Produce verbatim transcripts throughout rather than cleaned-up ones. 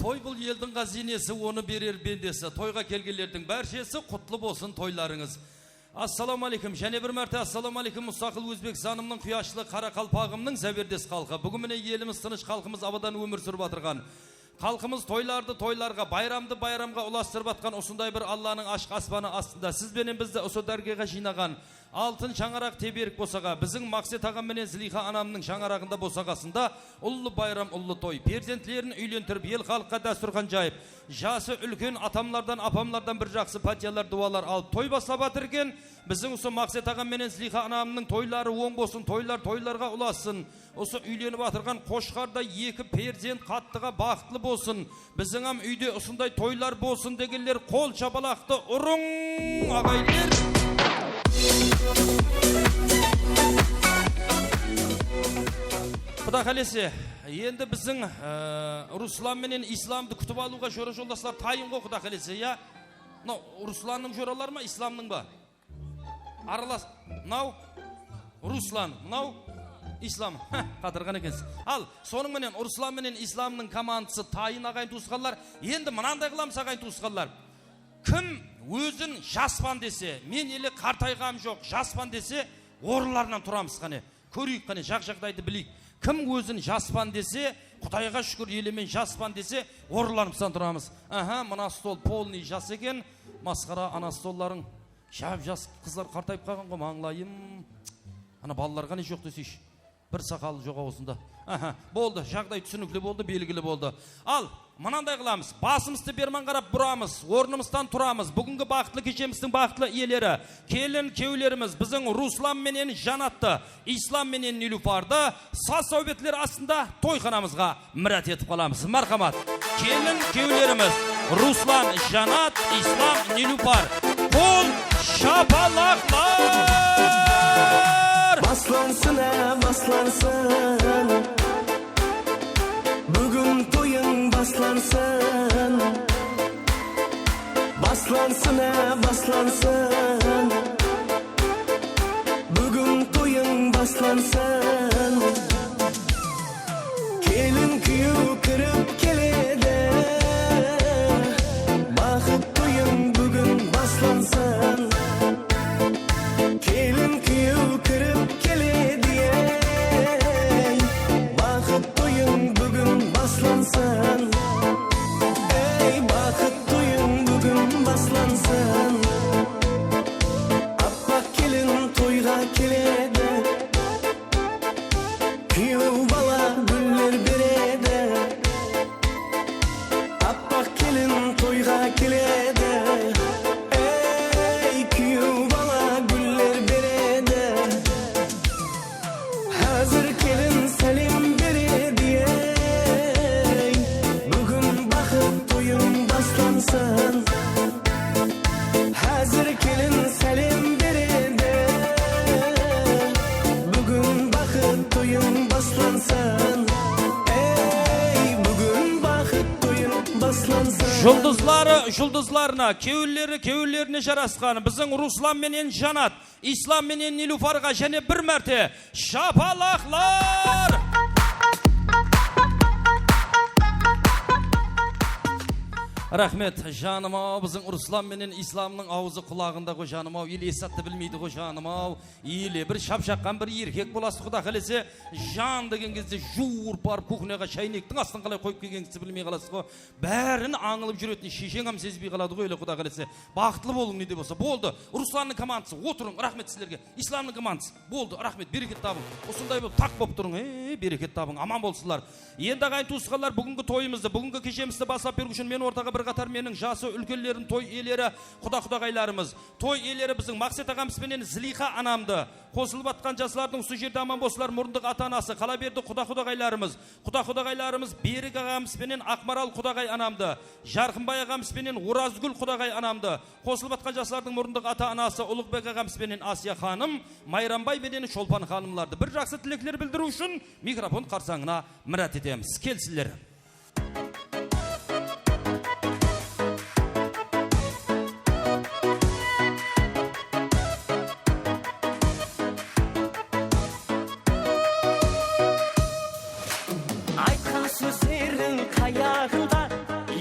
Toy bul eldiń ǵáziynesi, onı berer bendesi. Toyǵa kelgenlerdiń bárshesi qutlı bolsın toylarıńız. Assalawma áleykum, jáne bir márte assalawma áleykum, mustaqıl Ózbekstanımnıń quyashlı qaraqalpaǵımnıń záberdes xalqı. Búgin mine elimiz tınısh, xalqımız abadan ómir súrip atırǵan. Xalqımız toylardı toylarǵa, bayramdı bayramǵa ulastırıp atqan usınday bir Allanıń ashıq aspanı astında siz benen bizdi usı dárgayǵa jıynaǵan Altın shańaraq teberik bosaǵa, biziń Maqset aǵam menen Ziliyxa anamnıń shańaraǵında bosaǵasında ullı bayram, ullı toy. Perzentlerin úylentirip, el-xalıqqa dástúrxan jayıp, jası úlken atamlardan, apamlardan bir jaqsı pátiyalar, duwalar alıp toy baslap atır eken. Biziń usı Maqset aǵam menen Ziliyxa anamnıń toyları oń bolsın, toylar toylarǵa ulassın. Usı úylenip atırǵan qoshqarday eki perzent qattıǵa baxıtlı bolsın. Biziń hám úyde usınday toylar bolsın degenler qol shapalaqtı urıń, aǵayinler. Quda qálese, endi biziń, e, Ruslan menen Islamdı kútip alıwǵa jora-joldaslar tayın ǵo, Quda qálese, ya? Mınaw Ruslannıń joraları ma, Islamnıń ba? Aralas, mınaw Ruslan, mınaw Islam. Há, qatırǵan ekensiz. Al, sonıń menen Ruslan menen Islamnıń komandısı tayın, aǵayin tuwısqanlar. Endi mınanday qılamız, aǵayin tuwısqanlar. Kim ózin jaspan dese, men ele qartayǵanım joq, jaspan dese, orınlarınan turamız qáne. Kóreyik qáne, jaq-jaǵdaydı bileyik. Kim ózin jaspan dese, Qudayǵa shúkir, ele men jaspan dese, orınlarımızdan turamız. Aha, mına stol polnıy jas eken. Masqara, ana stollarıń. Jap-jas qızlar qartayıp qalǵan ǵo, mańlayım. Ana balalar qáne joq deseyshi. Bir saqalı joq awızında. Aha, boldı. Jaǵday túsinikli boldı, belgili boldı. Al, mınanday qılamız. Basımızdı berman qarap buramız. Ornımızdan turamız. Búgingi baxıtlı keshemizdiń baxıtlı iyeleri, kelin kúyewlerimiz, biziń Ruslan menen Janattı, Islam menen Nilufardı saz-sáwbetler astında toyxanamızǵa mirát etip qalamız. Marhamat. Kelin kúyewlerimiz Ruslan, Janat, Islam, Nilufar. Qol shapalaqlar! Baslansın, á, baslansın. Búgin toyıń baslansın. Baslansın, á, baslansın. Búgin toyıń baslansın. Kelin kúyew kirip keledi. Baxıt toyıń búgin baslansın. Kelin kúyew kirip keledi, ey. Baxıt toyıń búgin baslansın. Ey, baxıt toyıń búgin baslansın. Appaq kelin toyǵa keledi. Kúyew bala gúller beredi. Appaq kelin toyǵa keledi. Ey, kúyew bala gúller beredi. Házir kelin sálem beredi, ey. Búgin baxıt toyıń baslansın. Házir kelin sálem beredi. Búgin baxıt toyıń baslansın. Ey, búgin baxıt toyıń baslansın. Juldızları juldızlarına, kewilleri kewillerine jarasqan biziń Ruslan menen Janat, Islam menen Nilufarǵa jáne bir márte shapalaqlar! Raxmet, janım-aw, biziń Ruslan menen Islamnıń awzı qulaǵında ǵo, janım-aw, ele esattı bilmeydi ǵo, janım-aw. Ele bir shapshaqqan bir erkek bolasız, Quda qálese, jan degen gezde juwırıp barıp kuxnyaǵa sháynektiń astın qalay qoyıp kelgengizińizdi bilmey qalasız ǵo. Bárin ańılıp júretin shesheńem sezbey qaladı ǵoy, ele, Quda qálese. Baxıtlı bolıń, ne de bolsa. Boldı. Ruslannıń komandası, otırıń, raxmet sizlerge. Islamnıń komandası. Boldı, raxmet, bereket tabıń. Usınday bolıp, taq bolıp turıń. Ey, bereket tabıń, aman bolsınlar. Endi, aǵayin tuwısqanlar, búgingi toyımızdı, búgingi keshemizdi baslap beriw ushın men ortaǵa bir qatar meniń jası úlkenlerim, toy iyeleri, quda-qudaǵaylarımız, toy iyeleri biziń Maqset aǵamız benen Ziliyxa anamdı, qosılıp atqan jaslardıń usı jerde aman bolsınlar, murındıq ata-anası, qala berdi quda-qudaǵaylarımız, quda-qudaǵaylarımız Berik aǵamız benen Aqmaral qudaǵay anamdı, Jarqınbay aǵamız benen Orazgúl qudaǵay anamdı, qosılıp atqan jaslardıń murındıq ata-anası Uluǵbek aǵamız benen Asiya xanım, Mayrambay benen Sholpan xanımlardı bir jaqsı tilekler bildiriw ushın mikrofon qarsańına mirát etemiz. Kelsinler. Aytqan sózleriń tayaǵında,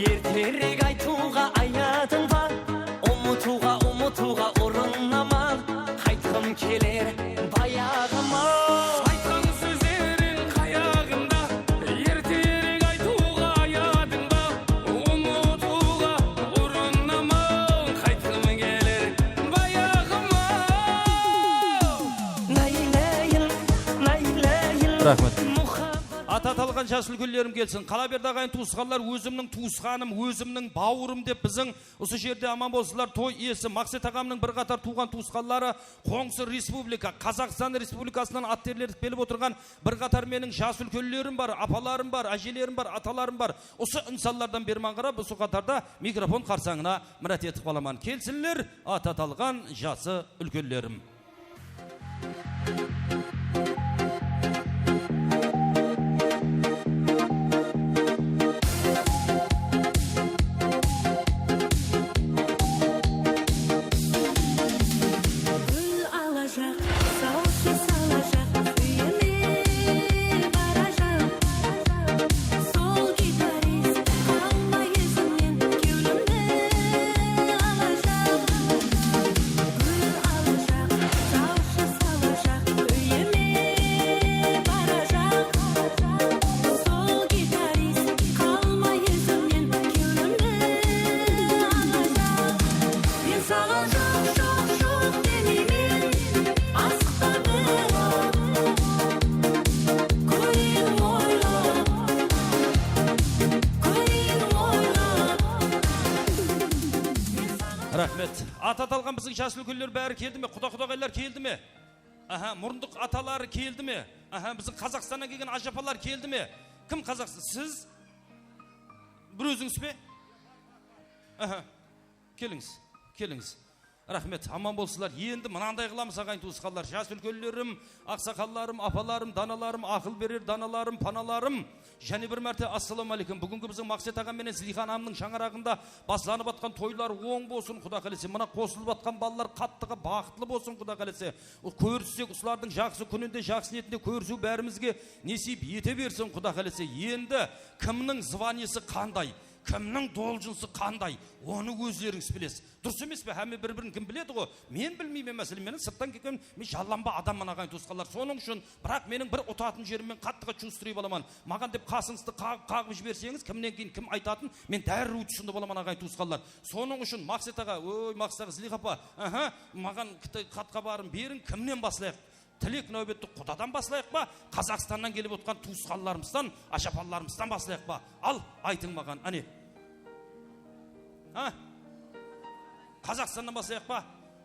erterek aytıwǵa ayadıń ba? Umıtıwǵa, umıtıwǵa urınaman, qaytqım keler bayaǵıma. Aytqan sózleriń tayaǵında, erterek aytıw Raxmet. Ata atalǵan jas úlkenlerim kelsin. Qala berdi aǵayin tuwısqanlar, ózimniń tuwısqanım, ózimniń bawırım dep biziń usı jerde aman bolsınlar. Toy iyesi Maqset aǵamnıń bir qatar tuwǵan tuwısqanları, qońsı respublika, Qazaqstan Respublikasınan at terletip kelip otırǵan bir qatar meniń jas úlkenlerim bar, apalarım bar, ájelerim bar, atalarım bar. Usı insanlardan berman qarap, usı qatarda mikrofon qarsańına mirát etip qalaman. Kelsinler, ata atalǵan jası úlkenlerim. Gúl alajaq, sawshı salajaq, úyime barajaq. Sol gitarist qalmay izimnen kewlimdi alajaq. Gúl alajaq, sawshı salajaq, úyime barajaq. Sol gitarist qalmay izimnen kewlimdi alajaq. Men saǵan joq, joq, joq demeymen, asıqta biraq. Kóreyin oylap, kóreyin oylap. Raxmet. At atalǵan biziń jas úlkenler bári keldi me? Quda-qudaǵaylar keldi me? Aha, murındıq ataları keldi me? Aha, biziń Qazaqstannan kelgen ájapalar keldi me? Kim Qazaqstan? Siz? Bir ózińiz be? Aha. Kelińiz, kelińiz. Raxmet, aman bolsınlar. Endi mınanday qılamız, aǵayin tuwısqanlar, jas úlkenlerim, aqsaqallarım, apalarım, danalarım, aqıl berer danalarım, panalarım. Jáne bir márte assalawma áleykum. Búgingi biziń Maqset aǵam menen Ziliyxa anamnıń shańaraǵında baslanıp atqan toylar oń bolsın, Quda qálese. Mına qosılıp atqan balalar qattıǵa baxıtlı bolsın, Quda qálese. Kórissek, usılardıń jaqsı kúninde, jaqsı niyetinde kórisiw bárimizge nesiyp ete bersin, Quda qálese. Endi kimniń zvaniyesi qanday, kimniń doljınsı qanday, onı ózlerińiz bilesiz. Durıs emes pe? Hámme bir-birin kim biledi ǵo? Men bilmeymen, máselen, meniń sırttan kelgen, men jallanba adamman, aǵayin tuwısqanlar. Sonıń ushın, biraq meniń bir utatın jerim, men qattıǵa chustrıy balaman. Maǵan dep qasıńızdı qaǵıp, qaǵıp jiberseńiz, kimnen keyin kim aytatın, men dárriw túsindi balaman, aǵayin tuwısqanlar. Sonıń ushın, Maqset aǵa, oy, Maqset aǵa, Ziliyxa apa, aha, maǵan kit-, xatxabarın beriń, kimnen baslayıq? Tilek náwbetti qudadan baslayıq pa, Qazaqstannan kelip otqan tuwısqanlarımızdan, ájapalarımızdan baslayıq pa? Al, aytıń maǵan, áne. Ha? Qazaqstannan baslayıq pa?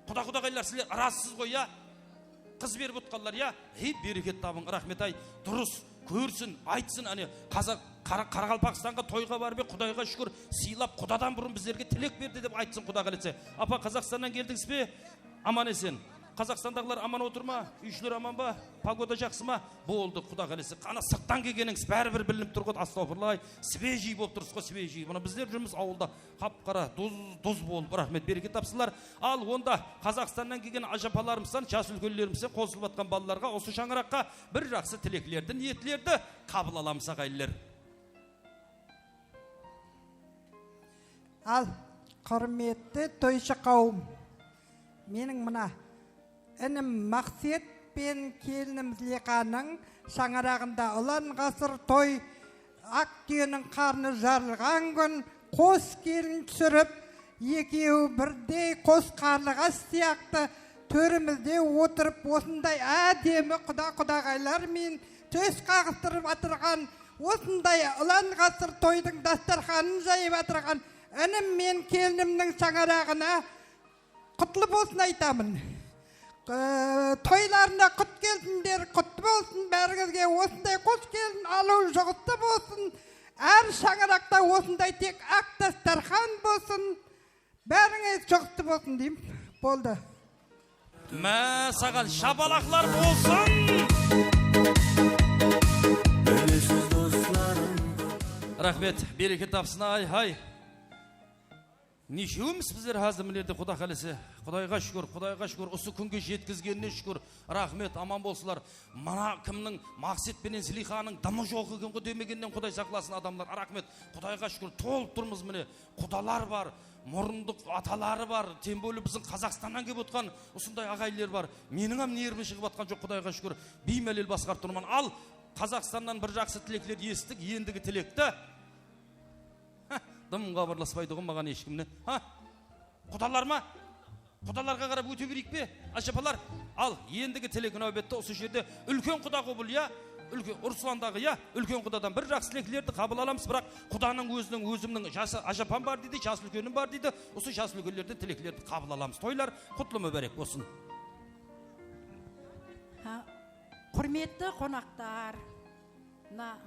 Quda-qudaǵaylar, sizler ırazısız ǵoy, ya? Qız berip otqanlar, ya? Hey, bereket tabıń, raxmet, ay. Durıs, kórsin, aytsın, áne, qazaq, qara-, Qaraqalpaqstanǵa toyǵa barıp edi, Qudayǵa shúkir, sıylap, qudadan burın bizlerge tilek berdi dep aytsın, Quda qálese. Apa, Qazaqstannan keldińiz be? Aman-esen. Qazaqstandaǵılar aman otır ma? Úy-ishiler aman ba? Pogoda jaqsı ma? Boldı, Quda qálese. Qana, sırttan kelgenińiz báribir bilinip tur ǵo, astawfirullah. Svejiy bolıp tursız ǵo, svejiy. Mına bizler júrmiz awılda qap-qara, duz, duz bolıp. Raxmet, bereket tapsınlar. Al, onda Qazaqstannan kelgen ájapalarımızdan, jas úlkenlerimizden qosılıp atqan balalarǵa, usı shańaraqqa bir jaqsı tileklerdi, niyetlerdi qabıl alamız, aǵayinler. Al, húrmetli toyshı qawım, meniń mına inim Maqset penen kelinim Ziliyxanıń shańaraǵında Ulan ǵasır toy, Aq túyeniń qarnı jarılǵan kún qos kelin túsirip, ekewi birdey qos qarlıǵash sıyaqlı tórimizde otırıp, osınday ádemi quda-qudaǵaylar menen tós qaǵıstırıp atırǵan, osınday Ulan ǵasır toydıń dástarxanın jayıp atırǵan inim men kelinimniń shańaraǵına qutlı bolsın aytamın. Ee, toylarına qut kelsinler, qutlı bolsın bárińizge, osınday qos kelin alıw juǵıstı bolsın. Hár shańaraqta osınday tek aq dástarxan bolsın. Bárińiz juǵıstı bolsın deyim. Boldı. Má, saǵan shapalaqlar bolsın! Raxmet, bereket tapsın, ay, hay. Neshewmiz bizler házir mınerde, Quda qálese. Qudayǵa shúkir, Qudayǵa shúkir, usı kúnge jetkizgenine shúkir. Raxmet, aman bolsınlar. Mına kimniń Maqset penen Ziliyxanıń dımı joq eken ǵo demegennen Quday saqlasın adamlar. Raxmet, Qudayǵa shúkir, tolıp turmız mine. Qudalar bar, murındıq ataları bar, tem bolее biziń Qazaqstannan kelip otqan usınday aǵayinler bar. Meniń hám nervim shıǵıp atqan joq, Qudayǵa shúkir, biymálel basqarıp turman. Al, Qazaqstannan bir jaqsı tilekler esittik, endigi tilekti. Há, dım xabarlaspaydı ǵo maǵan hesh kim ne. Há? Qudalar ma? Qudalarǵa qarap óte bereyik pe, ájapalar? Al, endigi tilek náwbetti usı jerde úlken quda ǵo bul, ya? Úlken, Ruslandaǵı, ya, úlken qudadan bir jaqsı tileklerdi qabıl alamız, biraq qudanıń óziniń, ózimniń jası, ájapam bar deydi, jas úlkenim bar deydi. Usı jas úlkenlerden tileklerdi qabıl alamız. Toylar qutlı múbárek bolsın. Ha, húrmetli qonaqtar, mına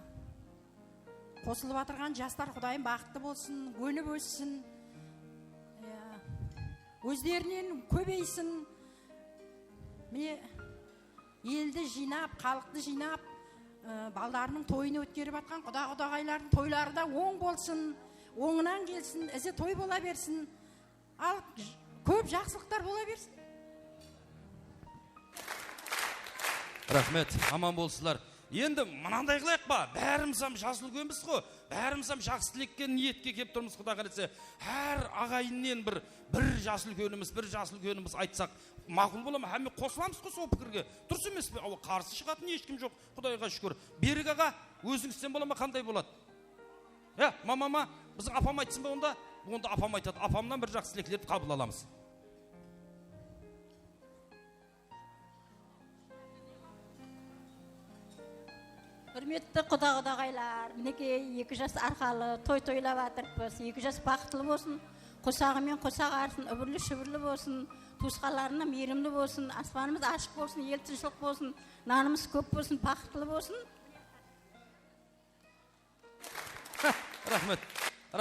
qosılıp atırǵan jaslar Qudayım baxıtlı bolsın, ónip óssin. Ya, ózlerinen kóbeysin. Mine, eldi jıynap, xalıqtı jıynap, ı, balalarınıń toyın ótkerip atqan quda-qudaǵaylardıń toyları da oń bolsın, ońınan kelsin, izi toy bola bersin. Al, j-, kóp jaqsılıqtar bola bersin. Raxmet, aman bolsınlar. Endi mınanday qılayıq pa? Bárimiz hám jas úlkenbiz ǵo. Bárimiz hám jaqsı tilekke, niyetke kelip turmız, Quda qálese. Hár aǵayinnen bir, bir jas úlkenimiz, bir jas úlkenimiz aytsaq, maqul bola ma? Hámme qosılamız ǵo sol pikirge. Durıs emes pe? Awa, qarsı shıǵatın hesh kim joq, Qudayǵa shúkir. Berik aǵa, ózińizden bola ma, qanday boladı? Ya, mama ma? Biziń apam aytsın ba onda? Onda apam aytadı. Apamnan bir jaqsı tileklerdi qabıl alamız. Húrmetli quda-qudaǵaylar, minekey, eki jas arqalı toy toylap atırıppız. Eki jas baxıtlı bolsın, qosaǵı menen qosaq arısın, úbirli-shúbirli bolsın, tuwısqanlarına miyrimli bolsın, aspanımız ashıq bolsın, el tınıshlıq bolsın, nanımız kóp bolsın, baxıtlı bolsın. Raxmet.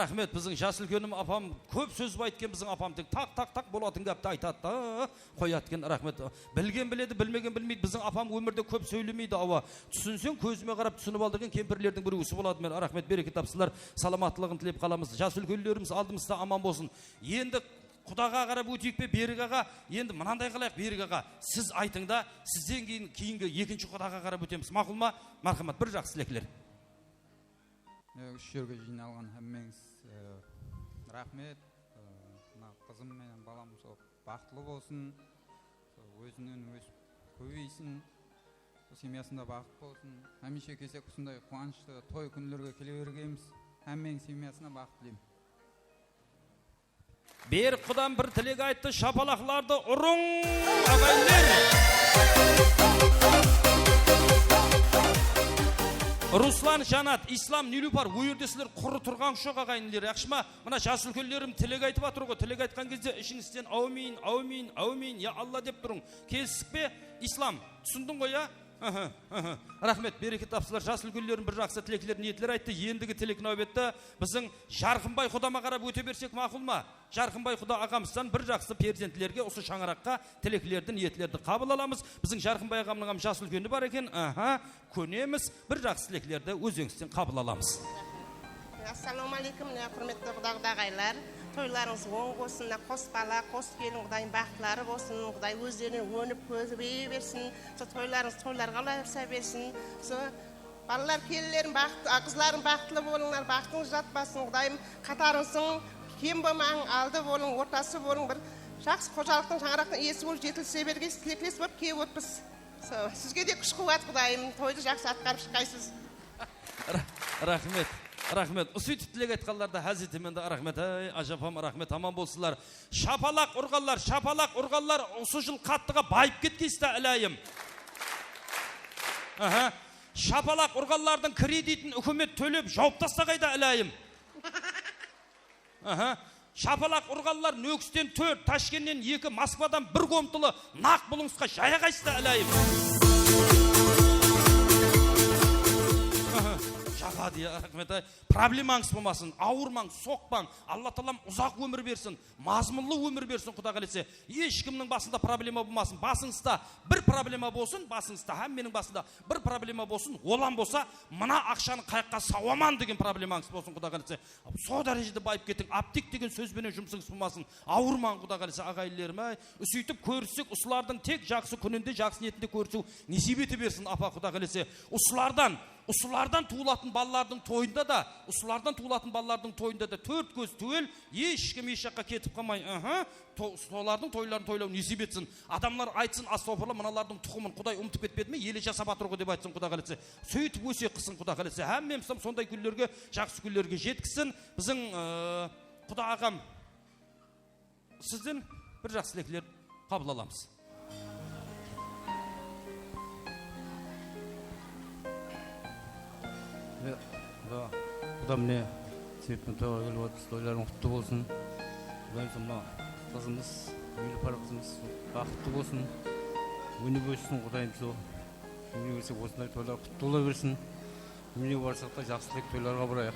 Raxmet, biziń jas úlkenim apam kóp sóz aytken, biziń apam tek taq, taq, taq bolatın gápti aytadı da qoyadı eken. Raxmet. Bilgen biledi, bilmegen bilmeydi. Biziń apam ómirde kóp sóylemeydi, awa. Túsinseń, kózime qarap túsinip al degen kempirlerdiń birewi usı boladı. Men raxmet, bereket tapsınlar, salamatlıǵın tilep qalamız. Jas úlkenlerimiz aldımızda aman bolsın. Endi qudaǵa qarap óteyik pe, Berik aǵa? Endi mınanday qılayıq, Berik aǵa. Siz aytıń da, sizden keyin, keyingi ekinshi qudaǵa qarap ótemiz. Maqul ma? Marhamat, bir jaqsı tilekler. E, usı jerge jıynalǵan hámmeńiz, e, raxmet. E, mına qızım menen balam sol baxıtlı bolsın. Sol ózinen ósip kóbeysin. Sol semyasında baxıt bolsın. Hámiyshe kelsek usınday quwanıshlı toy kúnlerge kele bergenbiz. Hámmeńiz semyasına baxıt tileymen. Berik qudan bir tilek ayttı, shapalaqlardı urıń, aǵayinler! Ruslan, Janat, Islam, Nilupar, ol jerde sizler qurı turǵan joq, aǵayinler, yaqshı ma? Mına jas úlkenlerim tilek aytıp atır ǵoy, tilek aytqan gezde ishińizden áwmiyn, áwmiyn, áwmiyn, ya Alla dep turıń. Kelistik pe? Islam, túsindiń ǵoy, ya? Aha, aha. Raxmet, bereket tapsınlar. Jas úlkenlerim bir jaqsı tilekler, niyetler ayttı. Endigi tilek náwbetti biziń Jarqınbay qudama qarap óte bersek maqul ma? Jarqınbay quda aǵamızdan bir jaqsı perzentlerge usı shańaraqqa tileklerdi, niyetlerdi qabıl alamız. Biziń Jarqınbay aǵamnıń hám jas úlkeni bar eken. Aha, kónemiz. Bir jaqsı tileklerdi ózińizden qabıl alamız. Assalawma áleykum, mine, húrmetli quda-qudaǵaylar. Toylarıńız oń bolsın, mına, qos bala, qos kelin, Qudayım baxıtları bolsın, Quday ózlerinen ónip kóbeye bersin. Sol toylarıńız toylarǵa ulayısa bersin. Sol balalar, kelinlerim baxıtlı, a, qızlarım baxıtlı bolıńlar, baxtıńız jatpasın, Qudayım qatarıńızdıń, kem bolmań, aldı bolıń, ortası bolıń, bir jaqsı xojalıqtıń, shańaraqtıń iyesi bolıp, jetilise bergey, tileklesip bolıp kelip otırmız. Sol, sizge de kúsh-quwat, Qudayım, toydı jaqsı atqarıp shıqqaysız. Ra-, raxmet, raxmet. Usı sóytip tilek aytqanlarda házir emen de raxmet. Áy, ájapam, raxmet, aman bolsınlar. Shapalaq urǵanlar, shapalaq urǵanlar usı jıl qattıǵa bayıp ketkeysiz da, ilayım. Aha. Shapalaq urǵanlardıń kreditin húkimet tólep jawıp tastaǵay da, ilayım. Aha. Shapalaq urǵanlar Nókisten tórt, Tashkennen eki, Moskvadan bir gomtılı naq buluńısqa jayaǵaysız da, ilayım. Aha. Japadı ya, raxmet, ay. Problemańız bolmasın, awırmań, soqpań. Alla taalam uzaq ómir bersin, mazmunlı ómir bersin, Quda qálese. Hesh kimniń basında problema bolmasın, basıńızda bir problema bolsın, basıńızda, hámmeniń basında bir problema bolsın, olam bolsa, mına aqshanı qayaqqa sawaman degen problemańız bolsın, Quda qálese. Sol dárejede bayıp ketiń, aptek degen sóz benen jumısıńız bolmasın, awırmań, Quda qálese, aǵayinlerim, áy. Sóytip kórissek, usılardıń tek jaqsı kúninde, jaqsı niyetinde kórisiw nesiyp ete bersin, apa, Quda qálese. Usılardan, usılardan tuwılatın balalardıń toyında da, usılardan tuwılatın balalardıń toyında da tórt kóz túwel, hesh kim hesh jaqqa ketip qalmay, aha, to-, solardıń toyların toylaw nesiyp etsin. Adamlar aytsın, astawfurla, mınalardıń tuqımın Quday umıtıp ketpedi me, ele jasap atır ǵo dep aytsın, Quda qálese. Sóytip óse qısın, Quda qálese. Hámmemiz hám sonday kúnlerge, jaqsı kúnlerge jetkizsin. Biziń, ıı, Quda aǵam, sizden bir jaqsı tilekler qabıl alamız. Quda, quda mine, sepkin toyǵa kelip atırmız, toylarıń qutlı bolsın. Qudayım, mına qızımız, Nilufar qızımız baxıtlı bolsın. Ónip óssin, Qudayım, sol. Óne bersek, osınday toylar qutlı bola bersin. Óne barsaq ta, jaqsı tilek toylarǵa barayıq.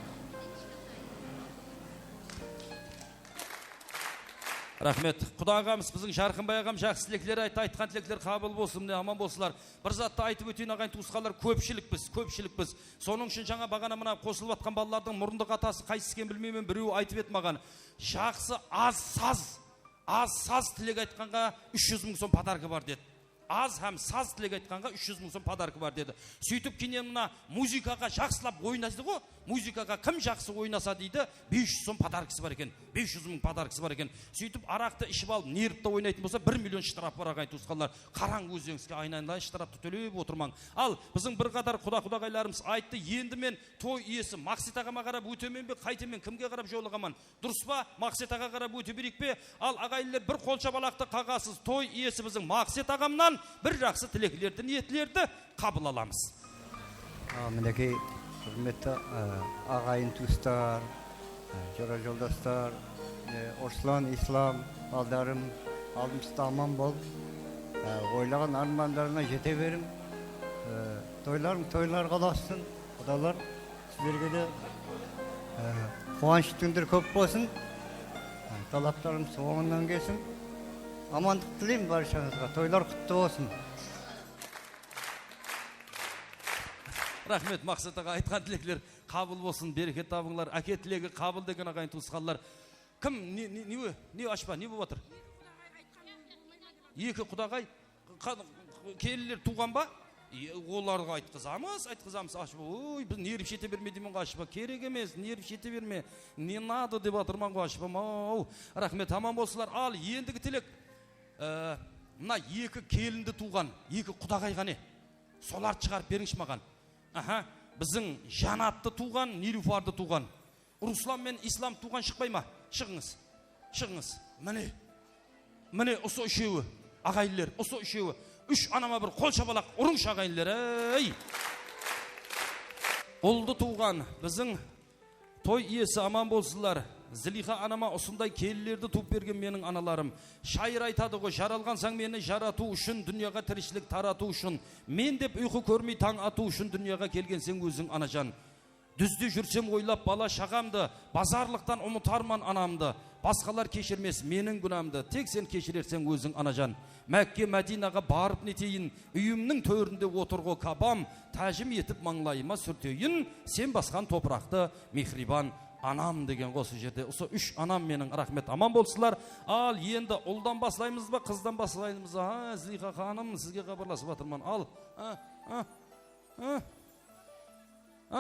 Raxmet. Quda aǵamız, biziń Jarqınbay aǵam jaqsı tilekler ayttı, aytqan tilekler qabıl bolsın, mine, aman bolsınlar. Bir zattı aytıp óteyin, aǵayin tuwısqanlar, kópshilikpiz, kópshilikpiz. Sonıń ushın jańa baǵana mına qosılıp atqan balalardıń murındı qatası qaysı eken bilmeymen, birewi aytıp edi maǵan. Jaqsı az saz, az saz tilek aytqanǵa úsh júz mıń som podarka bar dedi. Az hám saz tilek aytqanǵa úsh júz mıń som podarka bar dedi. Sóytip keyin mına muzıkaǵa jaqsılap oynaydı ǵo, muzıkaǵa kim jaqsı oynasa deydi, bes júz som podarkası bar eken, bes júz mıń podarkası bar eken. Sóytip araqtı iship alıp, nervtı oynaytın bolsa, bir million shtraf bar, aǵayin tuwısqanlar. Qarań, ózlerińizge aynalayın, shtraftı tólep otırmań. Al, biziń bir qatar quda-qudaǵaylarımız ayttı, endi men toy iyesi Maqset aǵama qarap ótemen be, qaytemen, kimge qarap jolaǵaman? Durıs pa? Maqset aǵa qarap óte bereyik pe? Al, aǵayinler, bir qol shapalaqtı qaǵasız, toy iyesi biziń Maqset aǵamnan bir jaqsı tileklerdi, niyetlerdi qabıl alamız. A, minekey, húrmetli, a, aǵayin tuwıslar, a, jora joldaslar, e, Ruslan, Islam, baldarım, aldımızda aman bol, a, oylaǵan ármanlarına jete beriń, e, toylarıń toylarǵa ulasın, qudalar. Sizlerge de, e, quwanıshlı kúnler kóp bolsın. E, talaplarımız ońınan kelsin. Amanlıq tileymen barshańızǵa. Toylar qutlı bolsın. Raxmet, Maqset aǵa, aytqan tilekler qabıl bolsın, bereket tabıńlar. Áke, tilegi qabıl degen aǵayin tuwısqanlar. Kim, ne, ne, ne, ne ashpa, ne bolıp atır? Eki qudaǵay, qa-, kelinler tuwǵan ba? E, olarǵa aytqızamız, aytqızamız, ashpa. Oy, biz nerv shete berme deymen ǵo, ashpa. Kerek emes, nerv shete berme. Не надо dep atırman ǵo, ashpam-aw. Raxmet, aman bolsınlar. Al, endigi tilek. E, mına eki kelindi tuwǵan, eki qudaǵay ǵane. Solardı shıǵarıp berińshi maǵan. Aha, biziń Janattı tuwǵan, Nilufardı tuwǵan. Ruslan menen Islam tuwǵan shıqpay ma? Shıǵıńız. Shıǵıńız. Mine. Mine, usı úshewi, aǵayinler, usı úshewi. Úsh anama bir qol shapalaq urıńshı, aǵayinler, ey! Uldı tuwǵan, biziń toy iyesi aman bolsınlar. Ziliyxa anama usınday kelinlerdi tuwıp bergen meniń analarım. Shayır aytadı ǵo, jaralǵansań meni jaratıw ushın, dúnyaǵa tirishilik taratıw ushın. Men dep uyqı kórmey tań atıw ushın dúnyaǵa kelgenseń óziń, anajan. Dúzde júrsem oylap bala-shaǵamdı, bazarlıqtan umıtarman anamdı. Basqalar keshirmes meniń gúnamdı, tek sen keshirerseń óziń, anajan. Mákke, Mádinaǵa barıp neteyin, úyimniń tórinde otır ǵo Kabam, tájim etip mańlayıma súrteyin, sen basqan topıraqtı, mehriban anam, degen ǵo usı jerde. Usı úsh anam meniń, raxmet, aman bolsınlar. Al, endi uldan baslaymız ba, qızdan baslaymız ba? Ha, Ziliyxa xanım, sizge xabarlasıp atırman. Al, ha, ha. A?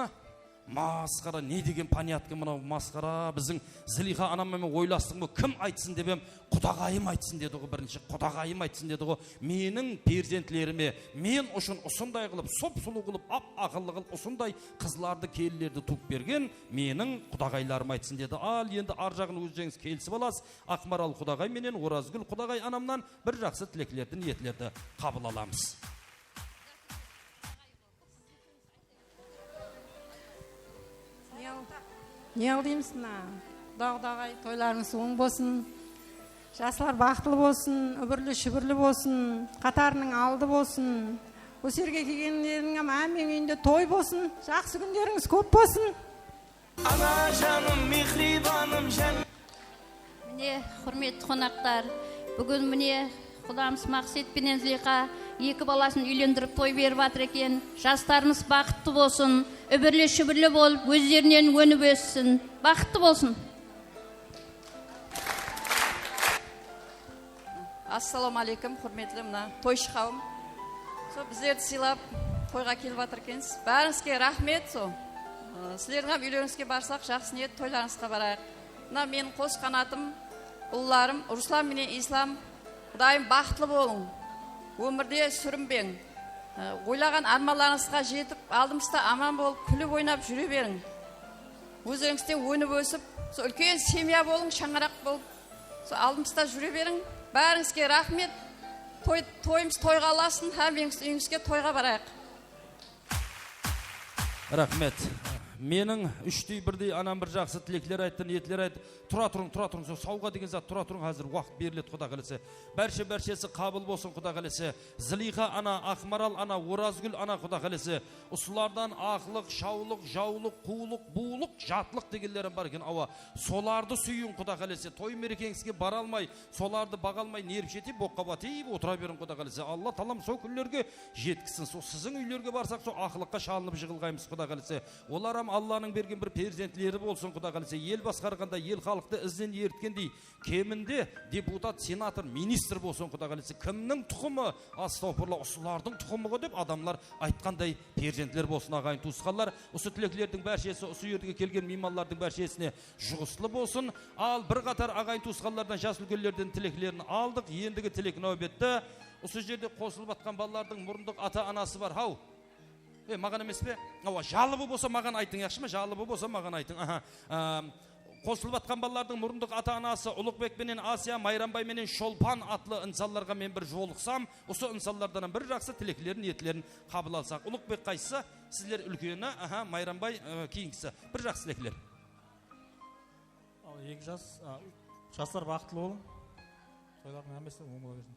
A? Masqara, ne degen понятка mınaw, masqara. Biziń Ziliyxa anam menen oylastıń ba, kim aytsın dep em, qudaǵayım aytsın dedi ǵo, birinshi qudaǵayım aytsın dedi ǵo. Meniń perzentlerime men ushın usınday qılıp, sup-sulıw qılıp, ap-aqıllı qılıp, usınday qızlardı, kelinlerdi tuwıp bergen meniń qudaǵaylarım aytsın dedi. Al, endi ar jaǵın ózlerińiz kelisip alasız. Aqmaral qudaǵay menen Orazgúl qudaǵay anamnan bir jaqsı tileklerdi, niyetlerdi qabıl alamız. Ne al-, ne al deymizseń, mına? Quda-qudaǵay, toylarıńız oń bolsın. Jaslar baxıtlı bolsın, úbirli-shúbirli bolsın, qatarınıń aldı bolsın. Usı jerge kelgenlerińniń hám hámmeniń úyinde toy bolsın. Jaqsı kúnlerińiz kóp bolsın. Anajanım, mehribanım, ján- Mine, húrmetli qonaqlar, búgin mine, qudamız Maqset penen Ziliyxa eki balasın úylendirip toy berip atır eken. Jaslarımız baxıtlı bolsın, úbirli-shúbirli bolıp, ózlerinen ónip óssin. Baxıtlı bolsın. Assalawma áleykum, húrmetli mına toyshı qawım. Sol bizlerdi sıylap, toyǵa kelip atır ekensiz. Bárińizge raxmet, sol. Aa, sizlerdiń hám úylerińizge barsaq, jaqsı niyet, toylarıńızǵa barayıq. Mına meniń qos qanatım, ullarım, Ruslan menen Islam. Qudayım, baxıtlı bolıń. Ómirde súrinbeń. Aa, oylaǵan ármanlarıńızǵa jetip, aldımızda aman bolıp, kúlip oynap júre beriń. Ózlerińizden ónip ósip, sol úlken semya bolıń, shańaraq bolıp. Sol aldımızda júre beriń. Bárińizge raxmet. Toy, toyımız toyǵa ulasın, hámmeńiz úyińizge toyǵa barayıq. Raxmet. Meniń úshtey birdey anam bir jaqsı tilekler ayttı, niyetler ayttı. Tura turıń, tura turıń, sol sawǵa degen zat, tura turıń, házir waqıt beriledi, Quda qálese. Bárshe, bárshesi qabıl bolsın, Quda qálese. Zıliyxa ana, Aqmaral ana, Orazgúl ana, Quda qálese. Usılardan aqlıq, shawlıq, jawlıq, quwlıq, buwlıq, jatlıq degenler hám bar eken, awa. Solardı súyiń, Quda qálese. Toy merekeńizge bara almay, solardı baǵa almay, nerv jetip, oqqa batıyıp otıra beriń, Quda qálese. Alla taalam sol kúnlerge jetkizsin. Sol siziń úylerge barsaq, sol aqlıqqa shalınıp jıǵılǵaymız, Quda qálese. Olar hám Allanıń bergen bir perzentleri bolsın, Quda qálese. El basqarǵanda, el xalıqtı izinen eritkendey, keminde deputat, senator, ministr bolsın, Quda qálese. Kimniń tuqımı, astawfurla, usılardıń tuqımı ǵo dep adamlar aytqanday perzentler bolsın, aǵayin tuwısqanlar. Usı tileklerdiń bárshesi usı jerge kelgen miymanlardıń bárshesine juǵıslı bolsın. Al, bir qatar aǵayin tuwısqanlardan, jas úlkenlerden tileklerin aldıq. Endigi tilek náwbetti. Usı jerde qosılıp atqan balalardıń murındıq ata-anası bar. Haw. E, maǵan emes pe? Awa, jalıbı bolsa maǵan aytıń, yaqshı ma? Jalıbı bolsa maǵan aytıń. Aha. Am, qosılıp atqan balalardıń murındıq ata-anası Ulıǵbek penen Asiya, Mayranbay menen Sholpan atlı insanlarǵa men bir jolıqsam, usı insanlardan hám bir jaqsı tileklerin, niyetlerin qabıl alsaq. Ulıǵbek qaysısı? Sizler úlkeni, aha, Mayranbay, e, keyingisi. Bir jaqsı tilekler. Al, eki jas, a, jaslar, baxıtlı bolıń. Toylardıń hámmesi oń bola bersin.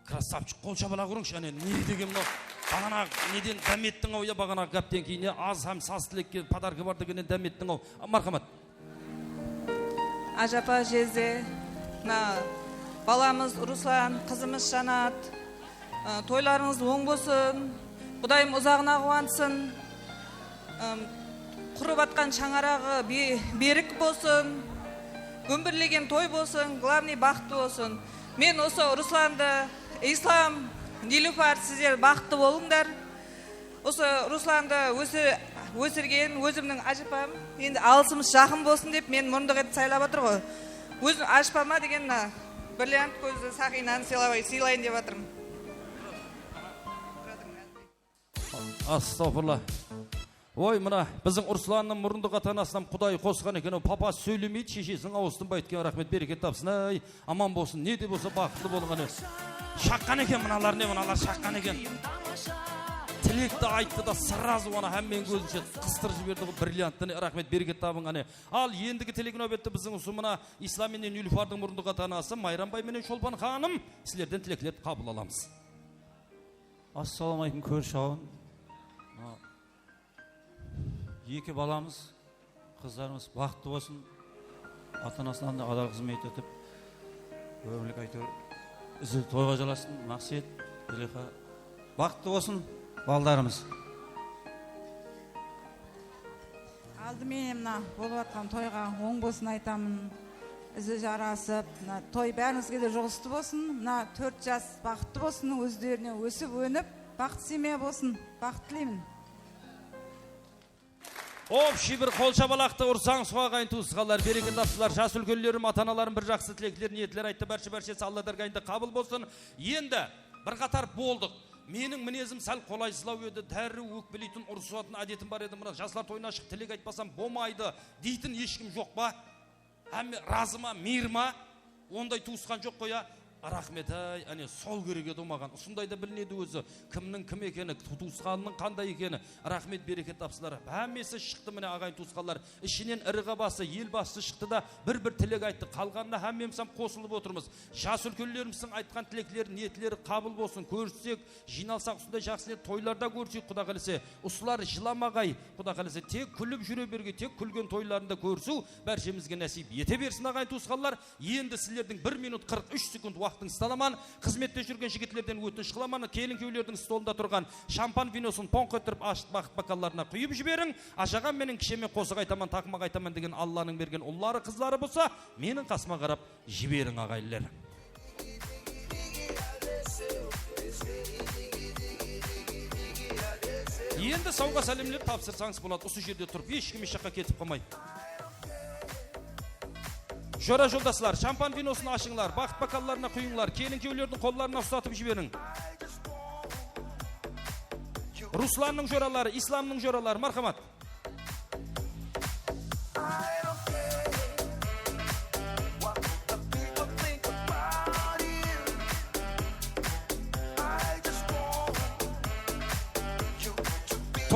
Krassavchik, qol shabalaǵa urıńshı, áne, ne degen mınaw, baǵanaǵı neden dám ettiń-aw, ya, baǵanaǵı gápten keyin, ya, az hám saz tilekke podarka bar degennen dám ettiń-aw. Marhamat. Ájapa, jezde, mına balamız Ruslan, qızımız Janat, ı, toylarıńız oń bolsın, Qudayım uzaǵına quwansın, ım, qurıp atqan shańaraǵı be-, berik bolsın, gúmbirlegen toy bolsın, glavnıy, baxıtlı bolsın. Men usı Ruslandı, Islam, Nilufar, sizler baxıtlı bolıńlar. Usı Ruslandı ósi-, ósirgen ózimniń ájapam, endi alısımız jaqın bolsın dep, men murındıq etip saylap atır ǵoy. Ózim ájapama degen mına brilliant kózli saqinanı sıylay-, sıyılayın dep atırmın. Astawfurla. Oy, mına biziń Ruslannıń murındıq ata-anasınam Quday qosqan eken-aw, papa sóylemeydi, sheshesiniń awızı tınbaydı eken, raxmet, bereket tapsın, áy. Aman bolsın, ne de bolsa baxıtlı bolıń, áne. Shaqqan eken mınalar, ne mınalar shaqqan eken. Tilekti ayttı da, srazı onı hámmeniń kózinshe qıstırıp jiberdi ǵoy, brillianttı, ne, raxmet, bereket tabıń, áne. Al, endigi tilek náwbetti biziń usı mına Islam menen Nilúfardıń murındıq ata-anası Mayranbay menen Sholpan xanım, sizlerden tileklerdi qabıl alamız. Assalawma áleykum, kórish qawım. Mına eki balamız, qızlarımız baxıtlı bolsın. Ata-anasına da adal xızmet etip, ómirlik, áytewir, izil toyǵa jalasın, Maqset, Züleyxa. Baxıtlı bolsın balalarımız. Aldı menen mına bolıp atqan toyǵa oń bolsın aytamın. Izi jarasıp, mına toy bárińizge de juǵıslı bolsın. Mına tórt jas baxıtlı bolsın, ózlerine ósip-ónip, baxıtlı semya bolsın. Baxıt tileymin. Общий bir qol shabalaqtı ursańız, aǵayin tuwısqanlar, bereket tapsınlar, jas úlkenlerim, ata-analarım bir jaqsı tilekler, niyetler ayttı, bárshe-bárshesi Alla dárgayında qabıl bolsın. Endi bir qatar boldıq. Meniń minezim sál qolaysızlaw edi, dárriw ókpeleytin, urısatın ádetim bar edi. Mına jaslar toyına shıǵıp tilek aytpasam bolmaydı deytin eshkim joq pa? Hámme razı ma, miyir ma? Onday tuwısqan joq ǵoy, ya. Raxmet, áy, áne, sol kerek edi-aw maǵan. Usınday da bilinedi ózi. Kimniń kim ekeni, tu-, tuwısqanınıń qanday ekeni. Raxmet, bereket tapsınlar. Hámmesi shıqtı, mine, aǵayin tuwısqanlar. Ishinen iri ǵabası, el basshısı shıqtı da, bir-bir tilek ayttı. Qalǵanına hámmemiz hám qosılıp otırmız. Jas úlkenlerimizdiń aytqan tilekleri, niyetleri qabıl bolsın. Kórissek, jıynalsaq, usınday jaqsı toylarda kórsek, Quda qálese. Usılar jılamaǵay, Quda qálese. Tek kúlip júre bergey, tek kúlgen toylarında kórisiw bárshemizge násiyp ete bersin, aǵayin tuwısqanlar. Endi sizlerdiń bir minut qırq úsh sekund waqtıńızdı alaman. Xızmette júrgen jigitlerden ótinish qılaman, kelin-kúyewlerdiń stolında turǵan shampan vinosın ponq ettirip ashıp, baxıt bokallarına quyıp jiberiń. Ajaǵam menen kisheme qosıq aytaman, taqmaq aytaman degen Allanıń bergen ulları, qızları bolsa, meniń qasıma qarap jiberiń, aǵayinler. Endi sawǵa sálemler tapsırsańız boladı, usı jerde turıp, hesh kim hesh jaqqa ketip qalmay. Jora-joldaslar, shampan vinosın ashıńlar, baxıt bokallarına quyıńlar, kelin-kúyewlerdiń qollarına ustatıp jiberiń. Ruslannıń joraları, Islamnıń joraları, marhamat.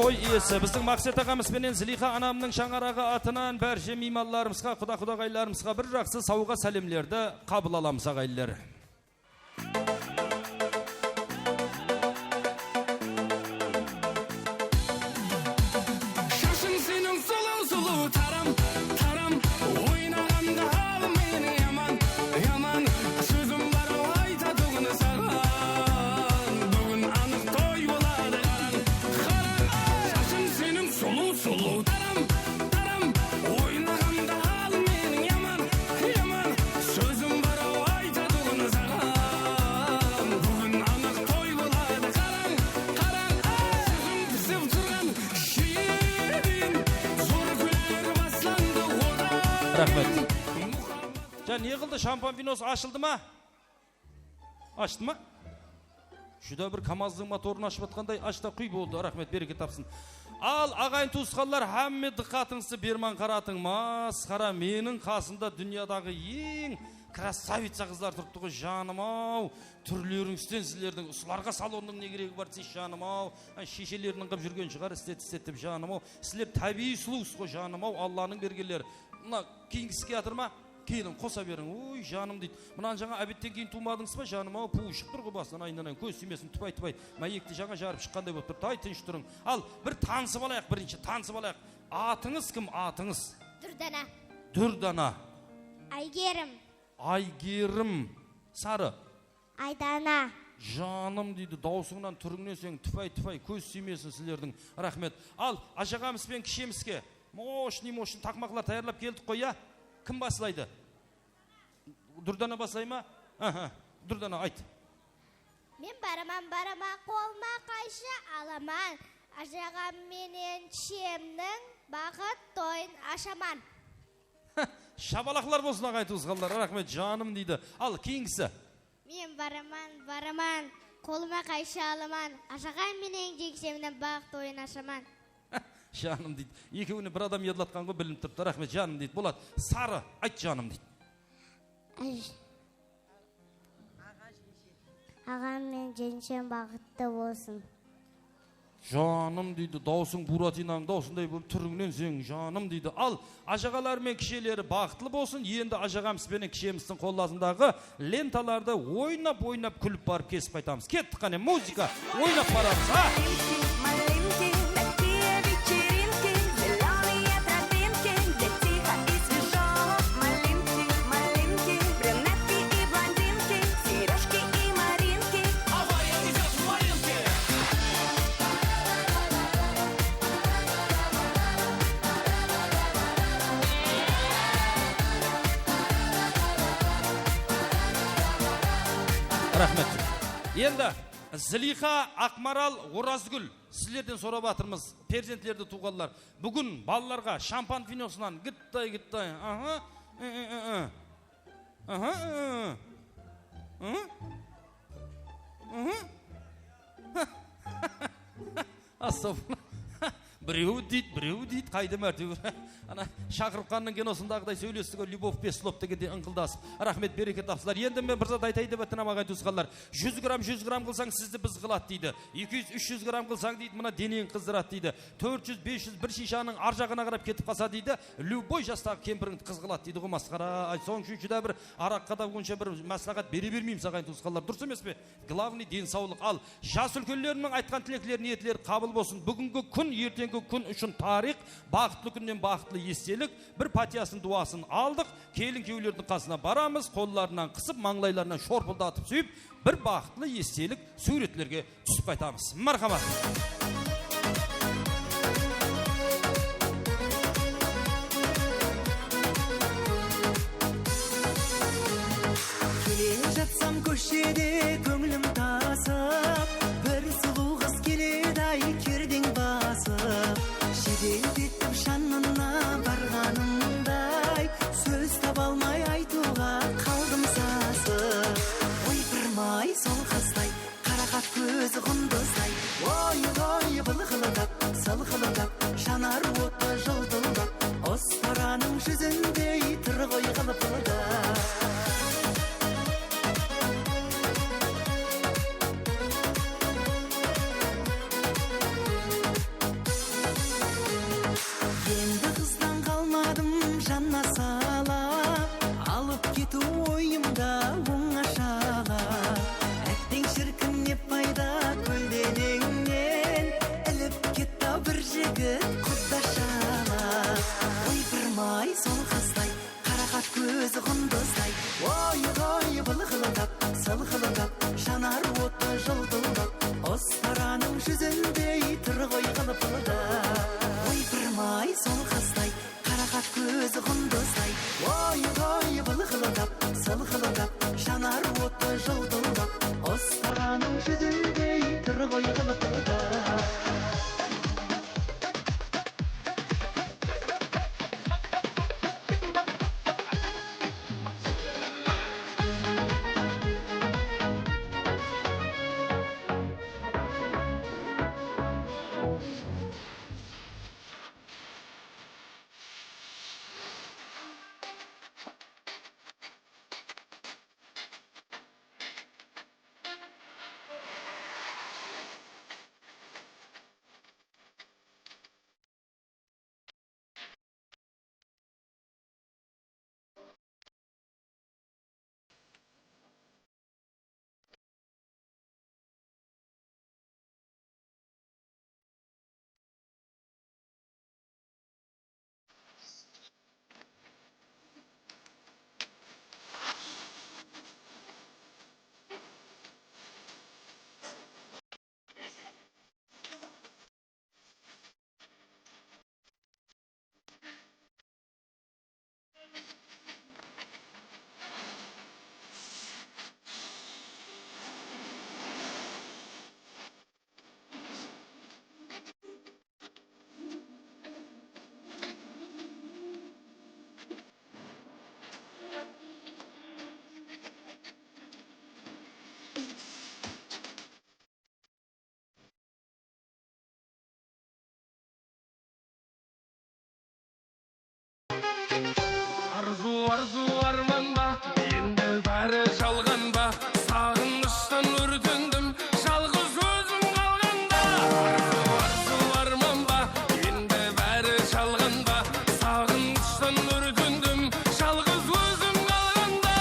Toy iyesi, bizdiń Maqset aǵamız benen Ziliyxa anamnıń shańaraǵı atınan bárshe miymanlarımızǵa, quda-qudaǵaylarımızǵa bir jaqsı sawǵa sálemlerdi qabıl alamız, aǵayinler. Shashıń seniń suluw-suluw taram, taram, oynaǵanda al meni yaman, yaman, sózim bar-aw aytatuǵın saǵan, búgin anıq toy boladı, qarań, qarań, shashıń seniń suluw-suluw taram, taram, oynaǵanda al meni yaman, yaman, sózim bar-aw aytatuǵın saǵan, búgin anıq toy boladı, qarań, qarań, sózim pisip turǵan shirin, zor kúnler baslandı odan. Raxmet. Ja, ne qıldı, shampan vinosı ashıldı ma? Ashtı ma? Júdá bir kamazdıń motorın ashıp atqanday, ash ta quy boldı. Raxmet, bereke tapsın. Al, aǵayin tuwısqanlar, hámme dıqqatıńızdı berman qaratıń. Masqara, meniń qasımda dúnyadaǵı eń krasavitsa qızlar turıptı ǵoy, janım-aw. Túrlerińizden sizlerdiń, usılarǵa salondıń ne keregi bar deseyshi, janım-aw. Ay, shesheleriniń qıp júrgeni shıǵar, islet, islet dep, janım-aw. Sizler tábiyiy sulıwsız ǵoy, janım-aw, Allanıń bergenleri. Mına, keyingisi kiyatır ma? Kelin, qosa beriń. Oy, janım, deydi. Mınanı jańa obetten keyin tuwmadıńız ba, janım-aw? Puwı shıǵıp tur ǵoy basınan, aynanayın. Kóz tiymesin, tıpay-tıpay. Máyekti jańa jarıp shıqqanday bolıp turıptı. Ay, tınısh turıń. Al, bir tanısıp alayıq, birinshi tanısıp alayıq. Atıńız kim, atıńız? Dúrdana. Dúrdana. Aygerim. Aygerim. Sarı. Aydana. Janım, deydi, dawısıńnan, túrińnen seniń, tıpay-tıpay, kóz tiymesin sizlerdiń. Raxmet. Al, ajaǵamız benen kishemiske moshnıy-moshnıy taqmaqlar tayarlap keldik ǵoy, ya? Kim baslaydı? Dúrdana baslay ma? Aha, Dúrdana, ayt. Men baraman, baraman, qolıma qayshı alaman. Ajaǵam menen kishemniń baxıt toyın ashaman. Shabalaqlar bolsın, aǵayin tuwısqanlar. Raxmet, janım, deydi. Al, keyingisi. Men baraman, baraman, qolıma qayshı alaman. Ajaǵam menen jeńshemniń baxıt toyın ashaman. Janım, deydi. Ekewine bir adam yadlatqan ǵoy, bilinip turıptı. Raxmet, janım, deydi. Boladı. Sarı, ayt, janım, deydi. Ash- Aǵam menen jeńshem baxıttı bolsın. Janım, deydi, dawısıń Buratinanıń dawısınday bolıp, túrińnen seniń, janım, deydi. Al, ajaǵalar menen kisheleri baxıtlı bolsın. Endi ajaǵamız benen kishemizdiń qollarındaǵı lentalardı oynap-oynap kúlip barıp kesip qaytamız. Kettik, qáne, muzıka, oynap baramız, ha? Малинки, малинки, такие вечеринки, зелёные тропинки, где тихо и свежо. Малинки, малинки, брюнетки и блондинки, серёжки и моринки. Авария идёт в Маринке! Raxmet. Endi Ziliyxa, Aqmaral, Orazgúl, sizlerden sorap atırmız, perzentlerdi tuwǵanlar. Búgin balalarǵa shampan vinosınan gıttay-gıttay, aha, ı, ı, ı, ı. Aha, ı, ı. I, ı. Astawfirullah. Birew deydi, birew deydi, qayda mártebe. Ana, Shaqırıp Xannıń kinosındaǵıday sóylestik ǵoy, Lyubov pes slov degendey ıńqıldasıp. Raxmet, bereke tapsınlar. Endi men bir zat aytayın dep atırman, aǵayin tuwısqanlar. Júz gramm, júz gramm qılsań, sizdi biz qıladı, deydi. Eki júz, úsh júz gramm qılsań, deydi, mına deneńi qızdıradı, deydi. Tórt júz, bes júz bir shishanıń arjaǵına qarap ketip qalsa, deydi, lyuboy jastagı kempirińdi qız qıladı, deydi ǵoy, masqara. Ay, sonıń ushın júdá bir araqqa da onsha bir másláhát bere bermeymiz, aǵayin tuwısqanlar. Durıs emes pe? Glavnıy densawlıq. Al, jas úlkenlerimniń aytqan tilekleri, niyetleri qabıl bolsın. Búgingi kún, erteńgi kún ushın tariyx, baxıtlı kúnnen baxıtlı estelik. Bir pátiyasın, duwasın aldıq. Kelin-kúyewlerdiń qasına baramız, qollarınan qısıp, mańlaylarınan shorpıldatıp súyip, bir baxıtlı estelik súwretlerge túsip qaytamız. Márhamat. Kele jatsam kóshede kóńlim tasıp, bir sulıw qız keledi-ay, kerdeń basıp. Jedel etip janına barǵanımday, sóz taba almay aytıwǵa qaldım sasıp. Oypırmay sol qızday, qaraqat kózi qundızday. Oy, oy, Ketiw oyımda ońashalar. Átteń, shírkin, ne payda kóldeneńnen? Ilip ketti-aw bir jigit qudashalar. Oy, pırmay, sol qızday, qaraqat kózi qundızday. Oy, oy, bılqıldap, sılqıldap, janar otı jıltıldap. Ustaranıń júzindey tur ǵoy ǵılpıldap. Oy, pırmay, sol qızday, qaraqat kózi qundızday. Oy, oy, bılqıldap, sılqıldap, janar otı jıltıldap. Ustaranıń júzindey tur ǵoy ǵılpıldap. Arzıw, arzıw, arman ba? Endi bári jalǵan ba? Saǵınıshtan órtendim, jalǵız ózim qalǵanda. Arzıw, arzıw, arman ba? Endi bári jalǵan ba? Saǵınıshtan órtendim, jalǵız ózim qalǵanda.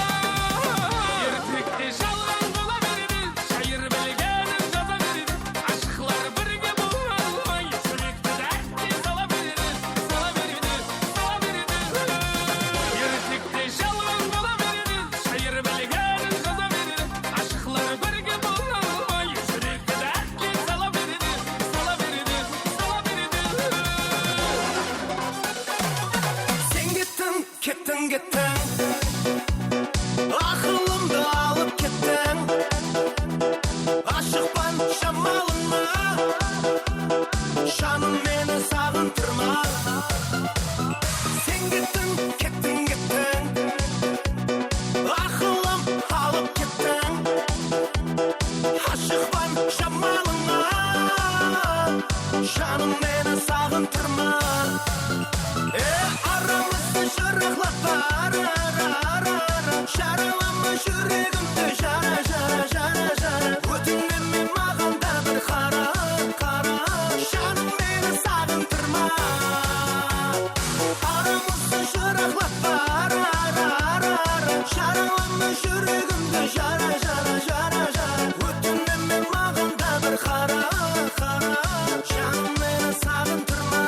Ertekte jalǵan bola beredi, shayır bilgenin jaza beredi. Ashıqlar birge bola almay, júrekti dártke sala beredi, sala beredi, sala beredi. Ertekte jalǵan bola beredi, shayır bilgenin jaza beredi. Ashıqlar birge bola almay, júrekti dártke sala beredi, sala beredi, sala beredi. Sen kettiń, kettiń, kettiń. Aqılımdı alıp kettiń. Ashıqpan jamalıńa, janım, meni saǵıntırma. Sen kettiń, kettiń, kettiń. Aqılım alıp kettiń. Ashıqpan jamalıńa, janım, meni saǵıntırma. E, aramızdı jıraqlap bara, jaralama júregimdi, jara, jara, jara, jara. Ótinme maǵan da bir qara, qara, janım, meni saǵıntırma. Aramızdı jıraqlap bara, jaralama júregimdi, jara, jara, jara, jara. Ótinme maǵan da bir qara, qara, janım, meni saǵıntırma.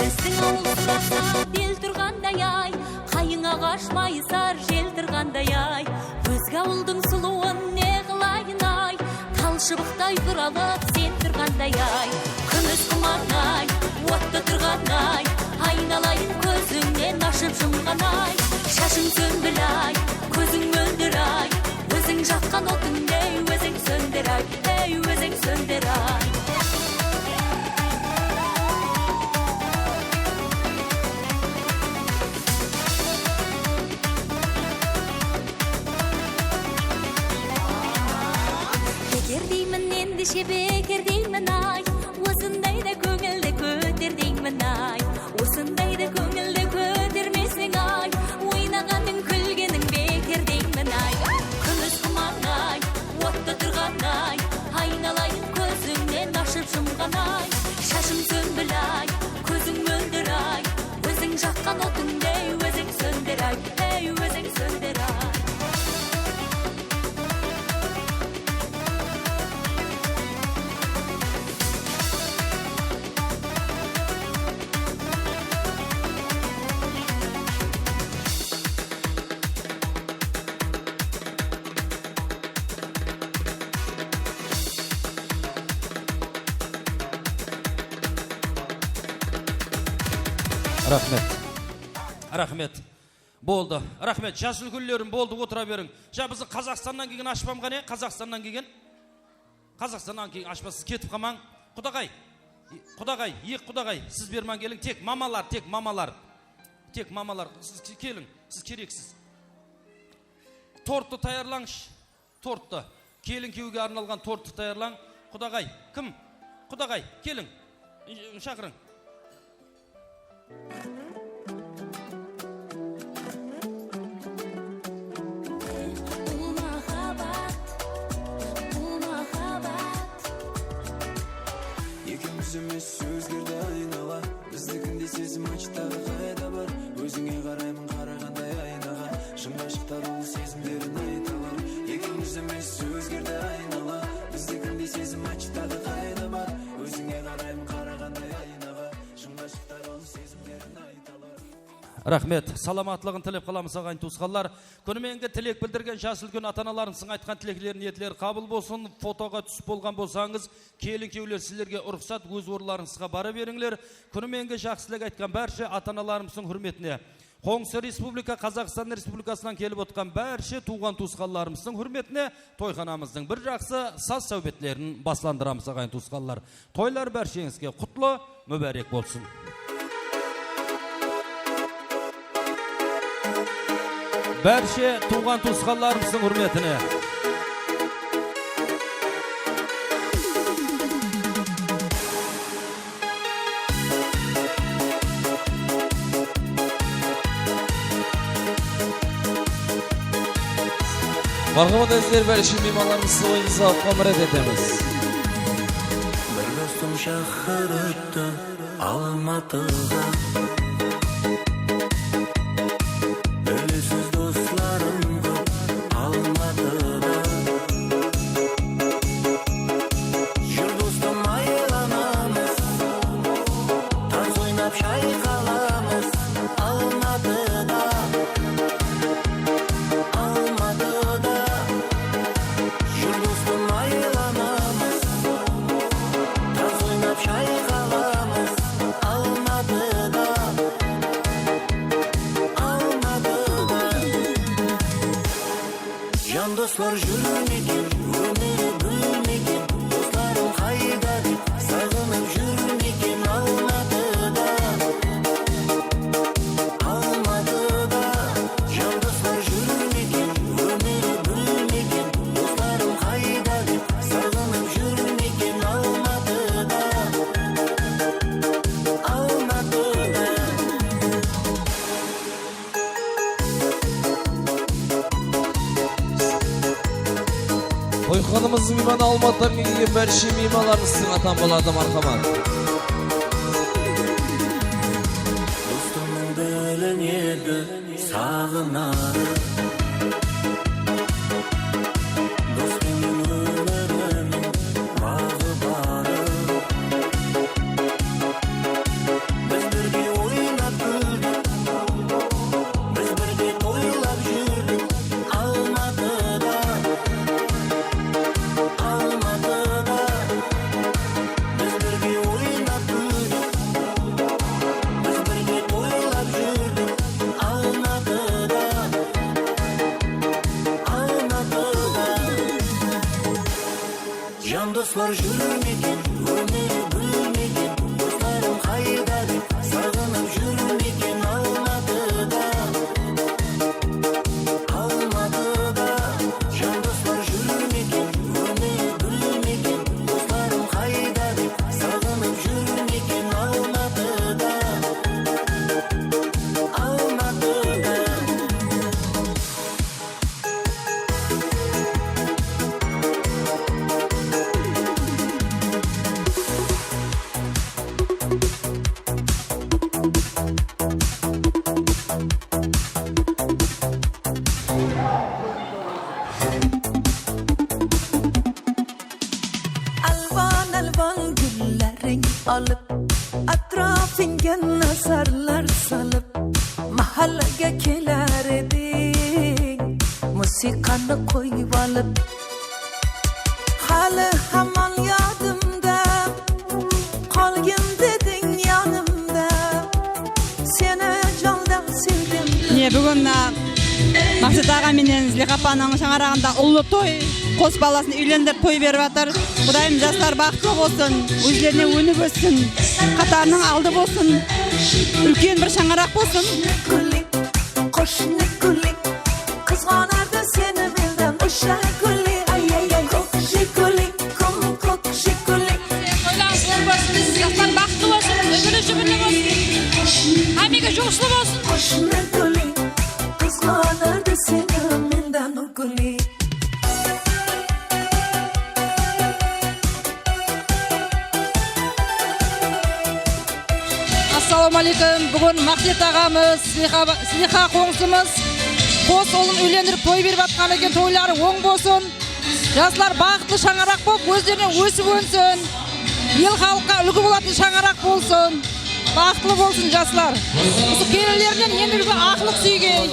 Bizdiń awıl surasa bel turǵanday-ay, qayıń aǵash mayısar jel tırǵanday-ay. Ózge awıldıń sulıwın ne qılayın-ay, tal shıbıqtay buralıp sen turǵanday-ay. Kúnis qumaǵın-ay, otta turǵan-ay, aynalayın kózińnen ashıp jumǵan-ay. Shashıń sóndir-ay, kóziń móldir-ay, óziń jaqqan otınday óziń sóndir-ay. Ey, óziń sóndir-ay. Beker deymen, endishe beker deymen-ay, osınday da kóńildi kóter deymen-ay. Osınday da kóńildi kótermeseń-ay, oynaǵanıń, kúlgeniń beker deymen-ay. Kúnis qumaǵın-ay, otta turǵan-ay, aynalayın kózińnen ashıp jumǵan-ay. Shashıń sónbil-ay, kóziń Raxmet. Raxmet. Boldı. Raxmet. Jas úlkenlerim, boldı, otıra beriń. Ja, biziń Qazaqstannan kelgen ashpam qáne? Qazaqstannan kelgen? Qazaqstannan kelgen ashpa, siz ketip qalmań. Qudaǵay, qudaǵay, eki qudaǵay, siz berman keliń. Tek mamalar, tek mamalar. Tek mamalar, siz ke-, keliń, siz kereksiz. Torttı tayarlańshı, torttı. Kelin kúyewge arnalǵan torttı tayarlań. Qudaǵay, kim? Qudaǵay, keliń. I-, shaqırıń. Bul mahabbat, bul mahabbat. Ekewimiz emes, ózgerdi aynala. Bizdikindey sezim aytshı, taǵı qayda bar? Ózińe qarayman qaraǵanday aynaǵa. Shıńǵa shıqtar ol sezimlerin aytalar. Ekewimiz emes, ózgerdi aynala. Bizdikindey sezim aytshı, taǵı qayda bar? Ózińe qarayman qaraǵanday aynaǵa. Shıńǵa shıqtar ol sezimlerin aytalar. Raxmet. Salamatlıǵın tilep qalamız, aǵayin tuwısqanlar. Kúni menińki tilek bildirgen jas úlken ata-analarımızdıń aytqan tilekleri, niyetleri qabıl bolsın. Fotoǵa túsip bolǵan bolsańız, kelin kúyewler, sizlerge ruxsat, óz orınlarıńızǵa bara berińler. Kúni menińki jaqsı tilek aytqan bárshe ata-analarımızdıń húrmetine, qońsı respublika Qazaqstan Respublikasınan kelip otırǵan bárshe tuwǵan tuwısqanlarımızdıń húrmetine toyxanamızdıń bir jaqsı saz sáwbetlerin baslandıramız, aǵayin tuwısqanlar. Toylar bársheńizge qutlı, múbárek bolsın! Bárshe tuwǵan tuwısqanlarımızdıń húrmetine. Marhamat, ázizler, bárshe miymanlarımızdı oyın-sawıqqa mirát etemiz. Bir dostım shaqırıptı Almatıǵa. Bilesiz, doslarım kóp Almatıda. Júr, dostım, aylanamız, tans oynap shayqalamız Almatıda. Almatıda. Júr, dostım, aylanamız, tans oynap shayqalamız Almatıda. Almatıda. Jan doslar júr meken, ómir gúl meken, doslarım qayda dep saǵınıp júr meken Almatıda. Almatıda. Jan doslar júr meken, ómir gúl meken, doslarım qayda dep saǵınıp júr meken Almatıda. Almatıda. Toyxanamızdıń miymanı Almatıdan kelgen bárshe miymanlarımızdıń atan baladı, marhamat. Dostımnıń bilinedı saǵınarı. Dos penen ómiriniń baǵı barı. Biz birge oynap kúldik, biz birge toylap júrdik Almatıda, Almatıda. Biz birge oynap kúldik, biz birge toylap júrdik Almatıda, Almatıda. Jan doslar júr meken, ómir gúl meken, doslarım qayda dep saǵınıp júr meken Almatıda, Almatıda. Jan doslar júr meken, ómir gúl meken, doslarım qayda dep saǵınıp júr meken Almatıda, Almatıda. Alwan-alwan gúlleriń olıp, átirapıńga nazarlar salıp, máhállege keler ediń, musiqanı qoyıp alıp. Háli hamon yodimda, qolgin dediń yonimda. Maqset aǵa menen Zliyxa apanıń shańaraǵında ullı toy, qos balasın úylendirip toy berip atır. Qudayım jaslar baxıtlı bolsın, ózlerine ónip óssin, qatarınıń aldı bolsın, úlken bir shańaraq bolsın. Jiguli, qoshni guli, qizg'onardi seni mendan o'sha guli, ay, ay, ay, jiguli. Toylarıńız oń bolsın, jaslar baxıtlı bolsın, úmiri júbirli bolsın. Hámmege juwıslı bolsın. Qoshni guli, qizg'onardi seni mendan guli. Assalawma aleykum. Búgin Maqset aǵamız, Zliyxa, Zliyxa qońsımız qos ulın úylendirip toy berip atqan eken. Toyları oń bolsın. Jaslar baxıtlı shańaraq bolıp, ózlerine ósip ónsin. El xalıqqa úlgi bolatın shańaraq bolsın. Baxıtlı bolsın jaslar. Usı kelinlerinen endigi aqlıq súygey.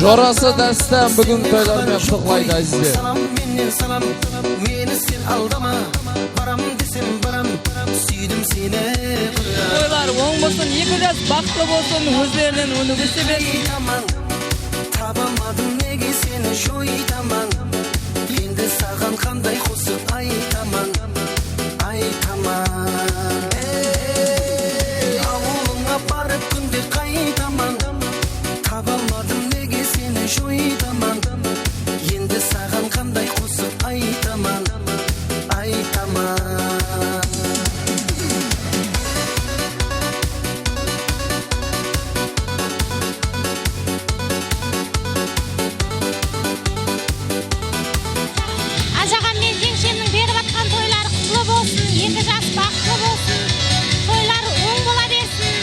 Jorası Dástán búgin toylar menen qutlıqlaydı, ázizler. Salam mennen salam, meni sen aldama. Baram desem baram, súydim seni. Toylar oń bolsın, eki jas baxıtlı bolsın, ózlerinen ónip óse bersin. Aytaman, tabalmadım nege seni joytaman. Endi saǵan qanday qosıq aytaman, aytaman. Ey, awılıńa barıp kúnde qaytaman. Tabalmadım nege seni joytaman. Endi saǵan qanday qosıq aytaman, aytaman. Ajaǵam menen jeńshemniń berip atqan toyları qutlı bolsın, eki jas baxıtlı bolsın, toylar oń bola bersin,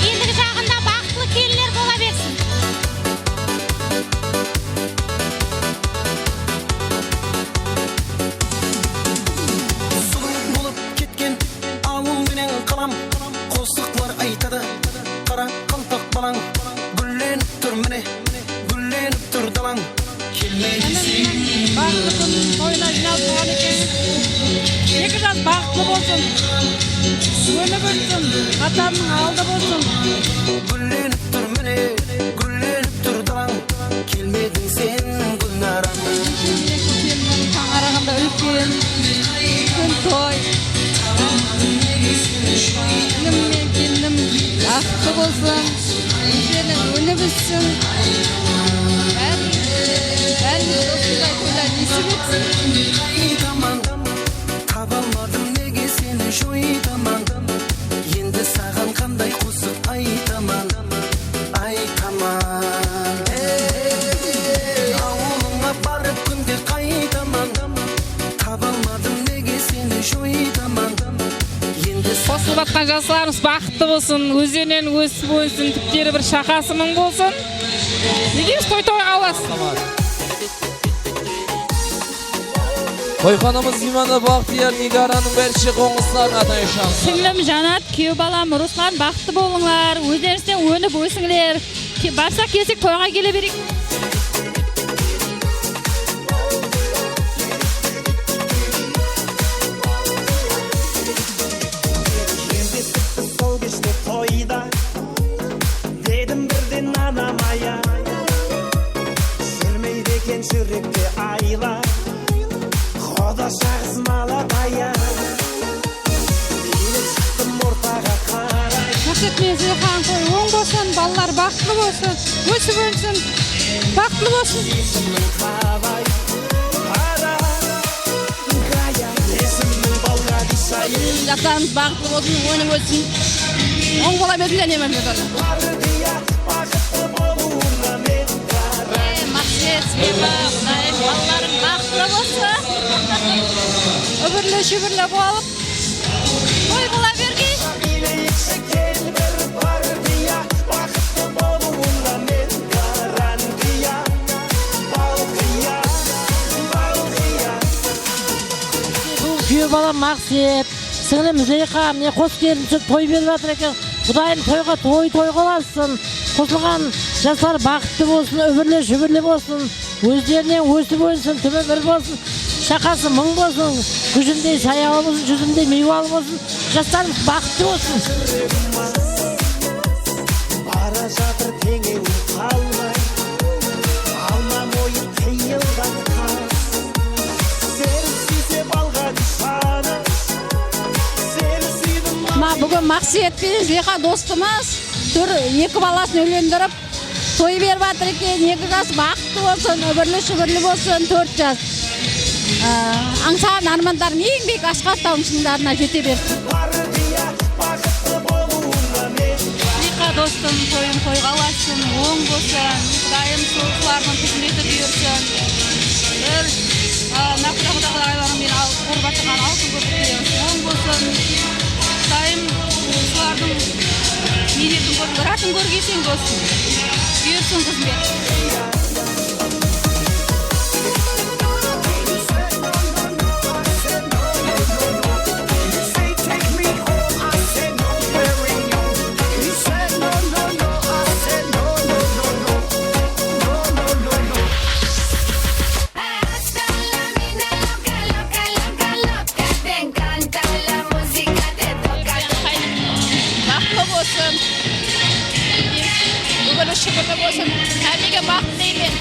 endigi jaǵında baxıtlı kelinler bola bersin. Zul bolıp ketken awıl menen qalam, qosıqlar aytadı, qara qalpaq balań. Gúllenip tur mine, gúllenip tur dalań. Kelmedi sen. Baxıtlı kún toyına jıynalıp turǵan eken. Eki jas baxıtlı bolsın, ónip óssin, qatarınıń aldı bolsın. Gúllenip tur mine, gúllenip tur dalań. Kelmediń sen, Gúlnaram. Kókemniń shańaraǵında úlken, úlken toy. Inim menen kelinim baxıtlı bolsın. Ózlerinen ónip óssin. Bárin, bárin osınday toylar nesip etsin. Aytaman, tabalmadım nege seni joytaman. Endi saǵan qanday qosıq aytaman, aytaman. Ey, awılıńa barıp kúnde qaytaman. Tabalmadım nege seni joytaman. Endi qosılıp atqan jaslarımız baxıtlı bolsın, ózlerinen ósip ónsin, túpteri bir shaqası mıń bolsın. Ne deymiz, toy toyǵa ulasın. Toyxanamız miymanı Baxtiyar, Nigaranıń bárshe qońsılarına atay shańsın. Sińlim Janat, kúyew balam Ruslan, baxıtlı bolıńlar, ózlerińizden ónip ósińler. Ke-, barsaq kelsek toyǵa kele bereyik. Sol keshte toyda dedim birden anam aya, júrmeydi eken júrekte ayla, quda shaǵıs malataya. Maqset menen Zilxanıń toyı oń bolsın, balalar baxıtlı bolsın, ósip ónsin, baxıtlı bolsın. Jaslarımız baxıtlı bolsın, ónip óssin. Oń bola bersin jáne. Ey, Maqset, Zilxa, Qudayım, balalarıń baxıtlı bolsın. Úbirli-shúbirli bolıp, toy bola bergey. Kúyew balam Maqset, sińlim Zileyxa, mine qos kelin túsip toy berip atır eken. Qudayım toyǵa toy toy qılasın. Qosılǵan jaslar baxıtlı bolsın, úbirli-shúbirli bolsın. Ózlerinen ósip ónsin, túbi bir bolsın, shaqası mıń bolsın, gúzindey sayalı bolsın, júzindey miywalı bolsın, jaslarımız baxıtlı bolsın. Jatır teńew qalmay, alma moyın qıyılǵan qaz. Seni súyse balǵan janım, seni súydim. Mına, búgin Maqset penen Zuleyxa dostımız tur, eki balasın úylendirip, toy berip atır eken. Eki jas baxıtlı bolsın, úmirli-shúmirli bolsın, tórt jas. Á, ańsaǵan ármandarıń eń biyik Ashxabad tawıń shıńdarına jete bersin. Zuleyxa dostım, toyıń toyǵa ulasın, oń bolsın. Qudayım sol-, solardıń xızmeti buyırsın. Bir, a, naqıda qudaqlarıń menen al-, qorıp atırǵan altın kópirtlerimiz oń bolsın. Qudayım solardıń miynetin kórip, mıratın kórgeseń bolsın. Buyırsın xızmet. Baxıtlı bolsın. Úmirli-shúmirli bolsın. Hámmege baxıt tileymen.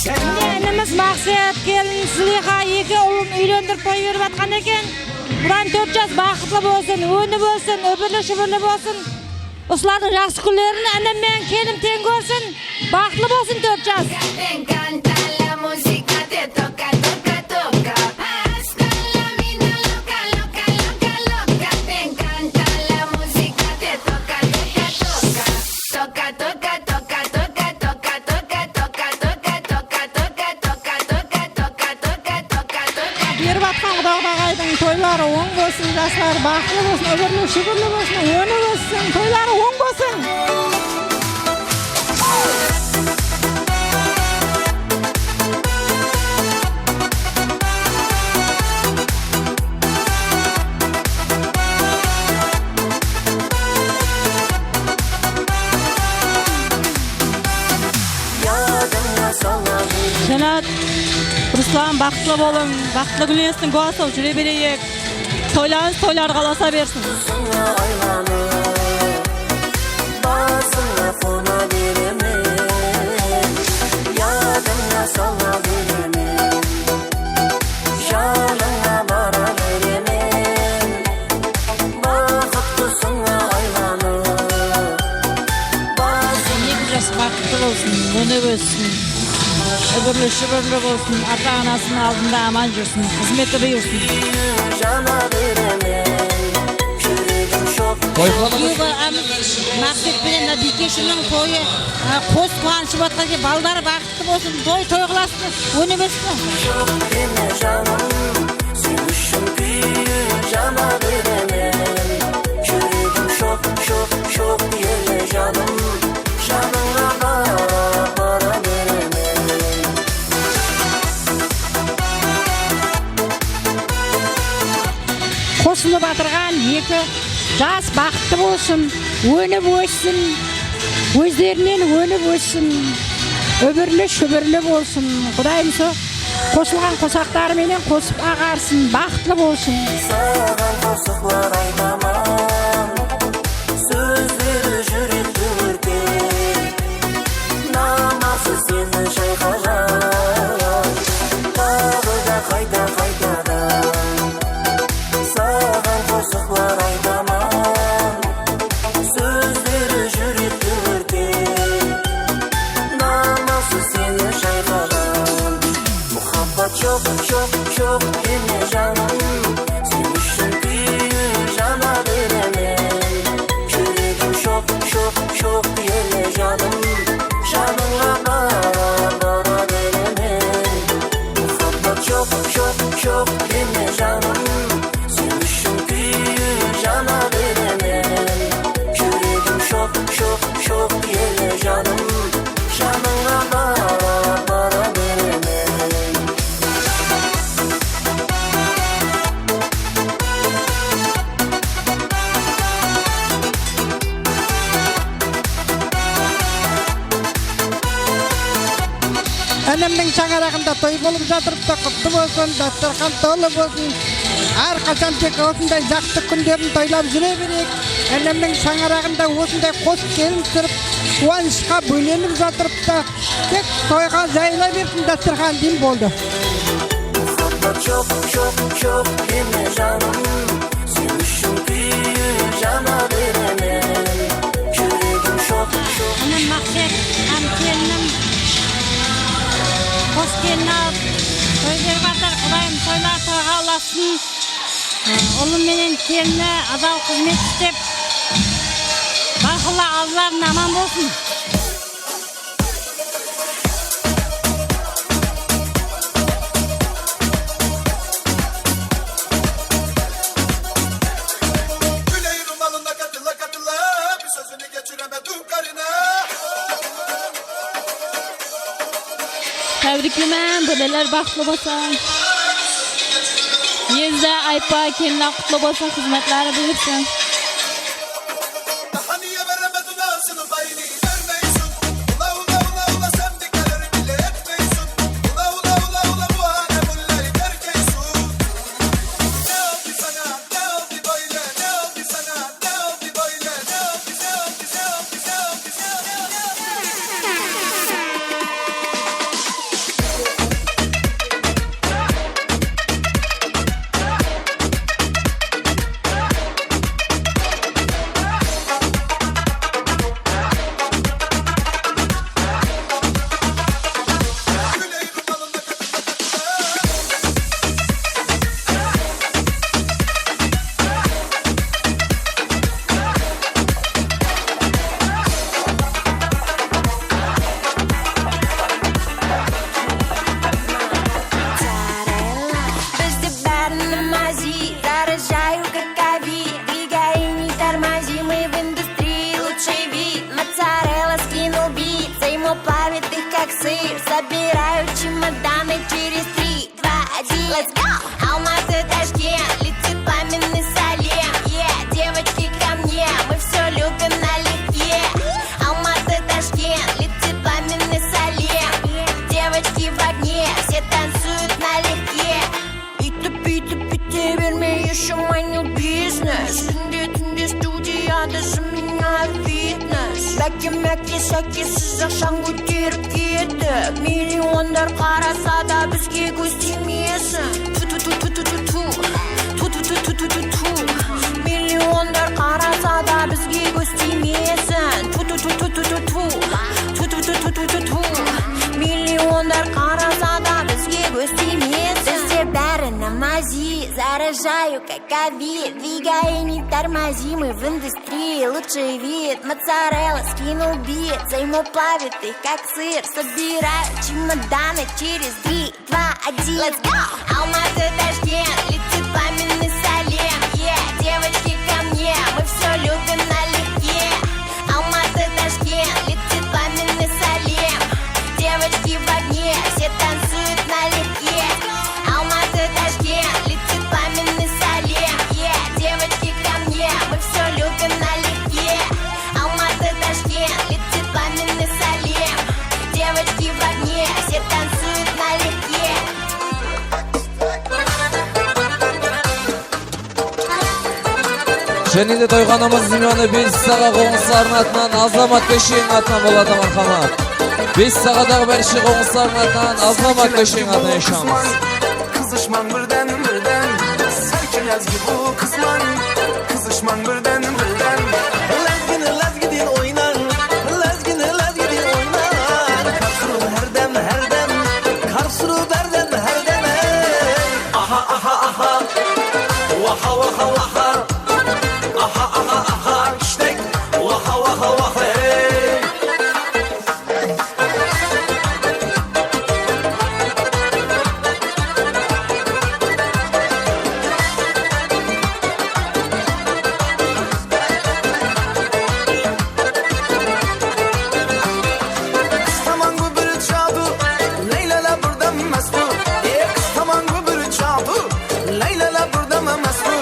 Mine, inimiz Maqset, kelin Zuleyxa eki ulın úylendirip toy berip atqan eken. Bulardıń tórt jas baxıtlı bolsın, óni bolsın, úmirli-shúmirli bolsın. Usılardıń jaqsı kúnlerin inim menen kelinim teń kórsin. Baxıtlı bolsın tórt jas. Berip atqan quda-qudaǵaydıń toyları oń bolsın, jasları baxıtlı bolsın, úmirli-shúmirli bolsın, óni bolsın, toyları oń bolsın. Jánat, Ruslan, baxıtlı bolıń. Baxıtlı kúnlerińizdiń gúwası bolıp júre bereyik. Toylarıńız toylarǵa ulasa bersin. Basıńa qona beremen, yadıńa sala beremen. Janıńa bara beremen, baxıt qusıńa aylanıp. Eki jas baxıtlı bolsın, ónip óssin, úmirli-shúmirli bolsın, ata-anasınıń aldında aman júrsin, xızmeti buyırsın. Jana beremen, júregim shoq. Kúyewbalı Maqset penen mına biykeshimniń toyı, a, qos quwanıshı bolıp atqan eken, balaları baxıtlı bolsın, toy toy qılasın, ónip óssin. Joq deme janım, sen ushın kúyip jana beremen. Júregim shoq, shoq, shoq ele janım, janıńa qarap bara beremen. Qosılıp atırǵan eki jas baxıtlı bolsın, ónip óssin, ózlerinen ónip óssin, úmirli-shúmirli bolsın. Qudayım so qosılǵan qosaqtarı menen qosıp aǵarsın, baxıtlı bolsın. Saǵan qosıqlar aytaman, sózleri júrekti órtep, naması seni shayqaǵan, taǵı da qayta-qaytadan. Saǵan qosıqlar aytaman, sózleri júrekti órtep, naması seni shayqaǵan. Muhabbat joq, joq, joq deme janım, sen ushın kúyip jana beremen. Júregim shoq, shoq, shoq ele janım, janıńa qarap bara beremen. Muhabbat joq, joq, joq deme janım, sen ushın kúyip jana beremen. Júregim shoq, shoq, shoq ele janım, janıńa qarap bara beremen. Shańaraǵında toy bolıp jatırıptı, qutlı bolsın, dasturxan tolı bolsın. Hár qashan tek osınday jaqsı kúnlerin toylap júre bereyik. Enemniń shańaraǵında osınday qos kelin túsirip, quwanıshqa bólenip jatırıptı. Tek toyǵa jayıla bersin dasturxan deyim, boldı. Uzatma, joq, joq, joq deme, janım. Sen ushın kúyip jana beremen. Júregim shoq, shoq. Mine, Maqset hám kelinim qos kelin alıp toy berip atır. Qudayım toylar toyǵa ulassın. Ulı menen kelini adal xızmet islep, baxıtlı, aldılarında aman bolsın. Gúley rumalına katıla katıla, bir sózini keshireme, dur karına. Tábirikleymen, bóleler baxıtlı bolsın. Ezde, Aypa, kelinler qutlı bolsın, xızmetleri buyırsın. Daha niye beremedin asını payını vermeysin? Ula, ula, ula, ula, sen bir gelir bile etmeysin. Ula, ula, ula, ula, bu hane mullay terkeysin. Ne oldı sana, ne oldı böyle, ne oldı sana, ne oldu böyle, ne oldu, ne oldu, ne oldu, ne oldu, ne oldu? Bizde bári namazi, zarяжаю, как авид. Двигай, не тормози, мы в индустрии лучший вид. Моцарелла скинул бит, Займоплавит их, как сыр. Собираю чемоданы через три, два, один. Let's go! Алматы, Ташкент, летит пламенный салем. Yeah, девочки, ко мне, мы всё любим налегке. Алматы, Ташкент, летит пламенный салем. Девочки в огне, все танцуют налегке. Úytip, búytip, búyte berme, ещё my new business. Kúnde, túnde studiyada, jimina fitness. Báke, máke, sáke, sızıq shań kóterip ketip. Millionlar qarasa da, bizge kóz tiymesin. Tu, tu, tu. Tu, tu, tu, tu, tu. Tu, tu, tu, tu, tu, tu, tu. Millionlar qarasa da, bizge kóz tiymesin. Tu, tu, tu, tu, tu, tu, tu. Tu, tu, tu, tu, tu, tu, tu. Millionlar qarasa da, bizge kóz tiymesin. Bizde bári namazi, zarяжаю, как авид. Двигай, не тормози, мы в индустрии лучший вид. Моцарелла скинул бит, Займоплавит их, как сыр. Собираю чемоданы через три, два, один. Let's go! Алматы, Ташкент, летит пламенный салем. Yeah, девочки, ко мне, мы всё любим налегке. Алматы, Ташкент, летит пламенный салем. Девочки в огне, все танцуют налегке. Алматы, Ташкент, летит пламенный салем. Yeah, девочки, ко мне, мы всё любим налегке. Алматы, Ташкент, летит пламенный салем. Девочки в огне, все танцуют налегке. Jáne de toyxanamız miymanı Bes Saǵa qońsılarınıń atınan, Azamat Kósheniń atınan boladı, marhamat. Bes Saǵadaǵı bárshe qońsılarınıń atınan, Azamat Kósheniń atınan ushıramız. Qızışmań birden-birden, sálki lázgi bul qızman. Qızışmań birden-birden, lázgini lázgi deyip oynań, lázgini lázgi deyip oynań. Kársuruw hárdem, hárdem, kársuruw bárdem, hárdem, ey. Aha, aha, aha. Waha, waha, waha. Aha, aha, aha. Kishtek. Waha, waha, waha, ey. Qız taman gúbir jadu, láylala birden mástu. E, qız taman gúbir jadu, láylala birden mástu.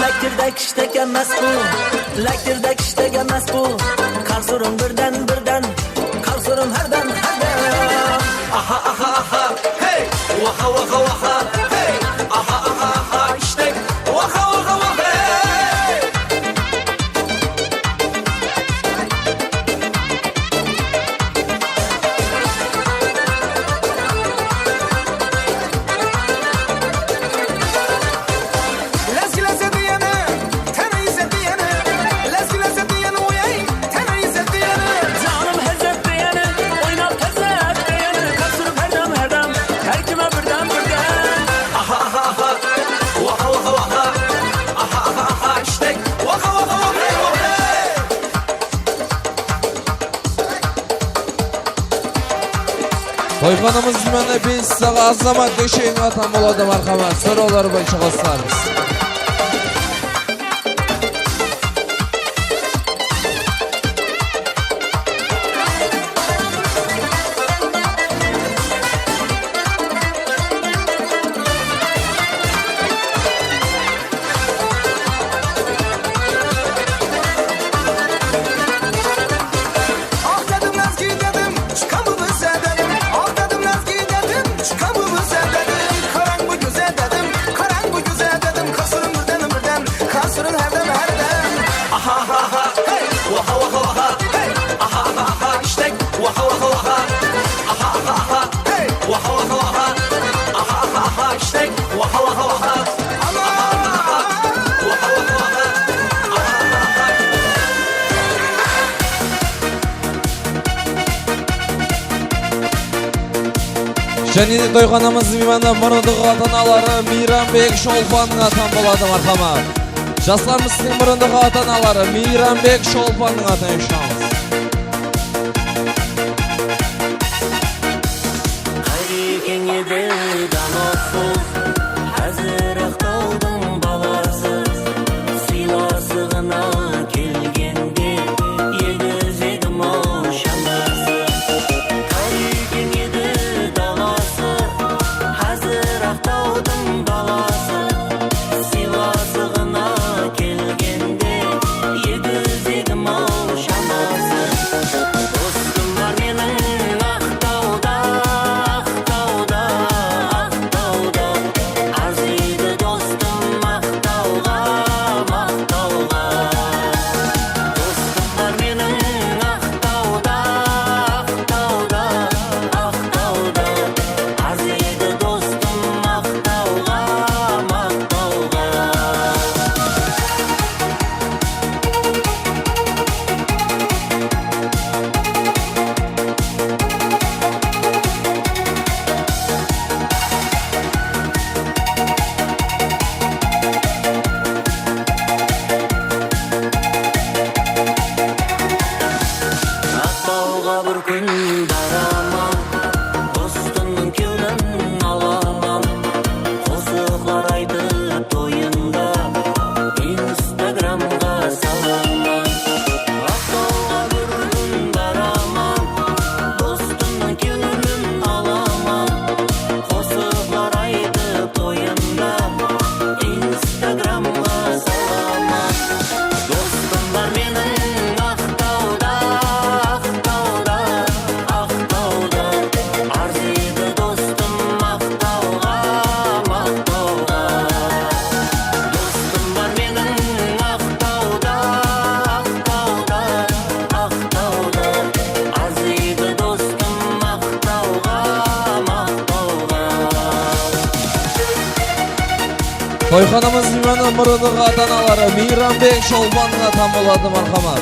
Lákirde kishtek emes bul, lákirde kishtek emes bul. Kársuruw birden, birden, kársuruw hárdem, hárdem. Aha, aha, aha. Aha, aha, aha, hey! Aha, aha, aha, ishtek! Aha, aha, aha, hey! Lázgi-lázgi diyeni, teni izzet diyeni. Lázgi-lázgi diyeni, oyay, teni izzet diyeni. Janım házzet diyeni, oynap házzet diyeni. Qásir hárdem, hárdem, hár kime birdem, birdem. Aha, aha, aha. Aha, aha, aha. Aha, aha, aha. Ishtek. Aha, aha, aha. Toyxanamız miymanı bes saǵa Azamat Dushenov atan boladı, marhamat. Sorawlar boyınsha qosılamız. Aq dedim, lázgi dedim, shıqqan bul bizde dedim. Aq dedim, lázgi dedim, shıqqan bul bizde dedim. Qarań bul kózde dedim, qarań bul kózde dedim. Qásirım birden-birden, qásirım hárdem-hárdem. Aha, aha, aha, hey! Aha, aha, aha, hey! Aha, aha, aha, ishtek! Aha, aha, aha, aha, aha, aha, hey! Aha, aha, aha, aha, aha, aha, ishtek! Aha, aha, aha, aha, aha, aha, aha, aha, aha. Jáne de toyxanamız miymanı mırındıǵı ata-anaları Miyrambek Sholpanıń atan boladı, marhamat. Jaslarımız, siziń mırındıǵı ata-anaları Miyrambek Sholpanıń atan ushıramız. Qarekeń edi dalası, házir Aqtawdıń balası. Sıylasıǵına kelgende, egizegim aw shanası. Qarekeń edi dalası, házir Aqtawdıń balası. Sıylasıǵına kelgende, egizegim aw shanası. Dostım bar meniń Aqtawda, Aqtawda, Aqtawda. Arzıydı dostım Aqtawǵa, Aqtawǵa. Dostım bar meniń Aqtawda, Aqtawda, Aqtawda. Arzıydı dostım Aqtawǵa, Aqtawǵa. Aqtawǵa bir kún baraman, dostımnıń kewlin alaman. Qosıqlar aytıp toyında Instagramǵa salaman. Aqtawǵa bir kún baraman, dostımnıń kewlin alaman. Qosıqlar aytıp toyında Instagramǵa salaman. Dostım bar meniń Aqtawda, Aqtawda, Aqtawda. Arzıydı dostım Aqtawǵa, Aqtawǵa. Dostım bar meniń Aqtawda, Aqtawda, Aqtawda. Arzıydı dostım Aqtawǵa, Aqtawǵa. Toyxanamız miymanı mırındıǵı ata-anaları Miyrambek Sholpanıń atan boladı, marhamat.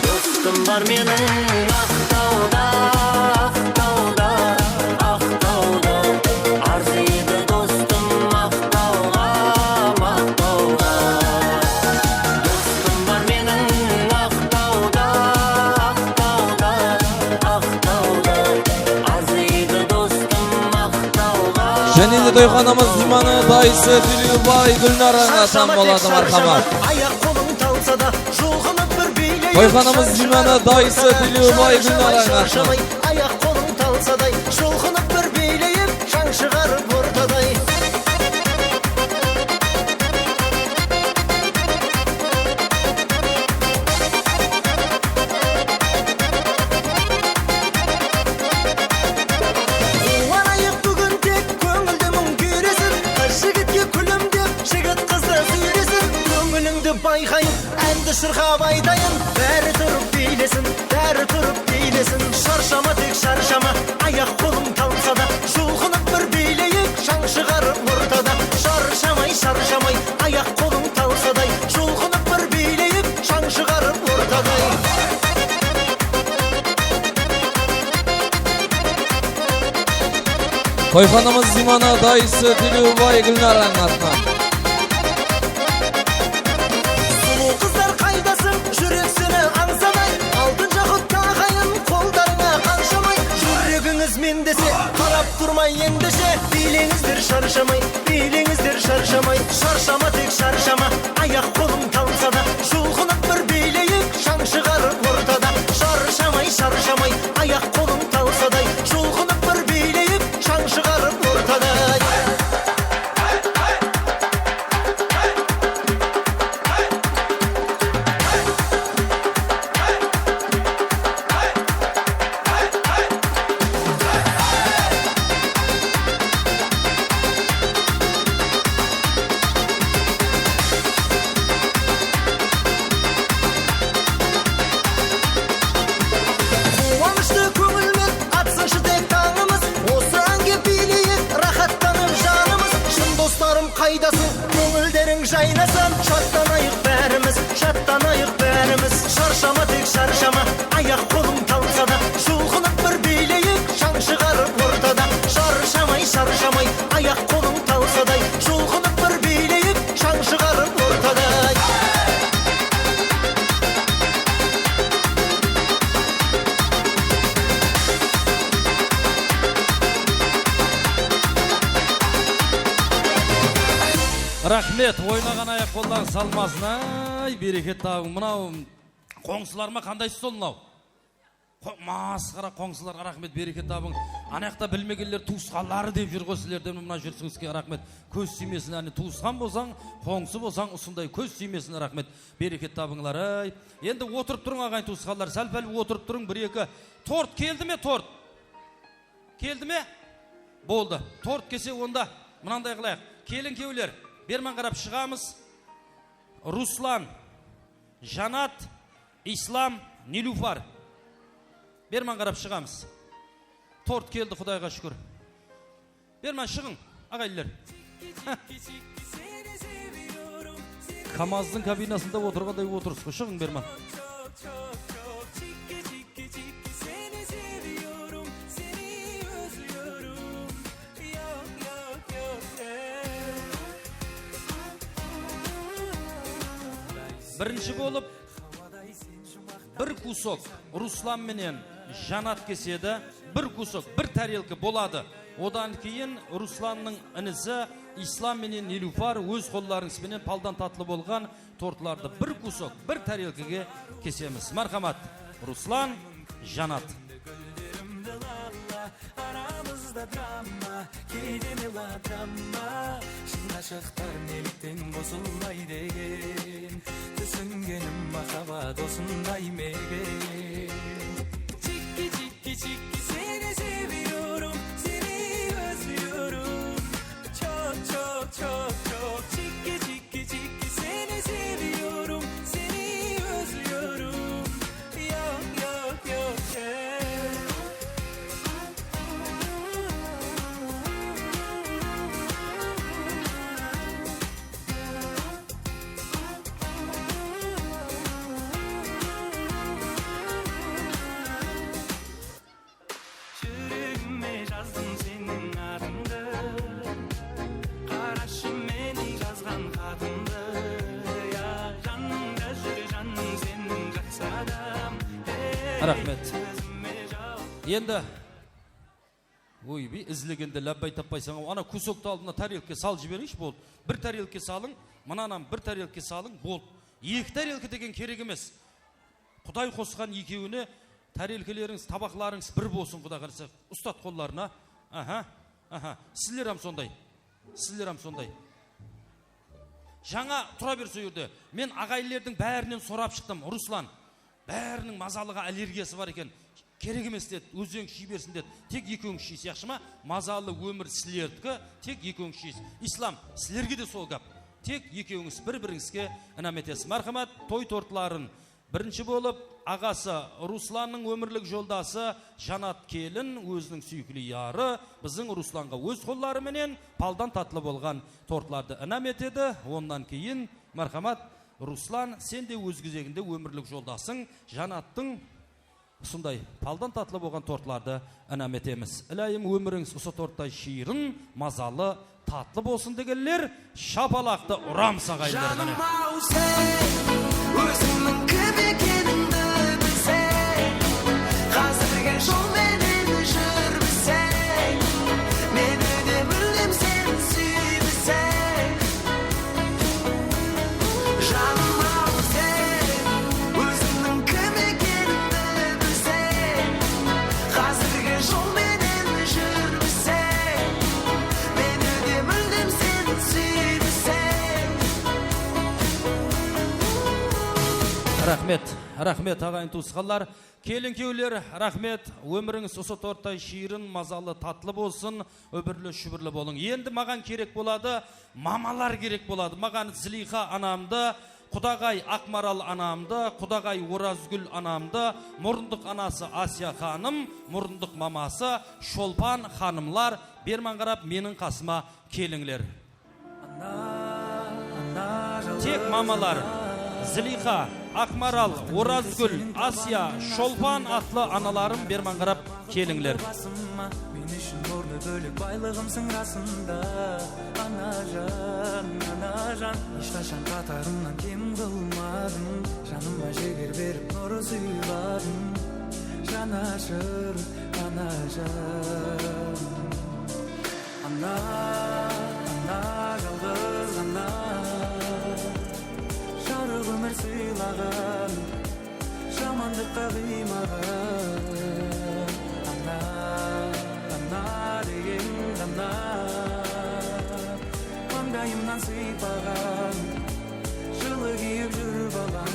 Dostım bar meniń Aqtawda, Aqtawda, Aqtawda. Arzıydı dostım Aqtawǵa, Aqtawǵa. Dostım bar meniń Aqtawda, Aqtawda, Aqtawda. Arzıydı dostım Aqtawǵa. Jáne de toyxanamız miymanı dayısı Tiliwbay Gúlnaranıń atan boladı, marhamat. Ayaq-qolıń talsa da, juwǵınıp bir biyle Toyxanamız miymanı dayısı Tilewbay Gúlnarań atına. Sharshama, ayaq-qolıń talsaday, julqınıp bir biyleyik, shań shıǵarıp ortaday. Quwanayıq búgin tek, kóńilde muń kúyresin, qız jigitke kúlimdep, jigit qızdı súyresin. Kóńilińdi bayqayın, ándi shırqap aytayın, bári turıp biylesin, bári turıp biylesin. Sharshama, tek sharshama, ayaq-qolıń talsa da, julqınıp bir biyleyik, shań shıǵarıp ortada. Sharshamay, sharshamay, ayaq-qolıń talsaday, julqınıp bir biyleyik, shań shıǵarıp ortaday. Toyxanamız miymanı dayısı Tilewbay Gúlnarań atına. Sulıw qızlar qaydasıń, júrek seni ańsamay, altın jaqut taǵayın qoldarıńa qanshamay. Júregińiz men dese, qarap turmay endishe, biyleńizler sharshamay, biyleńizler sharshamay. Sharshama, tek sharshama, ayaq-qolıń talsa da, julqınıp bir biyleyik, shań shıǵarıp ortada. Sharshamay, sharshamay, ayaq-qolıń talsaday, julqınıp bir biyleyik, shań shıǵarıp ortaday. Quwanıshlı kóńilmen atsınshı tek tańımız, osı áńge biyleyik, raxattanıp janımız. Shın doslarım qaydasıń, kóńilleriń jaynasın, shadlanayıq bárimiz, shadlanayıq bárimiz. Sharshama, tek sharshama, ayaq-qolıń talsa da, julqınıp bir biyleyik, shań shıǵarıp ortada. Sharshamay, sharshamay, ayaq-qolıń talsaday, julqınıp bir biyleyik, shań shıǵarıp ortaday. Raxmet, oynaǵan ayaq-qollarıń salmasın-ay, bereket tabıń. Mınaw qońsılar ma, qandaysız sol mınaw? Qo-, masqara qońsılar, raxmet, bereket tabıń. Anayaqta bilmegenler tuwısqanları dep júr ǵoy sizlerden, mına júrisińizge raxmet. Kóz tiymesin, áne, tuwısqan bolsań, qońsı bolsań, usınday kóz tiymesin, raxmet. Bereket tabıńlar, áy. Endi otırıp turıń, aǵayin tuwısqanlar, sál-pál otırıp turıń, bir-eki. Tort keldi me, tort? Keldi me? Boldı. Tort kelse onda mınanday qılayıq. Kelin-kúyewler, berman qarap shıǵamız. Ruslan, Janat, Islam, Nilufar. Berman qarap shıǵamız. Tort keldi, Qudayǵa shúkir. Berman, shıǵıń, aǵayinler. Kamazdıń kabinasında otırǵanday otırıs ǵoy. Shıǵıń, berman. Birinshi bolıp bir kusok Ruslan menen Janat kesedi, bir kusok, bir tárelka boladı. Odan keyin Ruslannıń inisi Islam menen Nilufar óz qollarıńız benen paldan tatlı bolǵan tortlardı bir kusok, bir tárelkege kesemiz. Marhamat, Ruslan, Janat. Gúllerimdi lalla, aramızda drama, keyde melodrama. Shın ashıqlar nelekten qosılmaydı eken? Túsingenim, mahabbat osınday ma eken? Chikki, chikki, chikki, seni seviyorum, seni özlüyorum. Çok, çok, çok, çok. Chikki, chikki, chikki, seni seviyorum, seni özlüyorum. Yok, yok, yok, yok. Júregime jazdım seniń adıńdı. Qarashı meniń jazǵan xatımdı. Ya, janımda júr janım seniń jaqsı adam. Ey, raxmet. Kózime jal- Endi, oybey, izlegende lábbay tappaysań-aw. Ana kusoktı aldına tárelkege salıp jibereyinshi, boldı. Bir tárelkege salıń, mınanam bir tárelkege salıń, boldı. Eki tárelka degen kerek emes. Quday qosqan ekewine tárelkelerińiz, tabaqlarıńız bir bolsın, Quday qálese. Ustat qollarına. Aha, aha. Sizler hám sonday. Sizler hám sonday. Jańa, tura ber sol jerde. Men aǵayinlerdiń bárinen sorap shıqtım, Ruslan. Báriniń mazalıǵa allergiyası bar eken. Kerek emes dedi, ózlerińiz jiy bersin dedi. Tek ekewińiz jeysiz, yaqshı ma? Mazalı ómir sizlerdiki, tek ekewińiz jeysiz. Islam, sizlerge de sol gáp. Tek ekewińiz bir-birińizge inam etesiz. Márhamat, toy tortların birinshi bolıp aǵası Ruslannıń ómirlik joldası Janat kelin óziniń súyikli yarı biziń Ruslanǵa óz qolları menen paldan tatlı bolǵan tortlardı inam etedi. Onnan keyin, márhamat, Ruslan, sen de óz gezeginde ómirlik joldasıń Janattıń usınday paldan tatlı bolǵan tortlardı inam etemiz. Iláyım, ómirińiz usı torttay shıyırın, mazalı, tatlı bolsın degenler, shapalaqtı uramız, aǵayinler, qáne. Janım-aw, sen ózińniń kim ekenińdi bilseń, házirgi jol menen júrmeseń, meni de múldem sen súymeseń. Janım-aw, sen ózińniń kim ekenińdi bilseń, házirgi jol menen júrmeseń, meni de múldem sen súymeseń. Raxmet, raxmet, aǵayin tuwısqanlar. Kelinkewler, raxmet. Ómirińiz usı torttay shıyırın, mazalı, tatlı bolsın. Úbirli-shúbirli bolıń. Endi maǵan kerek boladı, mamalar kerek boladı. Maǵan Ziliyxa anamdı, qudaǵay Aqmaral anamdı, qudaǵay Orazgúl anamdı, murındıq anası Asiya xanım, murındıq maması Sholpan xanımlar, berman qarap meniń qasıma kelińler. Tek mamalar, Ziliyxa, Aqmaral, Orazgúl, Asiya, Sholpan atlı analarım, berman qarap kelińler. Men ushın ornı bólek baylıǵımsıń rasında. Anajan, anajan, hesh qashan qatarımnan kem qılmadıń. Janıma jiger berip, nur sıyladıń. Janashır, anajan. Ana, ana, jalǵız ana, jarıq ómir sıylaǵan, jamanlıqqa qıymaǵan. Ana, ana degen ana, mańdayımnan sıypaǵan, jılı kúyip júr balam.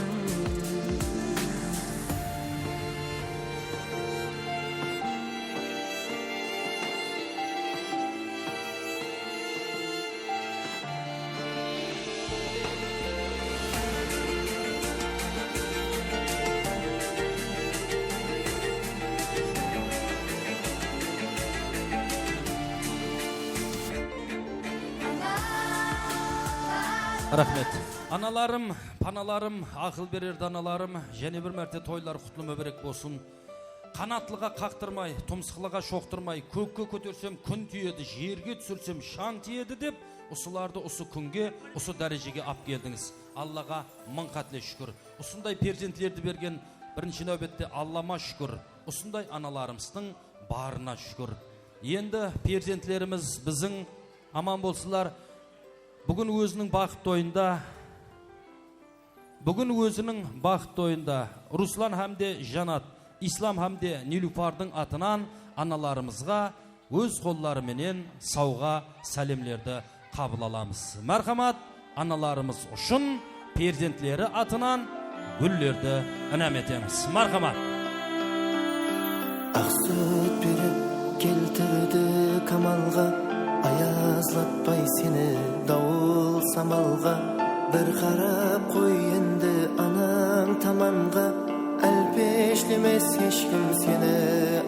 Raxmet. Analarım, panalarım, aqıl berer danalarım, jáne bir márte toylar qutlı múbárek bolsın. Qanatlıǵa qaqtırmay, tumsıqlıǵa shoqtırmay, kókke kótersem kún túyedi, jerge túsirsem shań tiyedi dep, usılardı usı kúnge, usı dárejege ap keldińiz. Allaǵa mıń qátle shúkir. Usınday perzentlerdi bergen birinshi náwbette Allama shúkir. Usınday analarımızdıń barına shúkir. Endi perzentlerimiz biziń aman bolsınlar. Búgin óziniń baxıt toyında Búgin óziniń baxıt toyında Ruslan hám de Janat, Islam hám de Nilufardıń atınan analarımızǵa óz qolları menen sawǵa, sálemlerdi qabıl alamız. Márhamat, analarımız ushın perzentleri atınan gúllerdi inam etemiz. Márhamat. Aq sút berip keltirdi kamalǵa, ayazlatpay seni dawıl samalǵa. Bir qarap qoy endi anań tamanǵa, álpeshlemes hesh kim seni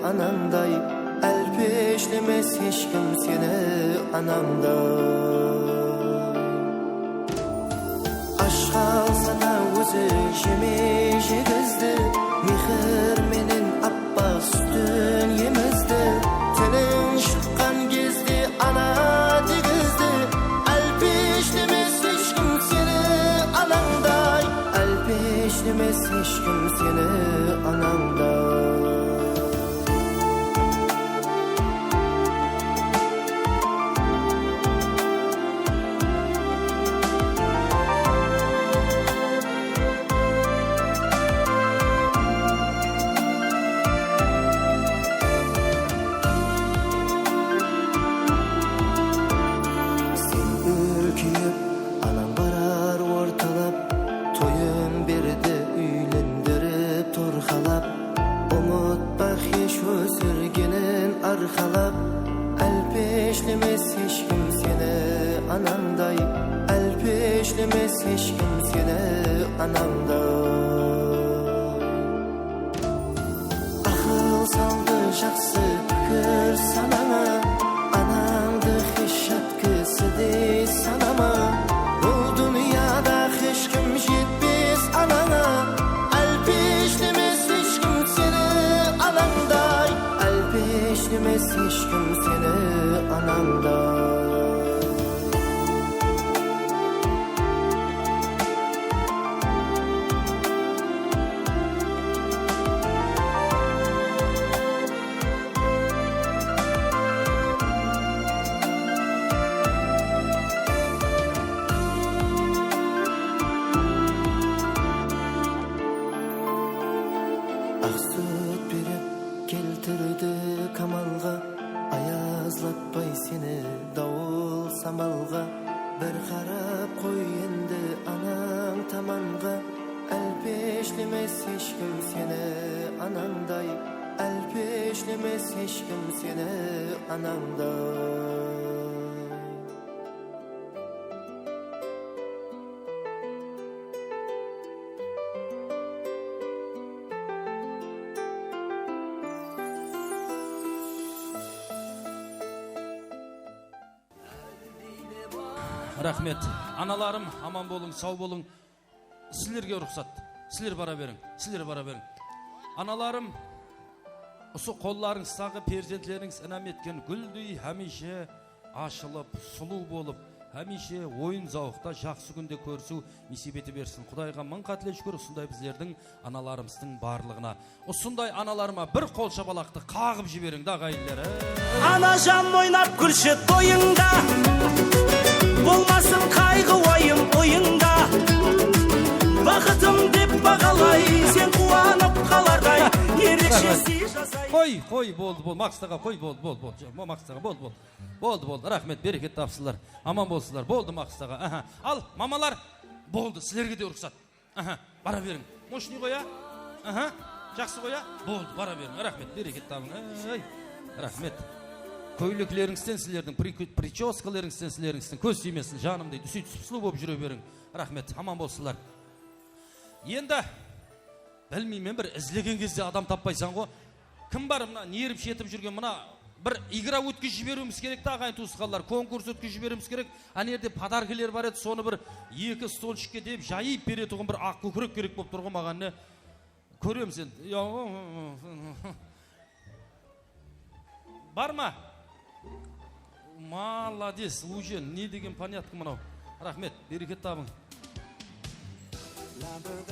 anańday, álpeshlemes hesh kim seni anańday. Ash qalsa da ózi jemey jegizdi, mehir menen appaq sútin emizdi. Tilin shıqqan gezde ana degizdi, álpeshlemes hesh kim seni anańday, álpeshlemes hesh kim seni anańday. Ósirgenin arqalap, álpeshlemes hesh kim seni anańday, álpeshlemes hesh kim seni anańday. Aqıl saldı, jaqsı pikir sanańa, anańdı hesh jat kisidey sanama. Bul dúnyada hesh kim jetpes anańa, álpeshlemes hesh kim seni anańday, álpeshlemes hesh kim seni anańday. Aq sút berip keltirdi kamalǵa, ayazlatpay seni dawıl samalǵa. Bir qarap qoy endi anań tamanǵa, álpeshlemes hesh kim seni anańday, álpeshlemes hesh kim seni anańday. Raxmet. Analarım, aman bolıń, saw bolıń. Sizlerge ruxsat. Sizler bara beriń. Sizler bara beriń. Analarım, usı qollarıńızdaǵı perzentlerińiz inam etken gúldey hámiyshe ashılıp, sulıw bolıp, hámiyshe oyın-zawıqta, jaqsı kúnde kórisiw nesip ete bersin. Qudayǵa mıń qátle shúkir, usınday bizlerdiń analarımızdıń barlıǵına. Usınday analarıma bir qol shapalaqtı qaǵıp jiberiń de, aǵayinler, e. Anajan, oynap kúlshi toyıńda, bolmasın qayǵı-wayım oyıńda. Baxıtım dep baǵalay, sen quwanıp qalarday, ereshesi jasay. Qoy, qoy, boldı, boldı, Maqset aǵa, qoy, boldı, boldı, boldı, Maqset aǵa, boldı, boldı. Boldı, boldı, raxmet, bereket tapsınlar, aman bolsınlar, boldı, Maqset aǵa, aha. Al, mamalar, boldı, sizlerge de ruxsat. Aha, bara beriń. Moshniy qoya. Aha, jaqsı qoya. Boldı, bara beriń. Raxmet, bereket tabıń. Ey, raxmet. Kóyleklerińizden sizlerdiń, pri-, pricheskalarińızdan sizlerińizdiń kóz tiymesin, janım deydi. Súytip, sup-sulıw bolıp júre beriń. Raxmet, aman bolsınlar. Endi, bilmeymen, bir izlegen gezde adam tappaysań ǵo. Kim bar mına nerv shetip júrgen, mına bir igra ótkizip jiberiwimiz kerek te, aǵayin tuwısqanlar, konkurs ótkizip jiberiwimiz kerek. Ana jerde podarkalar bar edi, sonı bir eki stolshikke dep jayıp beretuǵın bir aq kókirek kerek bolıp tur ǵo maǵan, ne? Kóremiz endi. Bar ma? Molodec, uje ne degen понятно mınaw. Raxmet, bereket tabıń.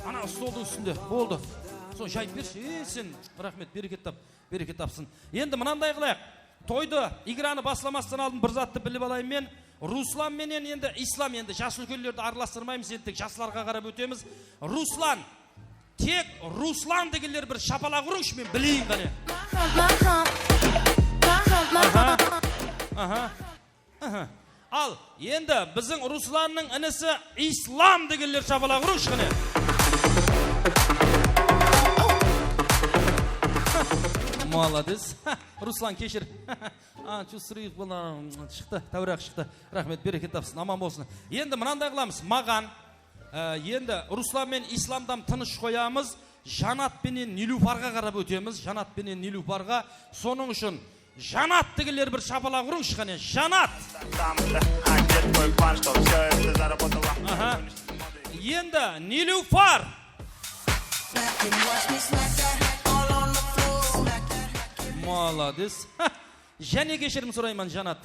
Ana stoldıń ústinde, boldı. Sonı jayıp bershi, e, sen. Raxmet, bereket tap. Bereket tapsın. Endi mınanday qılayıq. Toydı, igranı baslamastan aldın bir zattı bilip alayın men. Ruslan menen endi Islam, endi jas úlkenlerdi aralastırmaymız, endi tek jaslarǵa qarap ótemiz. Ruslan, tek Ruslan degenler bir shapalaq urıńshı, men bileyin qáne. Aha, aha. Aha. Al, endi biziń Ruslannıń inisi Islam degenler shapalaq urıńshı qáne. Molodec. Ruslan, keshir. A, чё срыв было, shıqtı, táwiraq shıqtı. Raxmet, bereket tapsın, aman bolsın. Endi mınanday qılamız, maǵan, e, endi Ruslan menen Islamdan tınısh qoyamız. Janat penen Nilúfarǵa qarap ótemiz. Janat penen Nilúfarǵa. Sonıń ushın Janat degenler bir shapalaq urıńshı qáne. Janat! Aha. Endi Nilúfar! Molodec. Jáne keshirim sorayman, Janat.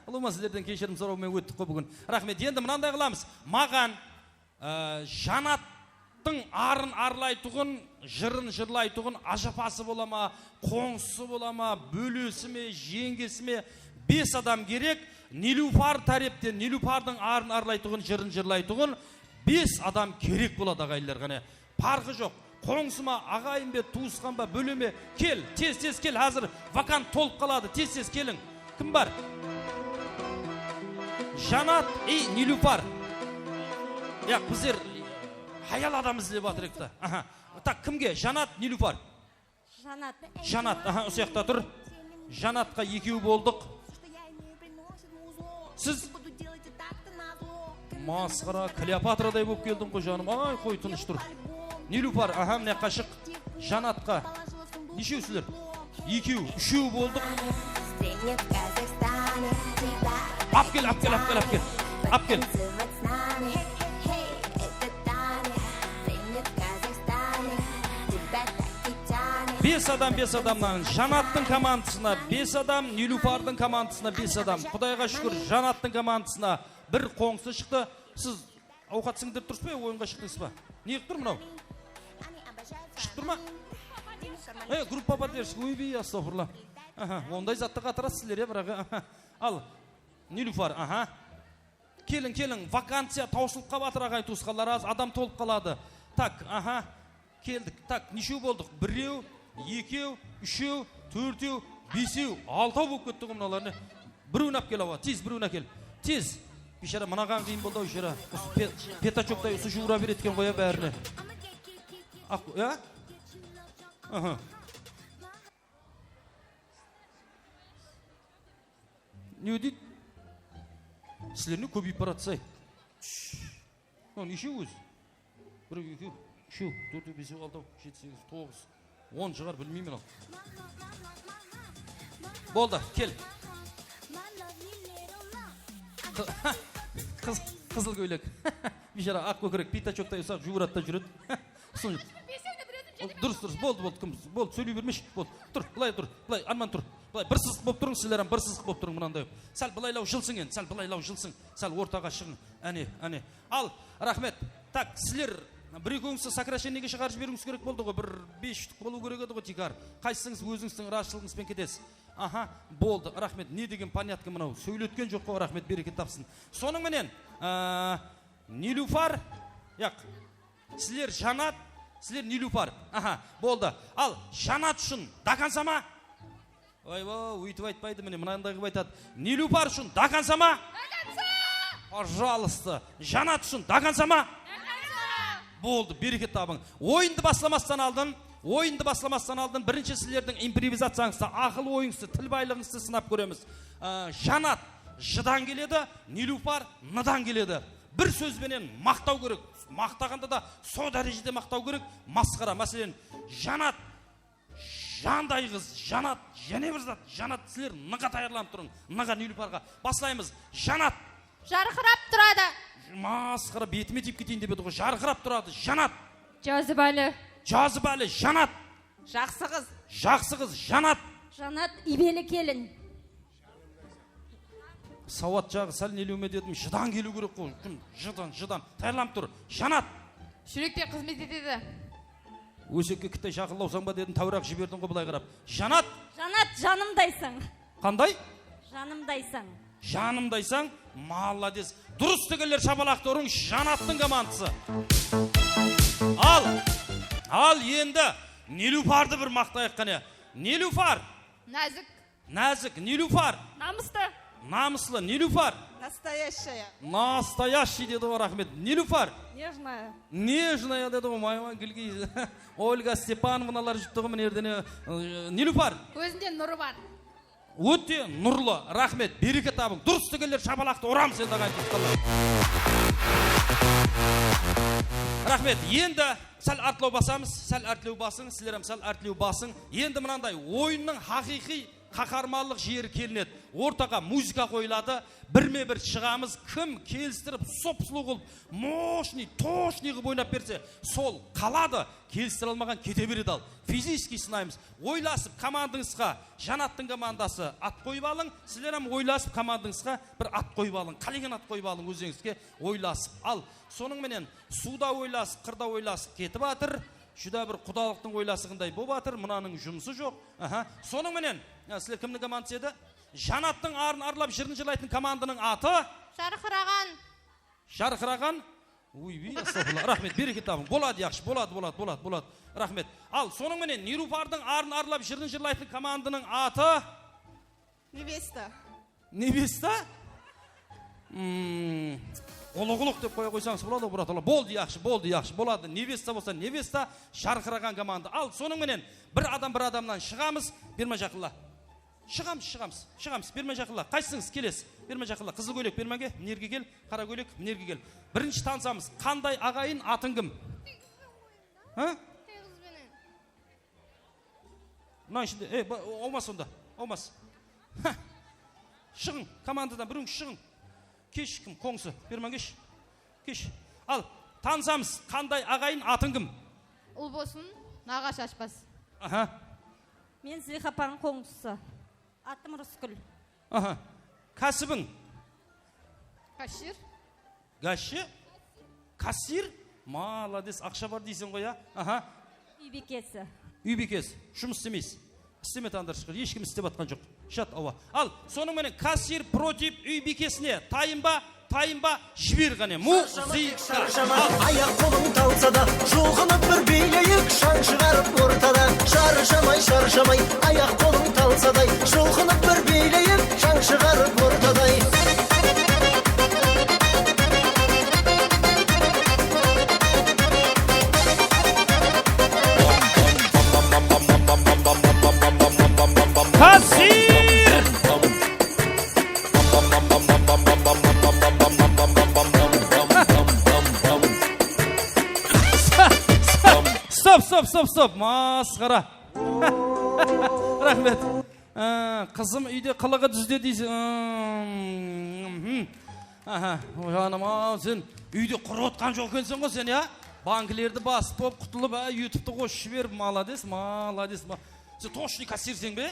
Ulıwma sizlerden keshirim soraw menen óttik ǵo búgin. Raxmet. Endi mınanday qılamız. Maǵan Á, Janattıń arın arlaytuǵın, jırın jırlaytuǵın ajapası bola ma, qońsısı bola ma, bólesi me, jeńgesi me, bes adam kerek. Nilúfar tárepten, Nilúfardıń arın arlaytuǵın, jırın jırlaytuǵın bes adam kerek boladı, aǵayinler, qáne. Parqı joq. Qońsı ma, aǵayin be, tuwısqan ba, bóle me? Kel, tez-tez kel, házir vakant tolıp qaladı, tez-tez keliń. Kim bar? Janat i Nilúfar. Yaq, bizler hayal adam izlep atır edik ta. Aha. Tak, kimge? Janat, Nilúfar. Janat. Janat, aha, usı jaqta tur. Janatqa ekew boldıq. Siz masqara Kleopatraday bolıp keldiń ǵoy, janım. Ay, qoy, tınısh tur. Nilufar, aha, mına jaqqa shıq. Janatqa. Neshewsizler? Ekew, úshew boldıq. Ap kel, ap kel, ap kel, ap kel. Ap kel. Bes adam, bes adamnan Janattıń komandasına bes adam, Nilufardıń komandasına bes adam. Qudayǵa shúkir, Janattıń komandasına bir qońsı shıqtı. Siz awqat sińdirip turıpsız ba ya, oyınǵa shıqtıńız ba? Ne qılıp tur mınaw? Shıqıp tur ma? E, gruppa поддержки, oybiy, astagfirullah. Aha, onday zattı qatırarsız sizler, ya, biraq, aha. Al, Nilufar, aha. Keliń, keliń, vakanciya tawsılıp qalıp atır, aǵayin tuwısqanlar, az adam tolıp qaladı. Tak, aha, keldik. Tak, neshew boldıq? Birew, ekew, úshew, tórtew, besew, altaw bolıp ketti ǵoy mınalar, ne? Birewin alıp kel, awa, tez, birewin ákel. Tez. Biyshara, mınaǵan qıyın boldı-aw, biyshara. Usı pe-, petachoktay usı juwıra beredi eken ǵoy, ya, bárine. Aq, ya? Aha. Ne deydi? Sizler ne kóbeyip baratsa? Mınaw neshew ózi? Birew, ekew, úshew, tórtew, besew, altaw, jeti, segiz, toǵız, on shıǵar, bilmeymen al. Boldı, kel. Qı-, qız-, qızıl kóylek. Biyshara, aq kókirek, pitachoktay usaq juwıradı da júredi. Usın. Durıs, durıs, boldı, boldı, kim, boldı, sóyley bermeshi, boldı. Tur, bılay tur, bılay, arman tur. Bılay, bir sızıq bolıp turıń, sizler hám bir sızıq bolıp turıń, mınanday. Sál bılaylaw jılsıń endi, sál bılaylaw jılsıń, sál ortaǵa shıǵıń. Áne, áne. Al, raxmet. Tak, sizler bir-ekewingisti sokrasheniege shıǵarıp jiberiwińiz kerek boldı ǵoy, bir bes júzlik bolıw kerek edi ǵoy tiykar. Qaysıńız ózińizdiń ırazıshılıǵıńız benen ketesiz? Aha, boldı, raxmet. Ne degen понятно mınaw, sóyletken joq ǵoy, raxmet, bereket tapsın. Sonıń menen, a, Nilufar, yaq. Sizler Janat, sizler Nilufar. Aha, boldı. Al, Janat ushın до конца ma? Oyba, óytip aytpaydı, mine, mınanday qılıp aytadı. Nilufar ushın до конца ma? До конца! Пожалуйста. Janat ushın до конца ma? До конца! Boldı, bereket tabıń. Oyındı baslamastan aldın, oyındı baslamastan aldın birinshi sizlerdiń improvizaciyańızdı, aqıl oyıńızdı, til baylıǵıńızdı sınap kóremiz. Á, Janat J-dan keledi, Nilufar N-dan keledi. Bir sóz benen maqtaw kerek. Maqtaǵanda da sol dárejede maqtaw kerek. Masqara. Máselen, Janat, janday qız, Janat, jáne bir zat, Janat, sizler N-ǵa tayarlanıp turıń. N-ǵa, Nilüfarǵa. Baslaymız. Janat. Jarqırap turadı. Masqara, betime tiyip keteyin dep edi ǵoy. Jarqırap turadı. Janat. Jazıbalı. Jazıbalı, Janat. Jaqsı qız. Jaqsı qız, Janat. Janat, iybeli kelin. Sawat jaǵı sál nelewme dedim, J-dan keliw kerek ǵoy. Kim? J-dan, J-dan. Tayarlanıp tur. Janat. Júrekten xızmet etedi. Ósekke kittay jaqınlawsań ba dedim, táwiraq jiberdiń ǵoy bılay qarap. Janat. Janat, janımdaysań. Qanday? Janımdaysań. Janımdaysań. Molodec. Durıs degenler shapalaqtı urıń, Janattıń komandısı. Al. Al endi Nilüfardı bir maqtayıq qáne. Nilüfar. Názik. Názik, Nilüfar. Namıslı. Namıslı, Nilüfar. Настоящая. Настоящий dedi ǵoy, raxmet. Nilüfar. Нежная. Нежная dedi ǵoy, mayman gilgiy. Olga Stepanovnalar júripti ǵoy mına jerde, ne, ı, Nilüfar. Kózinde nurı bar. Óte nurlı, raxmet, bereket tabıń. Durıs degenler shapalaqtı uramız endi, aǵayin tuwısqanlar. Raxmet, endi sál artlaw basamız, sál artlew basıń, sizler hám sál artlew basıń. Endi mınanday oyınnıń haqıyqıy qaharmanlıq jeri kelinedi. Ortaǵa muzıka qoyıladı, birme-bir shıǵamız, kim kelistirip, sup-sulıw qılıp, мощный, точный qılıp oynap berse, sol qaladı, kelistire almaǵan kete beredi al. Физический sınaymız. Oylasıp komandıńızǵa, Janattıń komandası at qoyıp alıń, sizler hám oylasıp komandıńızǵa bir at qoyıp alıń, qálegen at qoyıp alıń ózińizge oylasıp. Al, sonıń menen suwda oylasıp, qırda oylasıp ketip atır. Júdá bir qudalıqtıń oylasıǵınday bolıp atır, mınanıń jumısı joq. Aha. Sonıń menen, ya, sizler kimniń komandası edi? Janattıń arın arlap jırın jırlaytın komandanıń atı? Jarqıraǵan. Jarqıraǵan? Oybiy, astagfirullah. Raxmet, bereket tabıń. Boladı, yaqshı, boladı, boladı, boladı, boladı. Raxmet. Al, sonıń menen Nilufardıń arın arlap jırın jırlaytın komandanıń atı? Nevesta. Nevesta? Hmm. Qulıq-qulıq dep qoya qoysańız boladı, bratala. Boldı, yaqshı, boldı, yaqshı, boladı. Nevesta bolsa nevesta, jarqıraǵan komanda. Al, sonıń menen bir adam bir adamnan shıǵamız. Berman, jaqınla. Shıǵamız, shıǵamız, shıǵamız. Berman, jaqınla. Qaysıńız kelesiz? Berman, jaqınla. Qızıl kóylek Bermange, mına jerge kel. Qara kóylek mına jerge kel. Birinshi tanısamız. Qanday aǵayin, atıń kim? Ha? Teǵiz benen. Mına ishinde, e, ba-, awmas onda, awmas. Há. Shıǵıń, komandadan birewiń shıǵıń. Kesh, kim, qońsı, Berman, kesh. Kesh. Al, tanısamız, qanday aǵayin, atıń kim? Ulbosın, Naǵash Ashpaz. Aha. Men Zilixapanıń qońsısı. Atım Rıskúl. Aha. Kásibin? Kassir. Gashshi? Kassir? Malades, aqsha bar deyseń ǵoy, ya? Aha. Úy biykesi. Úy biykesi. Jumıs istemeysiz. Isteme, tandır shıǵar. Hesh kim istep atqan joq. Shat, awa. Al, sonıń menen kassir protiv úy biykesine. Tayın ba? Tayın ba? Jiber ǵáne. Muzıka. Al. Ayaq-qolın talsa da, julqınıp bir biyleyik, shań shıǵarıp ortada. Sharshamay, sharshamay, ayaq-qolın talsa da, julqınıp bir biyleyik, shań shıǵarıp ortaday. Kassir! Stop, stop, stop, stop. Masqara. Raxmet. Á, qızım úyde qılıǵı dúzde deysiz. Hm, hm. Aha, janım-aw, sen úyde qurıp otqan joq ekenseń ǵoy sen, ya? Banklerdi basıp bolıp qutılıp, á, YouTube'tı qosıp jiberip, malades, malades, ma-, sen toshnıy kassirseń be?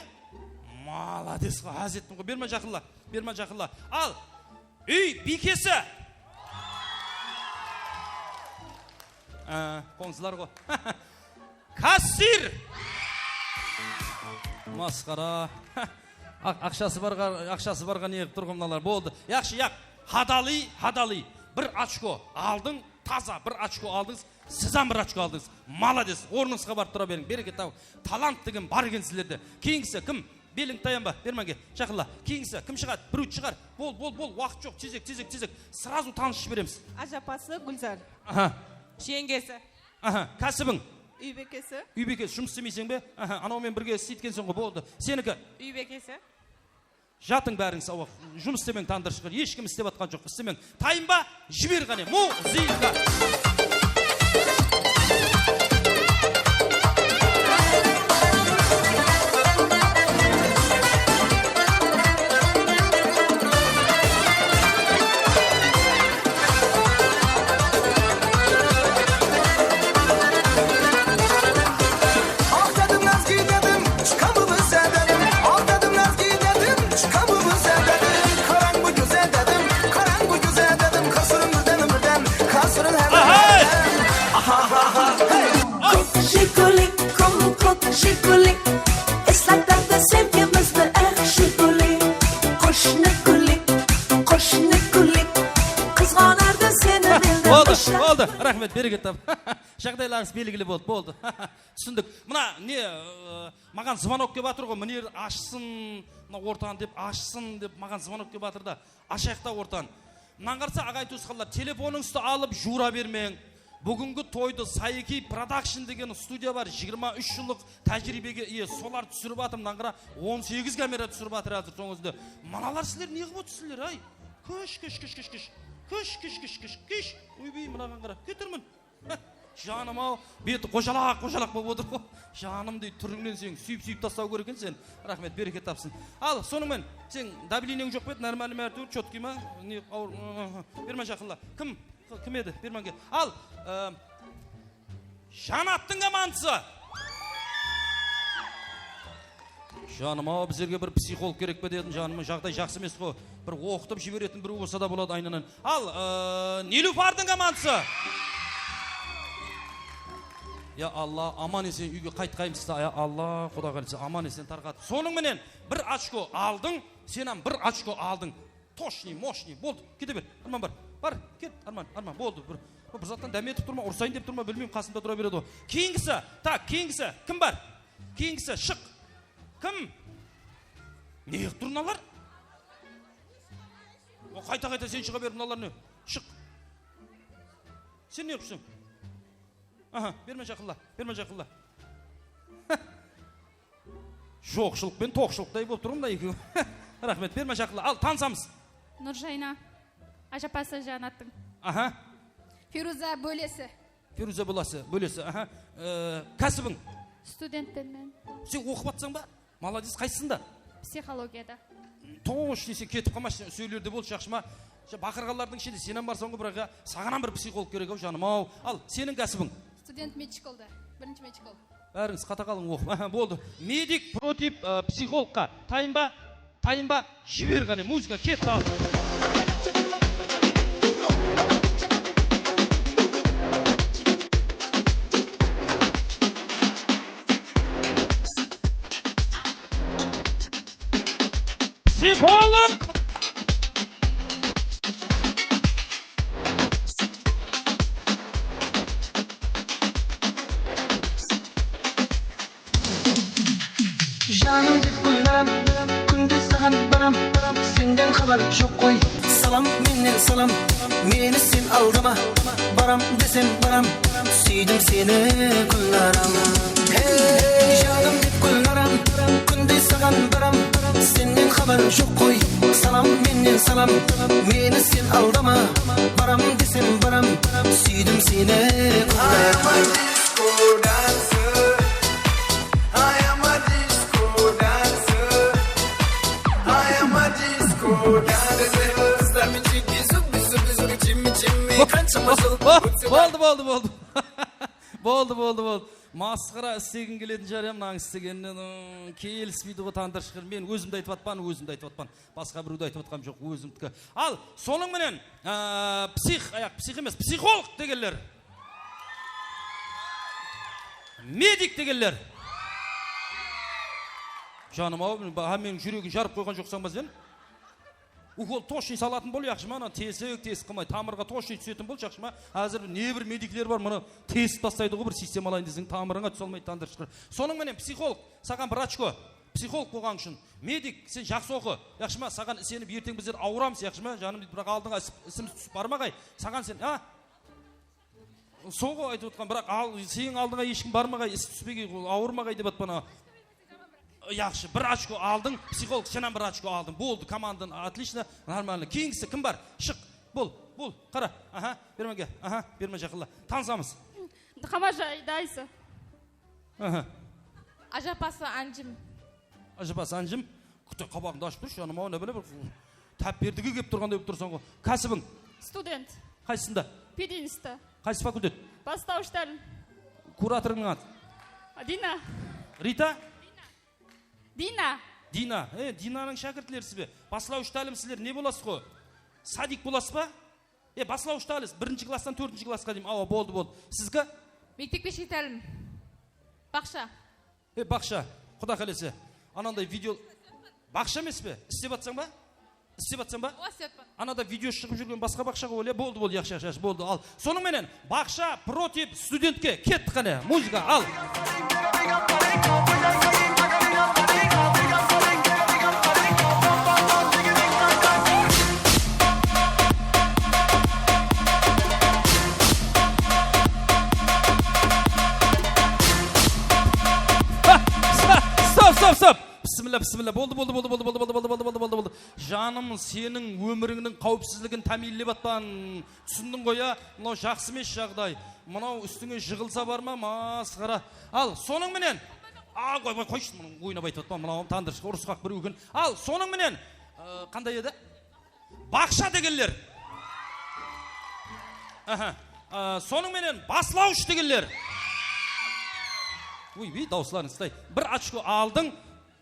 Malades, házir ettim ǵoy. Berman, jaqınla, Berman, jaqınla. Al, úy biykesi. Á, qońsılar ǵoy. Kassir! Masqara. Aq-, aqshası barǵa, aqshası barǵa ne qılıp tur ǵo mınalar. Boldı. Yaqshı, yaq. Hadalıy, hadalıy. Bir ochko aldıń, taza bir ochko aldıńız. Siz hám bir ochko aldıńız. Malades. Ornıńızǵa barıp tura beriń. Bereket tabıń. Talant degen bar eken sizlerde. Keyingisi kim? Beliń tayanba, Bermange, jaqınla. Keyingisi kim shıǵadı? Birewdi shıǵar. Bol, bol, bol, waqıt joq. Tezek, tezek, tezek. Srazu tanısıp jiberemiz. Ájapası Gúlzar. Aha. Jeńgesi. Aha, kásibiń? Úy biykesi. Úy biykesi, jumıs istemeyseń be? Aha, anaw menen birge isleydi ekenseń ǵoy, boldı. Seniki? Úy biykesi. Jatıń bárińiz, awa, jumıs istemeń, tandır shıǵar. Hesh kim istep atqan joq, istemeń. Tayınba, jiber ǵáne, muzıka. Aq dedim, naz kiydirdim, shıqqanbı bizlerden? Aq dedim, naz kiydirdim, shıqqanbı bizlerden? Qarań bu gúzde dedim, qarań bu gúzde dedim, qasırın birden, birden, qasırın hár birden. Ahahaha, hey! Jiguli, qum-qum jiguli, eslatadi sevgimizni, eh, jiguli. Qo'shni guli, qo'shni guli, qizg'anardi seni mendan. Boldı, boldı. Raxmet, bereket tap. Jaǵdaylarıńız belgili boldı, boldı. Túsindik. Mına ne, ı, maǵan zvonok kep atır ǵoy, mına jerdi ashsın, mına ortanı dep ashsın dep maǵan zvonok kep atır da. Ashayıq ta ortanı. Mınan qarasa, aǵayin tuwısqanlar, telefonıńızdı alıp juwıra bermeń. Búgingi toydı Sayki Production degen studiya bar, jigirma úsh jıllıq tájiriybege iye, solar túsirip atır, mınan qara, on segiz kamera túsirip atır házir, soń ózinde. Mınalar sizler ne qılıp otırsızlar, ay? Kish, kish, kish, kish, kish. Kish, kish, kish, kish, kish. Oybey, mınaǵan qara. Ketir mın. Janım-aw, beti qojalaq-qojalaq bolıp otır ǵo. Janım deydi, túrińnen seniń súyip-súyip taslaw kerek eken sen. Raxmet, bereket tapsın. Al, sonıń menen, seniń davleniyań joq pa edi, normalnıy mártebe, chotkiy ma? Ne, awır, Berman jaqınla. Kim? Kim edi? Berman kel. Al, ı, Janattıń komandısı. Janım-aw, bizlerge bir psixolog kerek pe dedim, janım, jaǵday jaqsı emes ǵo. Bir oqıtıp jiberetin birew bolsa da boladı aynanan. Al, ıı, Nilufardıń komandısı. Ya Alla, aman-esen úyge qaytqaymız da, ya Alla, Quda qálese, aman-esen tarqat. Sonıń menen bir ochko aldıń, sen hám bir ochko aldıń. Toshniy, moshniy, boldı, kete ber. Arman bar, bar, ket, Arman, Arman, boldı. Bir, bir zattan dámetip tur ma, urısayın dep tur ma, bilmeymen, qasımda tura beredi ǵo. Keyingisi, tak, keyingisi, kim bar? Keyingisi, shıq. Kim? Ne qılıp tur mınalar? O, qayta-qayta sen shıǵa ber, mınalar ne? Shıq. Sen ne qıpsań? Aha, berme jaqınla, berme jaqınla. Joqshılıq penen toqshılıqtay bolıp turǵan mına ekewi. Raxmet, berme jaqınla. Al, tanısamız. Nurjayna. Ájapası Janattıń. Aha. Feruza bólesi. Feruza bólesi, bólesi, aha. E, kásibiń? Studentpen men. Sen oqıp atsań ba? Molodec, qaysısında? Psixologiyada. Toshno sen ketip qalma, sen usı jerlerde bol, jaqsı ma? Sha baqırǵanlardıń ishinde sen hám barsań ǵoy, biraq ya, saǵan hám bir psixolog kerek-aw, janım-aw. Al, seniń kásibiń? Student medshkolda, birinshi medshkol. Bárińiz qata qalıń oqıp. Aha, boldı. Medik protip, ı, psixologqa. Tayın ba? Tayın ba? Jiber qáne, muzıka ketti, al. Psixolog! Janım dep gúlnaram, kúnde saǵan baram, senden xabar joq qoy. Salam, mennen salam, meni sen aldama. Baram desem baram, súydim seni, gúlnaram. Hey, janım dep gúlnaram, kúnde saǵan baram, senden xabar joq qoy. Salam, mennen salam, meni sen aldama. Baram desem baram, súydim seni, gúlnaram. Disco dancer. I am a disco dancer. I am a disco dancer. Qızlar menen jigge zubbi, zubbi, zubbi, jimmi, jimmi. Qanshama jıl ótse de. Boldı, boldı, boldı. Boldı, boldı, boldı. Masqara istegiń keletin shıǵar ya, mınań istegeninen, ıı, kelispeydi ǵoy, tandır shıǵar. Men ózimdi aytıp atpan, ózimdi aytıp atpan. Basqa birewdi aytıp atqanım joq, ózimdiki. Al, sonıń menen, ıı, psix, ayaq, psix emes, psixolog degenler. Medik degenler. Janım-aw, hámmeniń júregin jarıp qoyǵan joqsań ba sen? Ukol toshnıy salatın bol, yaqshı ma? Ana tesik, tesik qılmay, tamırǵa toshnıy túsetin bol, yaqshı ma? Házir ne bir medikler bar, mına tesip taslaydı ǵoy, bir sistem alayın deseń, tamırıńa túse almaydı, tandır shıǵar. Sonıń menen psixolog, saǵan bir ochko. Psixolog bolǵanıń ushın. Medik, sen jaqsı oqı, yaqshı ma? Saǵan isenip, erteń bizler awıramız, yaqshı ma? Janım, biraq aldıńa is-, isimiz túsip barmaǵay. Saǵan sen, a? Sol ǵoy aytıp otqan, biraq al, seniń aldıńa hesh kim barmaǵay, is túspegey, awırmaǵay dep atpan, a. Yaqshı, bir ochko aldıń, psixolog, sen hám bir ochko aldıń. Boldı, komandań, отлично, нормально. Keyingisi kim bar? Shıq, bol, bol, qara. Aha, berme, aha, berme, jaqınla. Tanısamız. Qamajay dayısı. Aha. Ájapası Anjim. Ájapası Anjim. Kúte, qabaǵıńdı ashıp turshı, janım-aw, ne bile bir táp berdige kelip turǵanday bolıp tursań ǵoy. Kásibiń? Student. Qaysısında? Pedinstitutta. Qaysı fakultet? Baslawısh tálim. Kuratorıńnıń atı? Dina. Rita? Dina. Dina. E, Dinanıń shákirtlerisiz be? Baslawısh tálim sizler ne bolasız ǵoy? Sadik bolasız ba? E, baslawısh tálim, birinshi klasstan tórtinshi klassqa deyin. Awa, boldı, boldı. Sizge? Mektepke sheyingi tálim. Baqsha. E, baqsha. Quda qálese. Ananday video. Baqsha emes pe? Islep atsań ba? Islep atsań ba? Awa, islep atpan. Anada video shıǵıp júrgen basqa baqsha ǵoy, ya? Boldı, boldı, yaqshı, yaqshı, yaqshı, boldı. Al, sonıń menen baqsha protip studentke kettik qáne. Muzıka, al. Stop, stop, stop. Bismilla, bismilla. Boldı, boldı, boldı. Janım, seniń ómirińniń qáwipsizligin támiyinlep atpan. Túsindiń ǵoy, ya? Mınaw jaqsı emes jaǵday. Mınaw ústińe jıǵılsa bar ma, masqara. Al, sonıń menen. A, qoy, qoy, qoyshı, mınaw oynap aytıp atpan, mınaw tandır shıǵar, urısqaq birew eken. Al, sonıń menen. Aa, qanday edi? Baqsha degenler. Aha. Aa, sonıń menen baslawısh degenler. Uy, uy, dawıslarıń sıtay. Bir ochko aldıń.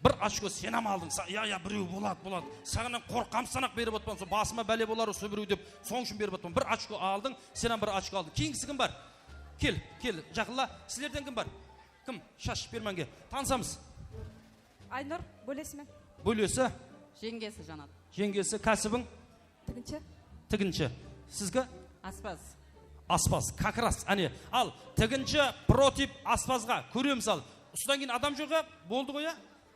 Bir ochko sen hám aldıń. Sa-, ya, ya, birew boladı, boladı. Saǵan qorqamsızdan-aq berip atpan, sol basıma bále bolar usı birew dep, sonıń ushın berip atpan. Bir ochko aldıń, sen hám bir ochko aldıń. Keyingisi kim bar? Kel, kel, jaqınla. Sizlerden kim bar? Kim? Shash, bermenge. Tanısamız. Aynur, bólesimen. Bólesi? Jeńgesi, Janat. Jeńgesi, kásibiń? Tiginshi. Tiginshi. Sizge? Aspaz. Aspaz, как раз, áne. Al, tiginshi protip aspazǵa. Kóremiz, al. Usıdan keyin adam joq, ya? Boldı ǵoy, ya?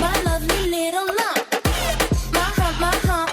My lovely little lump. My hump, my hump.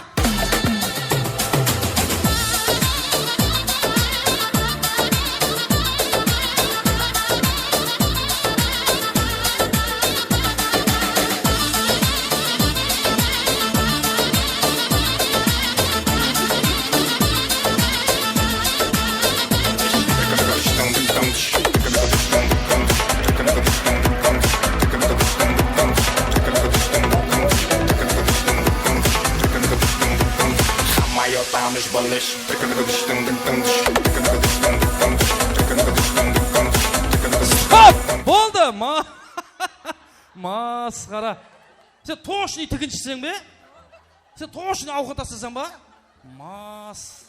Stop! Boldı, ma-, masqara. Sen tochniy tiginshiseń be? Sen tochniy awqat asasań ba? Mas-,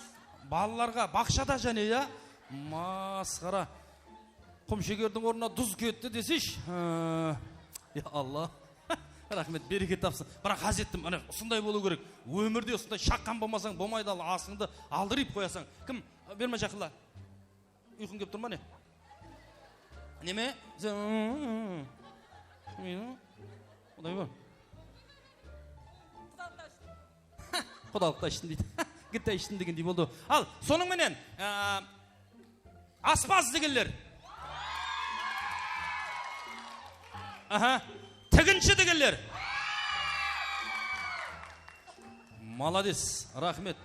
balalarǵa baqshada jáne, ya? Masqara. Qumshekerdiń ornına duz ketti deseyshi. Há. Ya Allah. Raxmet, bereket tapsın. Biraq, Házettim, mine, usınday bolıw kerek. Ómirde usınday shaqqan bolmasań bolmaydı, al, asıńdı aldırıp qoyasań. Kim? Berme jaqınla. Uyqıń kep tur ma ne? Neme? Sen, Quday bar. Qudalıqta ishtım deydi. Gitta ishtım degendey boldı. Al, sonıń menen, a, aspaz degenler. Aha. Tiginshi degenler. Malades, raxmet.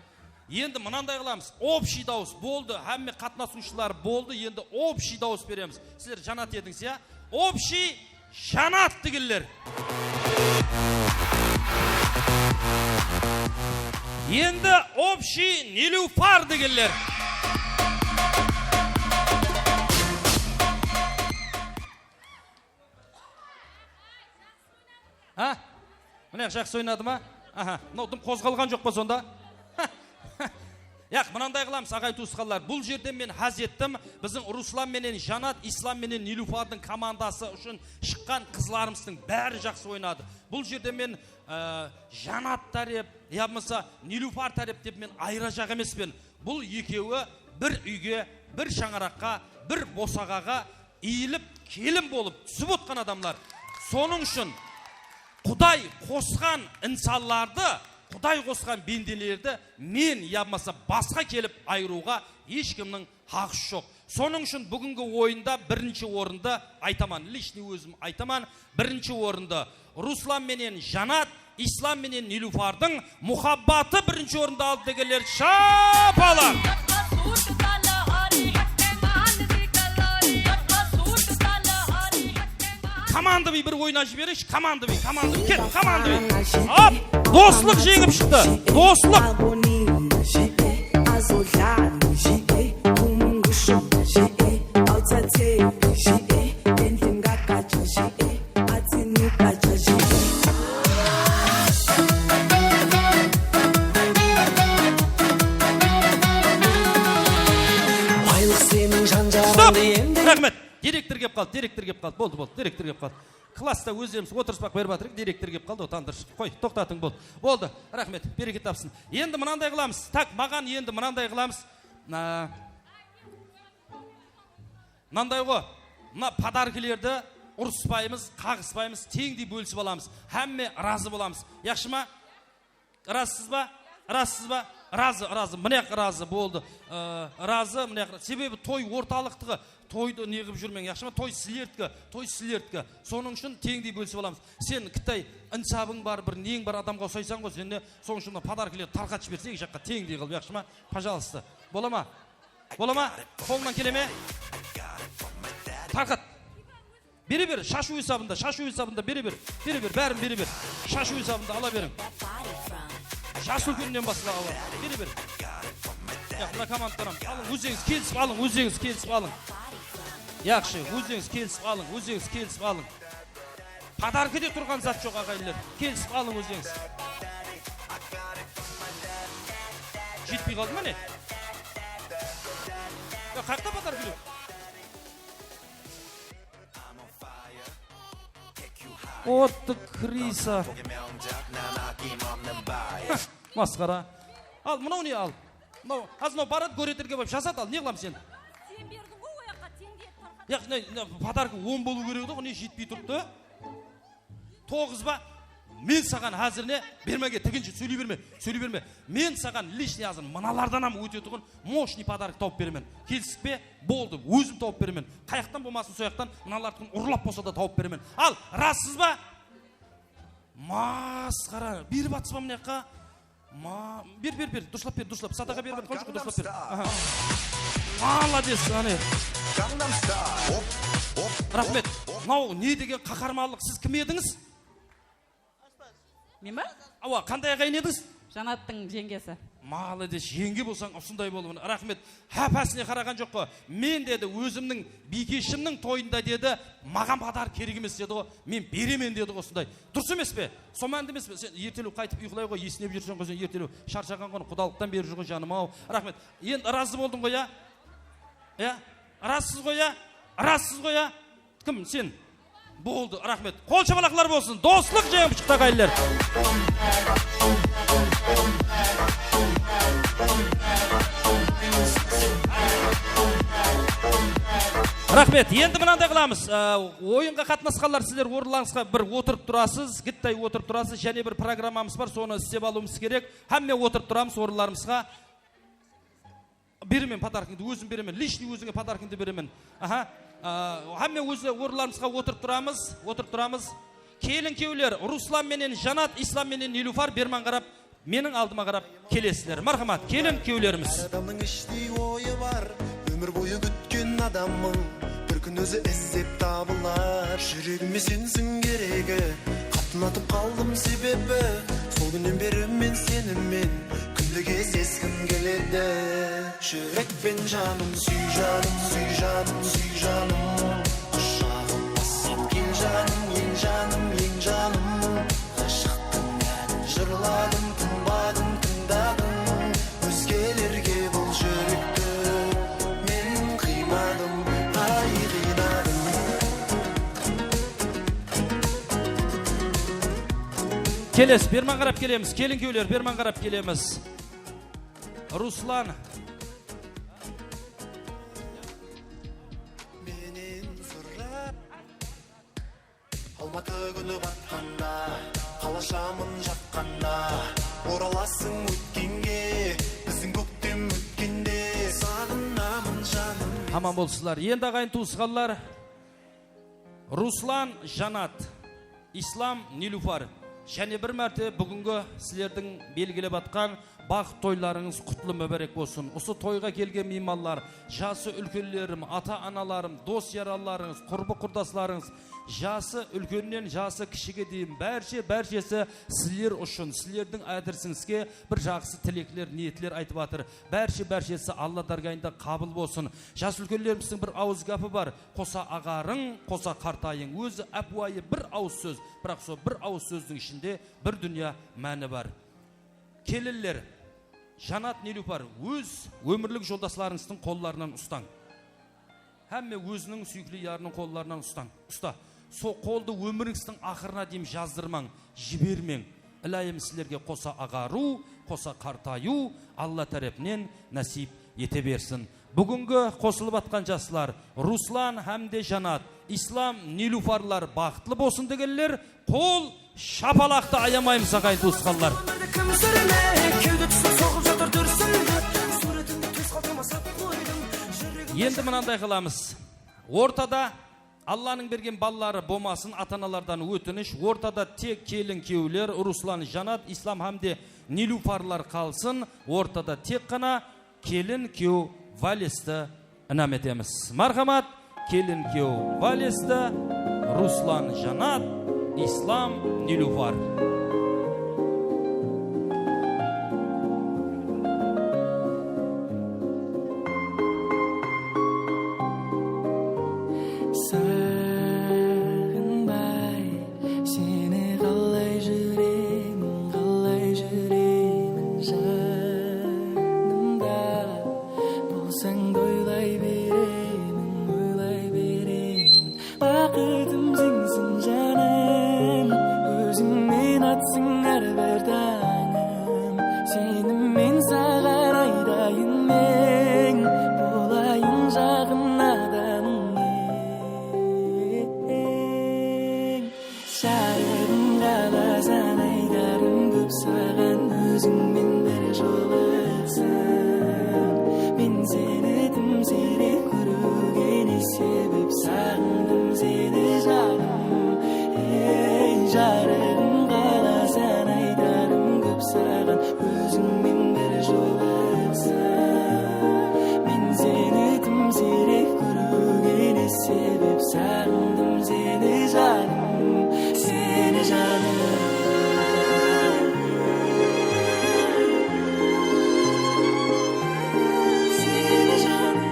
Endi mınanday qılamız. Obshiy dawıs boldı, hámme qatnasıwshılar boldı, endi obshiy dawıs beremiz. Sizler Janat edińiz, ya? Obshiy Janat degenler. Endi obshiy Nilufar degenler. Ha? Mine, jaqsı oynadı ma? Aha, mınaw dım qozǵalǵan joq pa sonda? Yaq, mınanday qılamız, aǵayin tuwısqanlar. Bul jerden men ház ettim, biziń Ruslan menen Janat, Islam menen Nilufardıń komandası ushın shıqqan qızlarımızdıń bári jaqsı oynadı. Bul jerden men, e, Janat tárep, ya bolmasa Nilufar tárep dep men ayırajaq emespen. Bul ekewi bir úyge, bir shańaraqqa, bir bosaǵaǵa iyilip, kelin bolıp túsip otqan adamlar. Sonıń ushın Quday qosqan insanlardı, Quday qosqan bendelerdi men yamasa basqa kelip ayırıwǵa hesh kimniń haqısı joq. Sonıń ushın búgingi oyında birinshi orındı aytaman, личный ózim aytaman, birinshi orındı Ruslan menen Janat, Islam menen Nilufardıń muhabbatı birinshi orındı aldı degenler shapalaq. Komandovıy bir oynap jibereyikshi, komandovıy, komandovıy, ket, komandovıy. Hop, doslıq jeńip shıqtı, doslıq. Stop! Raxmet. Direktor kep qaldı, direktor kep qaldı. Boldı, boldı, direktor kep qaldı. Klassta ózlerimiz otırıspaq berip atırıq, direktor kep qaldı, otandırısh. Qoy, toqtatıń, boldı. Boldı, raxmet, bereket tapsın. Endi mınanday qılamız. Tak, maǵan endi mınanday qılamız. Na- Mınanday ǵo, mına podarkilerdi urıspaymız, qaǵıspaymız, teńdey bólisip alamız. Hámme ırazı bolamız. Yaqshı ma? Irazısız ba? Irazısız ba? Irazı, ırazı. Mınayaq ırazı, boldı. Ee, ırazı, mınayaq ırazı. Sebebi toy ortalıqtıǵı. Toydı ne qılıp júrmeń, yaqshı ma? Toy sizlerdiki, toy sizlerdiki. Sonıń ushın teńdey bólisip alamız. Sen kittay insabıń bar, bir neń bar adamǵa usaysań ǵo, sen de sonıń ushın mına podarkilerdi tarqatıp jiberseń, eki jaqqa teńdey qılıp, yaqshı ma? Пожалуйста. Bola ma? Bola ma? Qolıńnan kele me? Tarqat. Bere ber, shashıw esabında, shashıw esabında bere ber. Bere ber, bárin bere ber. Shashıw esabında ala beriń. Jas úlkennen basla ala. Bere ber. Yaq, mına komandtaram. Alıń, ózińiz kelisip alıń, ózińiz kelisip alıń. Yaqshı, ózińiz kelisip alıń, ózińiz kelisip alıń. Podarkide turǵan zat joq, aǵayinler. Kelisip alıń ózińiz. Jetpey qaldı ma ne? Ya, qayaqta podarkide? Ottık, Krisa. Masqara. Al, mınaw ne al? Mınaw, házir mınaw baradı, góreterge barıp jasat al, ne qılamız endi? Sen berdiń ǵoy, oyaqqa teńge tarqat. Yaq, ne, ne, podarka on bolıw kerek edi ǵoy, ne jetpey turıptı? Toǵız ba? Men saǵan házir ne? Bermege, tiginshi, sóyley berme, sóyley berme. Men saǵan личный házir mınalardan hám ótetuǵın мощный podarka tawıp beremen. Kelistik pe? Boldı, ózim tawıp beremen. Qayaqtan bolmasın, soyaqtan mınalardıń urlap bolsa da tawıp beremen. Al, rassız ba? Masqara, berip atsız ba mına jaqqa? Ma, ber, ber, ber, durıslap ber, durıslap. Sadaqa ber, ber, qonshı, durıslap ber. Aha. Молодец, áne. Raxmet. Mınaw ne degen qaharmanlıq, siz kim edińiz? Men ba? Awa, qanday aǵayin edińiz? Janattıń jeńgesi. Молодец, jeńge bolsań usınday bolıwın. Raxmet. Hápásine qaraǵan joq ǵo. Men dedi, ózimniń biykeshimniń toyında dedi, maǵan podarka kerek emes dedi ǵo. Men beremen dedi ǵo, usınday. Durıs emes pe? Sol mánide emes pe? Sen ertelew qaytıp uyqılay ǵoy, esine jurseń ǵo sen ertelew. Sharshaǵan ǵo, qudalıqtan beri júr ǵo, janım-aw. Raxmet. Endi ırazı boldıń ǵo, ya? Ya? Irazısız ǵo, ya? Irazısız ǵo, ya? Kim sen? Boldı, raxmet. Qol shapalaqlar bolsın. Doslıq jeńip shıqtı, aǵayinler. Raxmet. Endi mınanday qılamız. Á, oyınǵa qatnasqanlar, sizler orınlarıńızǵa bir otırıp turasız, gittay otırıp turasız. Jáne bir programmamız bar, sonı islep alıwımız kerek. Hámme otırıp turamız orınlarımızǵa. Beremen podarkıńdı, ózim beremen. Личный ózińe podarkıńdı beremen. Aha. Á, hámme ózi orınlarımızǵa otırıp turamız, otırıp turamız. Kelin kúyewler, Ruslan menen Janat, Islam menen Nilufar berman qarap, meniń aldıma qarap kelesizler. Marhamat, kelin kúyewlerimiz. Hár adamnıń ishtey oyı bar, ómir boyı kútken adamıń bir kún ózi izlep tabılar. Júregime sensiń keregi, qatnatıp qaldım sebebi, sol kúnnen beri men senimmen kúnde gezleskim keledi. Júrekpen janım, súy janım, súy janım, súy janım. Qushaǵıma sap kel janım, eń janım, eń janım. Ǵashıqtıń ánin jırladım, tınbadım, tındadım. Ózgelerge bul júrekti men qıymadım, ay, qıynadım. Keles, berman qarap kelemiz. Kelin kúyewler, berman qarap kelemiz. Ruslan. Menen sırap. Almatı kúni batqanda, qala shamın jaqqanda, oralasıń ótkenge, biziń kóktem ótkende, saǵınamın janım. Aman bolsınlar. Endi aǵayin tuwısqanlar, Ruslan, Janat, Islam, Nilufar, jáne bir márte búgingi sizlerdiń belgilep atqan baxıt toylarıńız qutlı múbárek bolsın. Usı toyǵa kelgen miymanlar, jası úlkenlerim, ata-analarım, dos-yaranlarıńız, qurbı-qurdaslarıńız, jası úlkennen jası kishige deyin bárshe, bárshesi sizler ushın, sizlerdiń ádisińizge bir jaqsı tilekler, niyetler aytıp atır. Bárshe, bárshesi Alla dárgayında qabıl bolsın. Jas úlkenlerimizdiń bir awız gápi bar. Qosa aǵarıń, qosa qartayıń. Ózi ápiwayı bir awız sóz, biraq sol bir awız sózdiń ishinde bir dúnya máni bar. Kelinler, Janat, Nilufar, óz ómirlik joldaslarıńızdıń qollarınan ustań. Hámme óziniń súyikli yarınıń qollarınan ustań. Usta, sol qoldı ómirińizdiń aqırına deyin jazdırmań, jibermeń. Ilayım sizlerge qosa aǵarıw, qosa qartayıw Alla tárepinen násiyp ete bersin. Búgingi qosılıp atqan jaslar Ruslan hám de Janat, Islam, Nilufarlar baxıtlı bolsın degenler, qol shapalaqtı ayamaymız, aǵayin tuwısqanlar. Kim súrme, kewde túsip soǵıp jatır dúrsimdi. Súwretimdi tós qaltırma sap qoydım. Endi mınanday qılamız. Ortada Allanıń bergen balaları bolmasın, ata-analardan ótinish. Ortada tek kelin kúyewler, Ruslan, Janat, Islam hám de Nilufarlar qalsın. Ortada tek ǵana kelin kúyew valesti inam etemiz. Marhamat, kelin kúyew valesti, Ruslan, Janat, Islam, Nilufar. Saǵınbay Atsıń hár bir tańım, seni men saǵan aytayın men, bolayın jaǵın adamıń eń. Jarıǵım, qalasań aytarım kóp saǵan, ózińmen bir jolıqsam. Men seni dım siyrek kóriwge ne sebep, saǵındım seni janım. Ey, jarıǵım, qalasań aytarım kóp saǵan, ózińmen bir jolıqsam. Men seni dım siyrek kóriwge ne sebep, saǵındım seni janım, seni janım. Seni janım.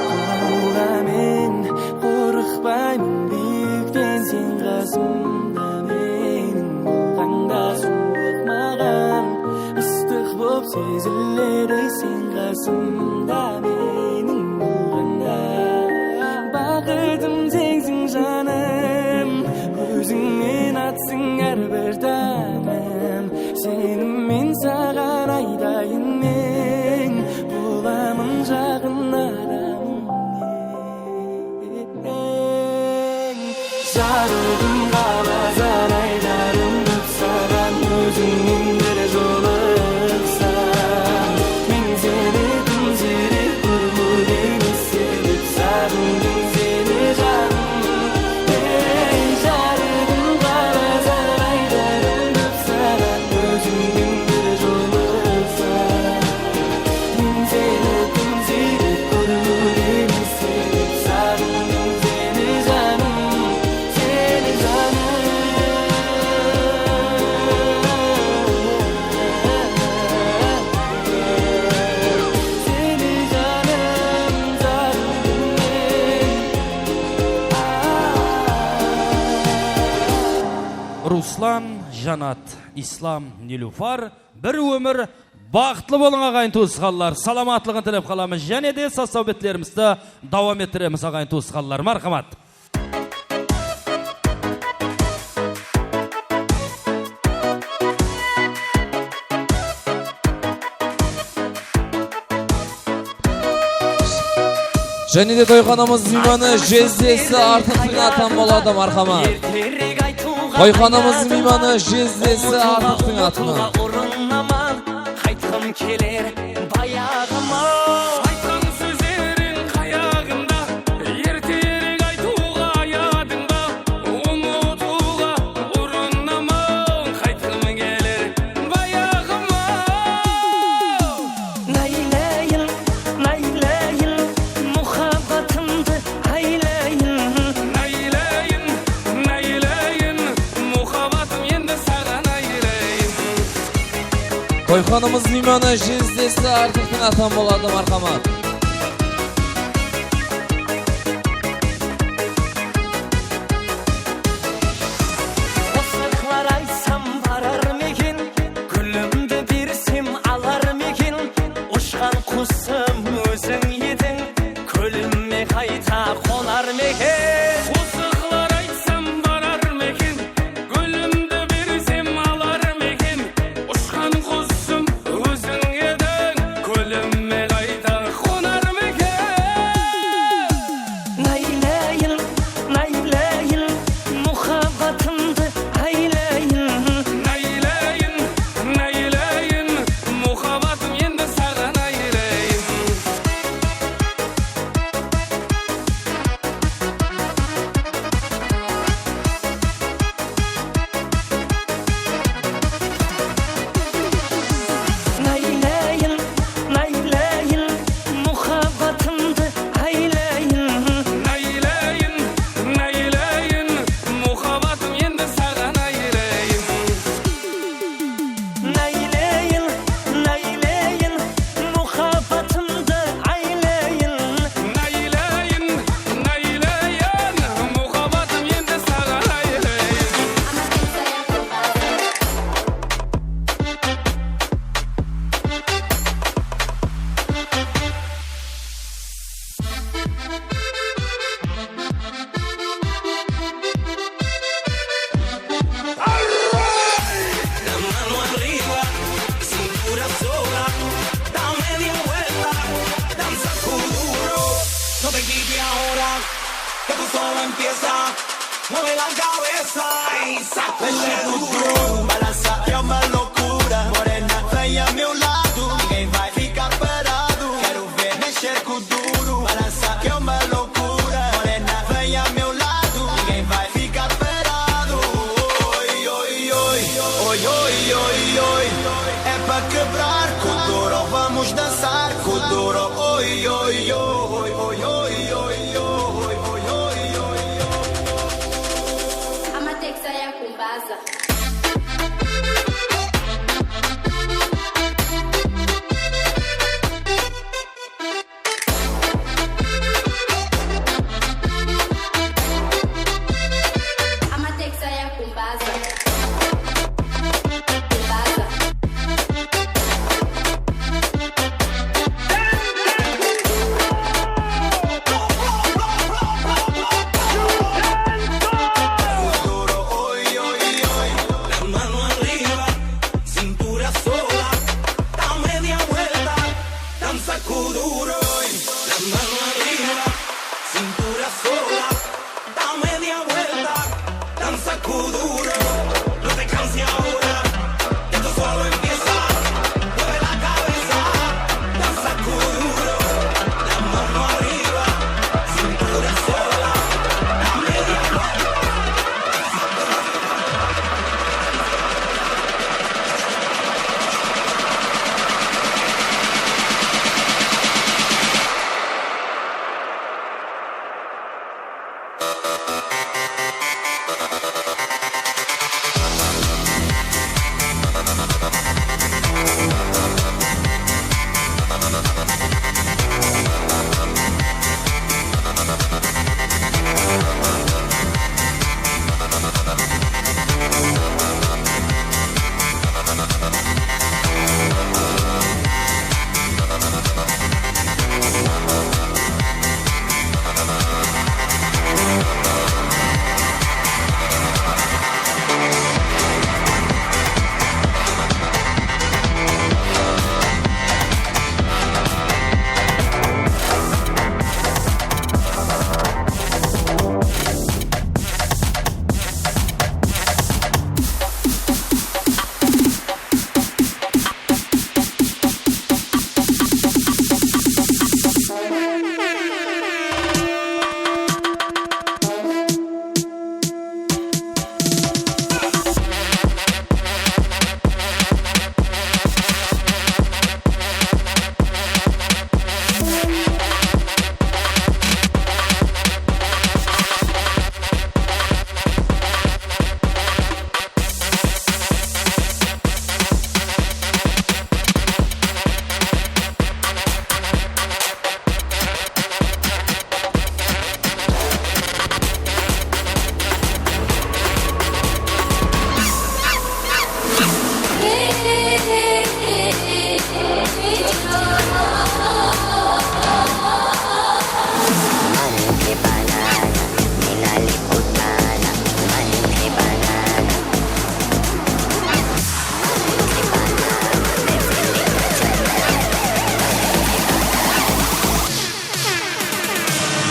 Qorǵawǵa men qorıqpayman biyikten, sen qasımda meniń bolǵanda, suwıq maǵan ıstıq bolıp seziledi, sen qasımda meniń bolǵanda. Baxıtım sensiń janım, ózińnen atsıń hár bir tańım. Seni men saǵan aytayın men, bolamın jaǵın adamıń eń. Jarıǵım, qalasań aytarım kóp saǵan, ózińmen bir jolıqsam. Men seni dım siyrek kóriwge ne sebep, saǵındım seni janım. Ey, jarıǵım, qalasań aytarım kóp saǵan, ózińmen bir jolıqsam. Men seni dım siyrek kóriwge ne sebep, saǵındım seni janım, seni janım. Seni janım, saǵındım men. Ruslan, Janat, Islam, Nilufar, bir ómir baxıtlı bolıń, aǵayin tuwısqanlar. Salamatlıǵın tilep qalamız. Jáne de saz-sáwbetlerimizdi dawam ettiremiz, aǵayin tuwısqanlar. Marhamat. Jáne de toyxanamız miymanı jezdesi Artıqtıń atına boladı, marhamat. Toyxanamız miymanı jezdesi Artıqtıń atına. Qaytqım keler bayaǵıma. Aytqan sózleriń qayaǵımda, erterek aytıwǵa yadıńda, umıtıwǵa urınaman. Qaytqım keler bayaǵıma. Naylayin, naylayin, muhabbatımdı aylayin. Naylayin, naylayin, muhabbatım endi saǵan aylayin. Toyxanamız miymanı jezdesi Artıqtıń atına boladı, marhamat. Qosıqlar aytsam barar ma eken, gúlimdi bersem alar ma eken, ushqan qusım óziń ediń, kólimme qayta qonar ma eken? Qosıqlar aytsam barar ma eken, gúlimdi bersem alar ma eken, ushqan qusım óziń ediń, kólimme qayta qonar Empieza, mueve la cabeza y sacude. Mexe com duro, balança, que é uma loucura. Morena, vem a meu lado, ninguém vai ficar parado. Quero ver mexer com duro, balança, que é uma loucura. Morena, vem a meu lado, ninguém vai ficar parado. Oi, oi, oi, oi, oi, oi, oi. É pra quebrar com duro, vamos dançar com duro. Oi, oi, oi, oi, oi, oi, oi. Amatex ya kumbaza. Amatex ya kumbaza. Kumbaza. Duro, oi, oi, oi. La mano arriba, cintura sola, da media vuelta, danza con duro. La mano arriba, cintura sola, da media vuelta, danza con duro. No te canses ahora, que esto solo empieza. Mueve la cabeza, danza con duro. La mano arriba, cintura sola, da media vuelta.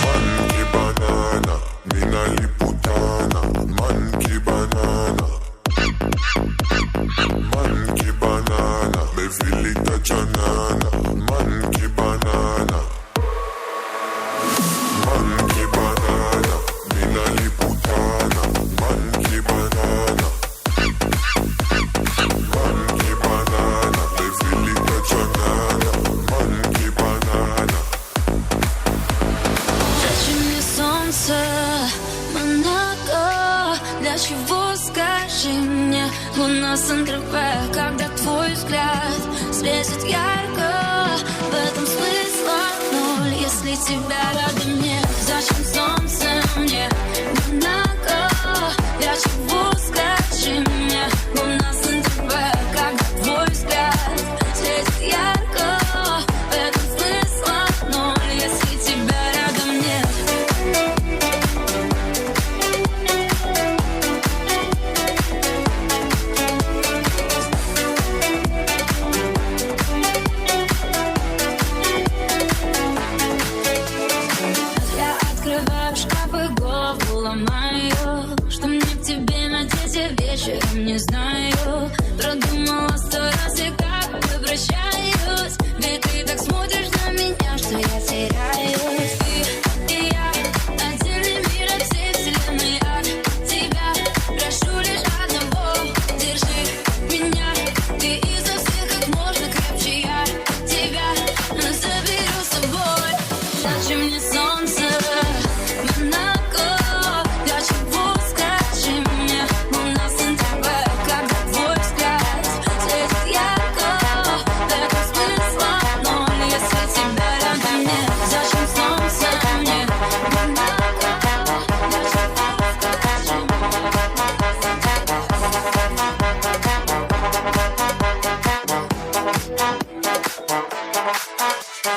Monkey banana, mina liputana, monkey banana. Monkey banana, me vilita janana, monkey banana. Monkey banana, mina liputana, monkey banana. Monkey banana, me vilita janana, monkey banana. Зачем мне солнце, Монако? Для чего, скажи мне? Луна с Н Т В, когда твой взгляд светит ярко, в этом смысла ноль, если тебя рядом нет. Зачем солнце мне, Монако? Для чего, скажи мне? Луна с Н Т В, когда твой взгляд светит ярко, в этом смысла ноль, если тебя рядом нет. Я открываю шкаф. Голову ломаю, что мне в тебе надеть, я вечером не знаю. Продумала сто раз, я как попрощаюсь, ведь ты так смотришь на меня, что я теряюсь. Ты и я, отдельный мир от всей вселенной. От тебя прошу лишь одного: держи меня, ты изо всех как можно крепче. Я тебя заберу с собой. Зачем мне солнце в Монако? Для чего, скажи мне, луна сентябрь, когда твой взгляд светит ярко? В этом смысла ноль, если тебя рядом нет. Зачем солнце мне в Монако? Для чего, скажи мне, луна сентябрь?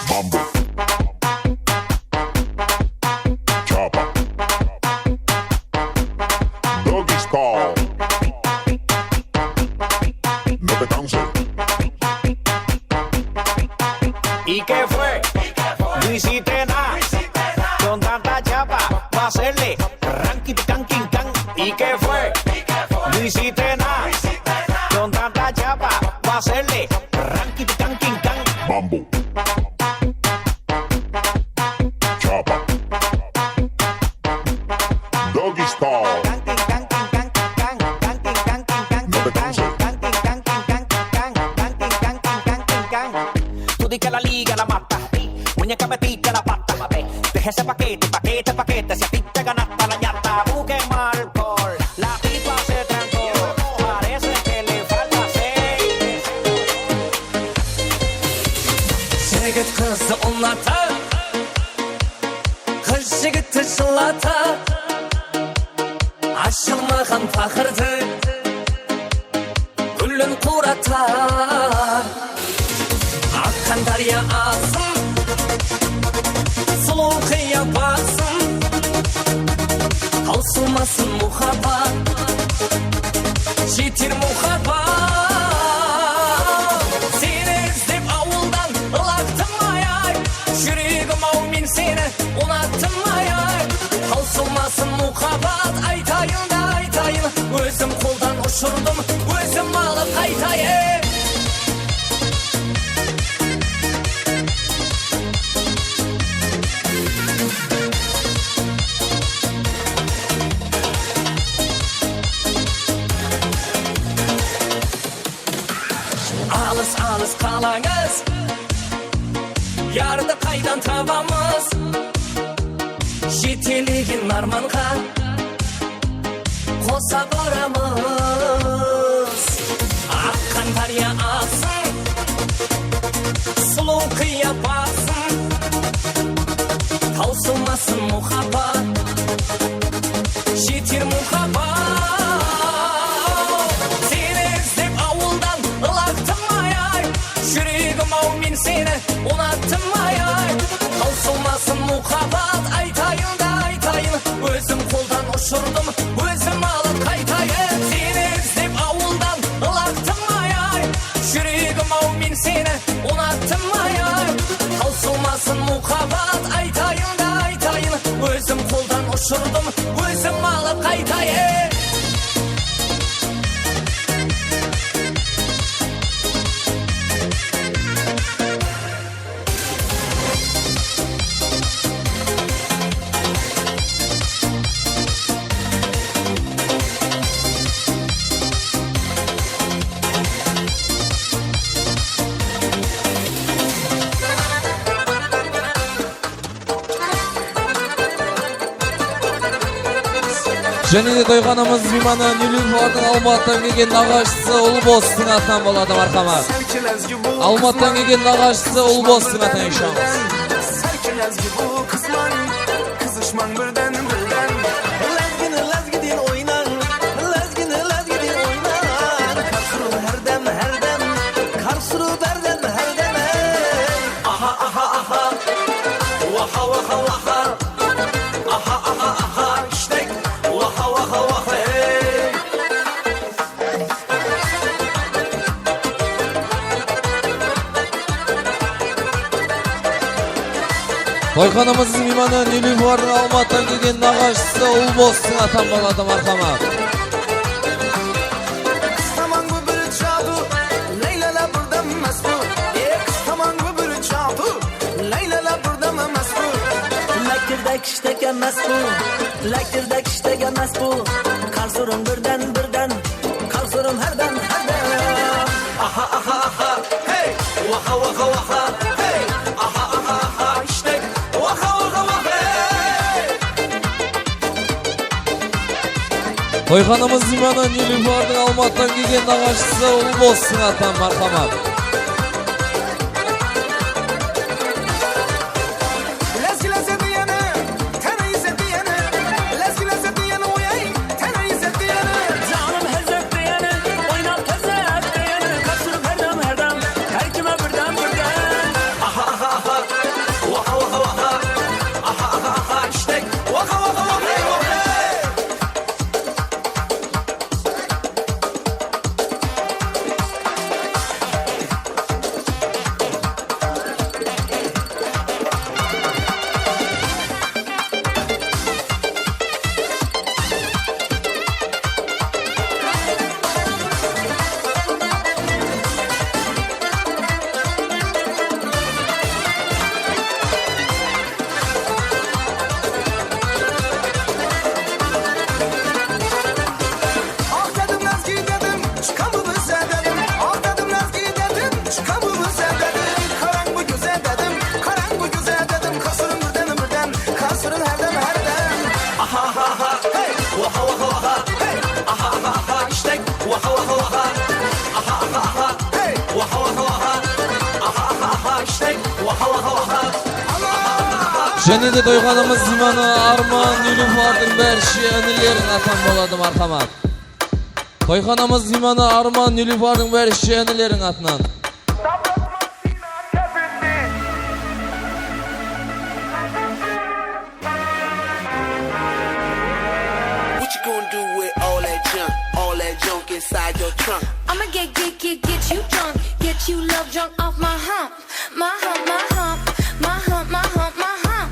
Mambo. Chapa. Doggy style. No te canses. ¿Y qué fue? No hiciste nada. Con tanta chapa, pa' hacerle ranking, can, king, can. ¿Y qué fue? No hiciste nada. Con tanta chapa, pa' hacerle ranking, can, king, can. Mambo. Chapa. Doggy style. No te canses. Tú di que la liga la mata. Muñeca, metiste la pata. Deja ese paquete, paquete, paquete. Si a ti te ganaste la ñata, busquemos alcohol. La tipa se trancó, parece que le falta aceite. Jigit qızdı unatıp, qız jigitti jıllatıp, ashılmaǵan paqırdı gúlin quratıp. Aqqan dárya aǵsın, sulıw qıyapatın, tawsılmasın muhabbat, jeter muhabbat. Seni izlep awıldan ılaqtım ay-ay, júregim-aw, men seni unattım ay-ay. Tawsılmasın muhabbat, aytayın da aytayın, ózim qoldan ushırdım, ózim alıp qaytayın. Alıs-alıs qalańız, yardı qaydan tabamız? Jetelegen armanǵa qosa baramız. Aqqan dárya aǵsın, sulıw qıya baǵsın, tawsılmasın muhabbat, jeter muhabbat. Seni izlep awıldan ılaqtım ay-ay, júregim-aw, men seni unattım ay-ay. Tawsılmasın muhabbat, aytayın da aytayın, ózim qoldan ushırdım, ózim alıp qaytayın. Seni izlep awıldan ılaqtım ay-ay, júregim-aw, men seni unattım ay-ay. Tawsılmasın muhabbat, aytayın da aytayın, ózim qoldan ushırdım, ózim alıp qaytayın. Jáne de toyxanamız miymanı Nilúferdiń Almatıdan kelgen naǵashısı Ulbostıń atınan boladı, marhamat. Almatıdan kelgen naǵashısı Ulbostıń atınan eshamiz. Sálki lázgi bul qızmań, qızıshmań birden-birden. Lázgini lázgiden oynań, lázgini lázgiden oynań. Kar surıp hárdem, hárdem, kar surıp hárdem, hárdem, ey. Aha, aha, aha, waha, waha, waha. Aha, aha, aha, ishtek, waha, waha, waha, ey. Toyxanamız miymanı Nilufardın Almatıdan kelgen naǵashısı Ulbostıń atan boladı, marhamat. Qız tamam bu bir jadu, laylala birden mast bu. E, qız tamam bu bir jadu, laylala birden mast bu. Lákirde kishtek emes bu, lákirde kishtek emes bu. Qarsırım birden, birden, qarsırım hárden, hárden. Aha, aha, aha, hey, waha, waha, waha, hey, aha, aha, aha, ishtek, waha, waha, waha, hey. Toyxanamız miymanı Nilufardın Almatıdan kelgen naǵashısı Ulbostıń atan, marhamat. Lázgi lázzetli ene, táni izzetli ene. Lázgi lázzetli ene, oyay, táni izzetli ene. Janım házzetli ene, oynap házzetli ene. Qasırım hárdem, hárdem, háy kime birden, birden. Aha, aha, aha, waha, waha, waha. Aha, aha, aha, ishtek, waha, waha, waha, waha. Aq dedim, Lázgi dedim, shıqqan bul bizde dedim. Aq dedim, Lázgi dedim, shıqqan bul bizde dedim. Qarań bul kózge dedim, qarań bul kózge dedim. Qasırım birden, birden, qasırım hárden, hárden. Aha, aha, aha, hey, waha, waha, waha, hey. Aha, aha, aha, ishtek, waha, waha, waha. Aha, aha, aha, hey, waha, waha, waha. Aha, aha, aha, ishtek, waha, waha, waha. Jáne de toyxanamız miymanı Arman Nilufardın bárshe inilerin atan boladı, marhamat. Toyxanamız miymanı Arman Nilufardın bárshe inilerin atınan. What you gonna do with all that junk, all that junk inside your trunk? I'ma get, get, get, get you drunk, get you love drunk off my hump. My hump, my hump, my hump, my hump, my hump.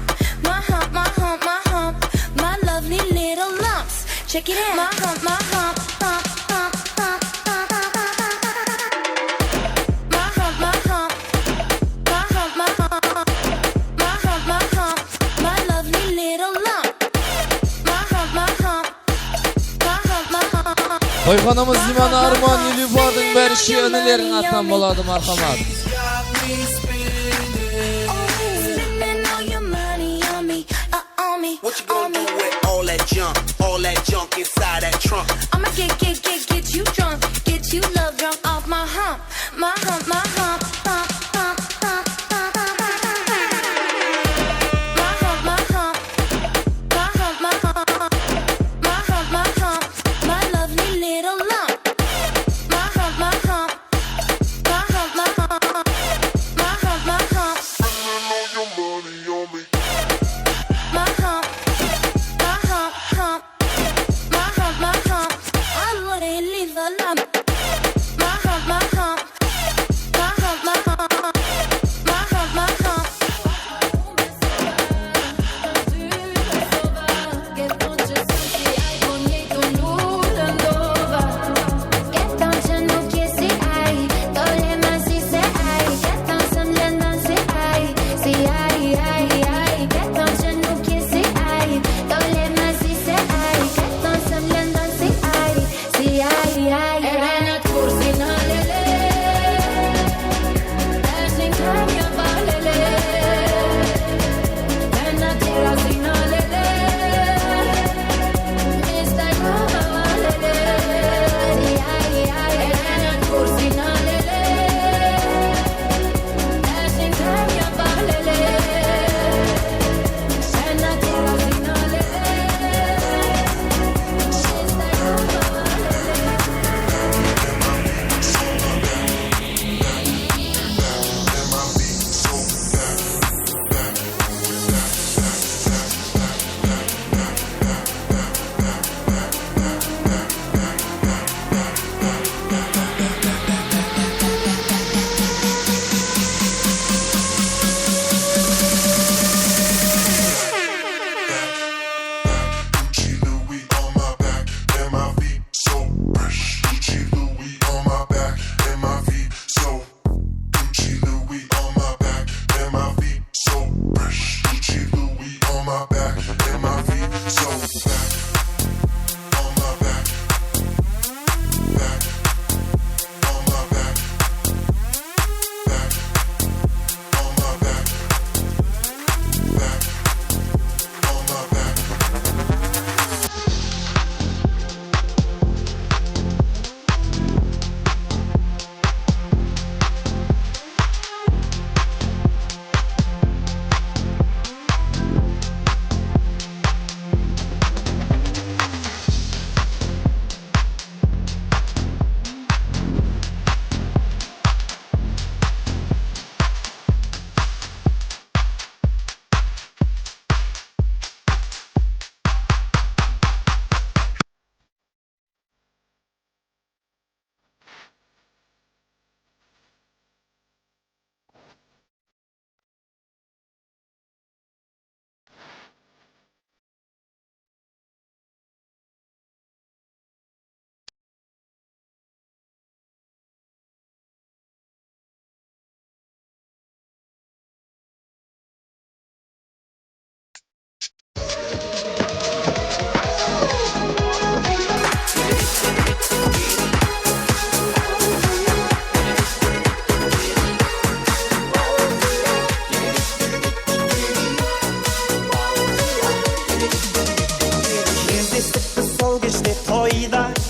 My hump, my hump, my hump, my lovely little lumps. Check it out. My hump, my hump, hump, hump, hump, hump, hump, hump, hump. My hump, my hump, my hump, my hump, my hump, my hump, my lovely little lump. My hump, my hump. Toyxanamız miymanı Arman Nilufardın bárshe inilerin atınan boladı, marhamat. Spending all your money on me, uh, on me. What you gonna do with all that junk, all that junk inside that trunk? I'ma get, get, get, get you drunk, get you love drunk off my hump, my hump, my hump, hump, hump, hump, hump, hump, hump, hump. My hump, my hump. My hump, my hump, my hump, my hump, my lovely little lump. My hump, my hump, my hump, my hump, my hump, my hump. Spending all your money on me. My hump, my hump, hump, my hump, my hump. I wouldn't leave a lump. My hump, my hump, my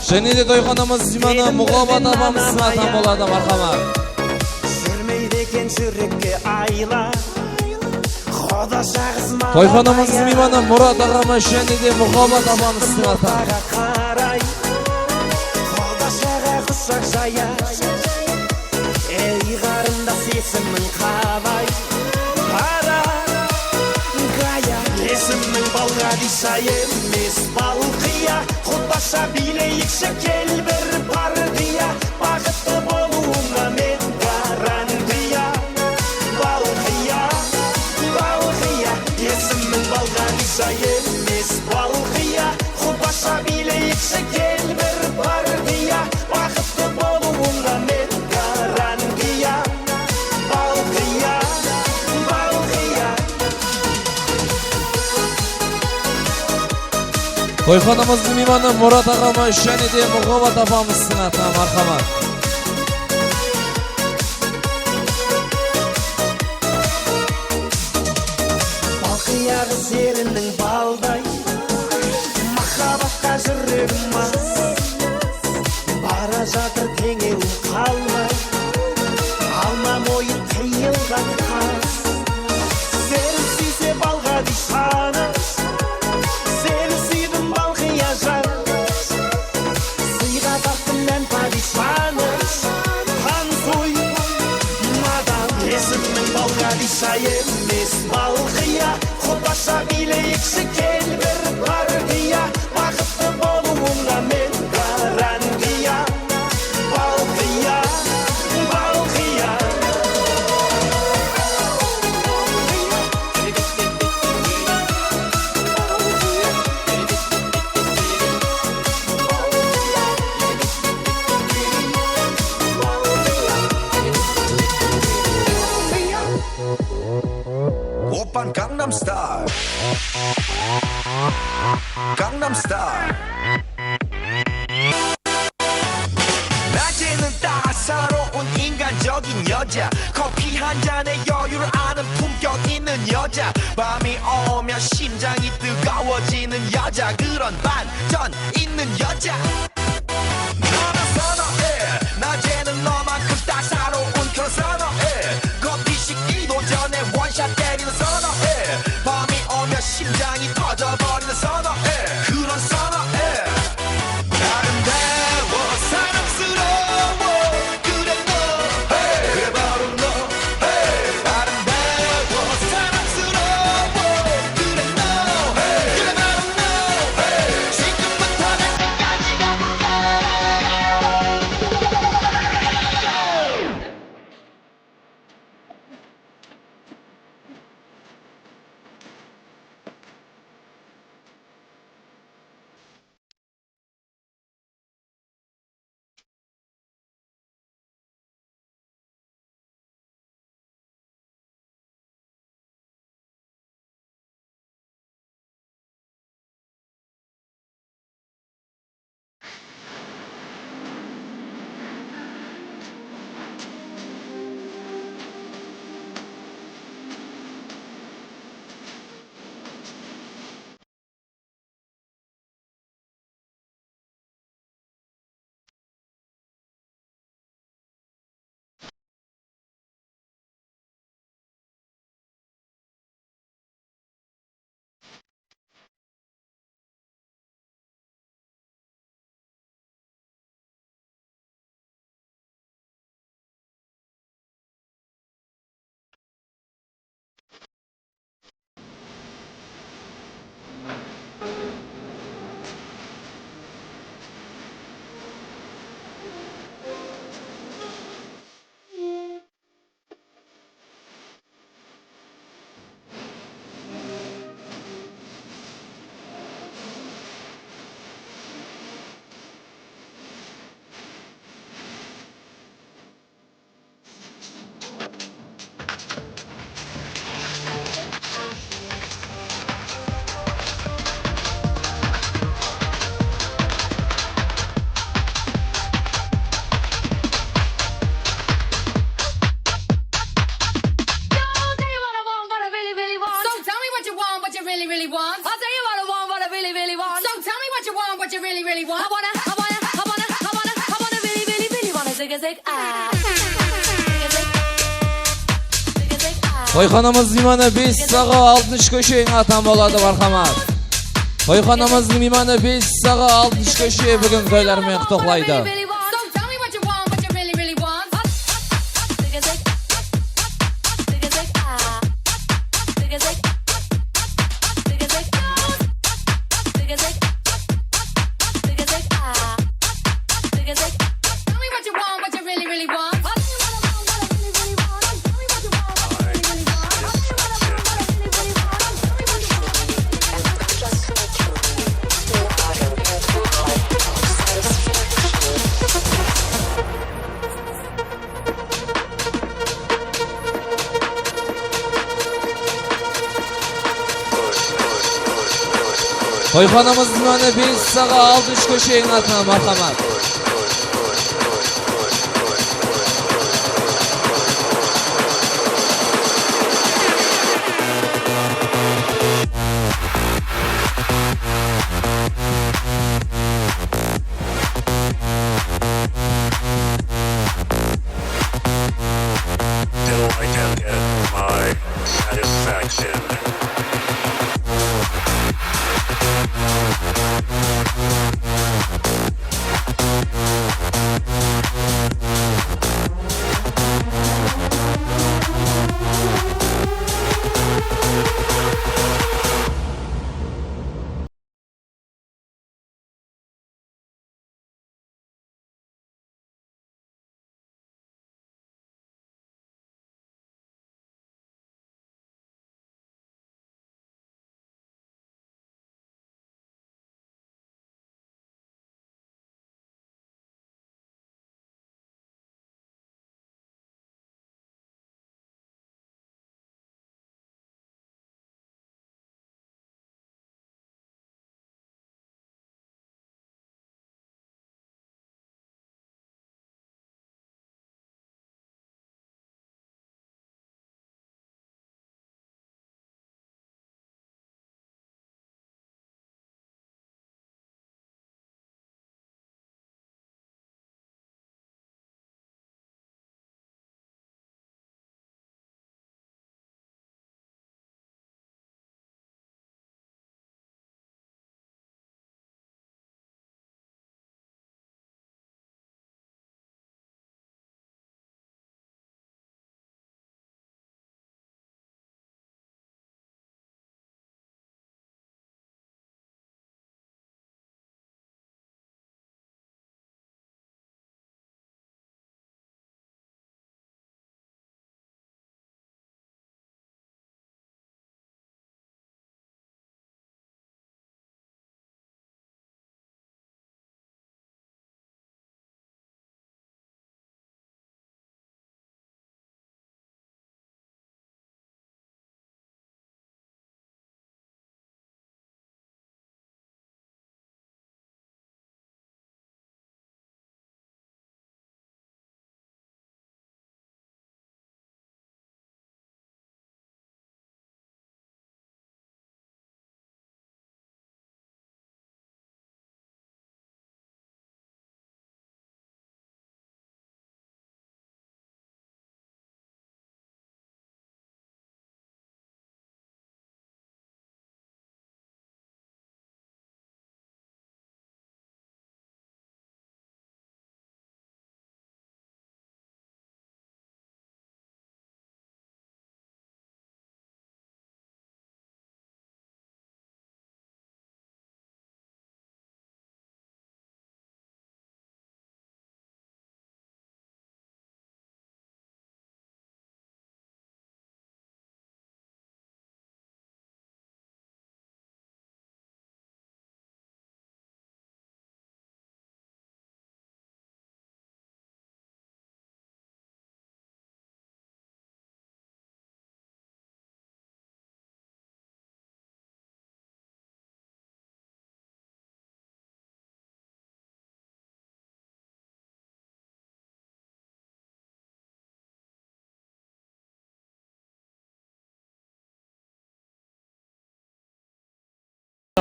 Jáne de toyxanamız miymanı Muhabbat apamız sınaǵan boladı, marhamat. Júrmeydi eken júrekke ayla. Quda shaǵız mala toyxanamız miymanı Murat aǵamız jáne de Muhabbat apamız sınaǵan. Quda shaǵa qushaq jaya. Ey qarındas, esimiń qalay? Ara, Gaya. Esimiń Balǵadisha emes, Balqıya. Qutbasha biyleyikshi, kel bir partiya. Baxıtlı bolıwıńa men garantiya. Balqıya, Balqıya. Esimiń Balǵadisha emes, Balqıya. Qutbasha biyleyikshi, kel bir partiya. Baxıtlı bolıwıńa men garantiya. Balqıya, Balqıya. Toyxanamızdıń miymanı Murat aǵamız jáne de Muhabbat apamız sınaǵan, marhamat. Balqıya qız eriniń balday, mahabbatqa júregim mas. Bara jatır teńewim qalmay, alma moyın qıyılǵan qaz. Seni súyse Balǵadishanı, seni súydim Balqıyajan. Sıyǵa taptım men padishanı, tansuy, madam. Esimiń Balǵadisha emes, Balqıya. Qutbasha biyleyikshi, kel bir partiya. Baxıtlı bolıwıńa men garantiya. Balqıya, Balqıya. Oppan Gangnam Style. Gangnam Style. 낮에는 따사로운 인간적인 여자, 커피 한 잔에 여유를 아는 품격 있는 여자, 밤이 오면 심장이 뜨거워지는 여자, 그런 반전 있는 여자. 너는 선호해. 낮에는 너만큼 따사로운 그런 선호해. 커피 식기도 전에 원샷 때리는 선호해. 밤이 오면 심장이 터져버리는 선호해. 그런 선호해. 아름다워, 사랑스러워. 그래 너, 그래 바로 너. 아름다워, 사랑스러워. 그래 너, 그래 바로 너. 지금부터 날 때까지. I'll tell you what I want, what I really, really want. So tell me what you want, what you really, really want. I'll tell you what I want, what I really, really want. So tell me what you want, what you really, really want. I wanna, I wanna, I Toyxanamız miymanı bes saǵa altınshı kósheniń atı boladı, marhamat. Toyxanamız miymanı bes saǵa altınshı kóshe búgin toylar menen qutıqlaydı. Toyxanamız miymanı bes saǵa altınshı kósheniń atı, marhamat. Till I can get my satisfaction.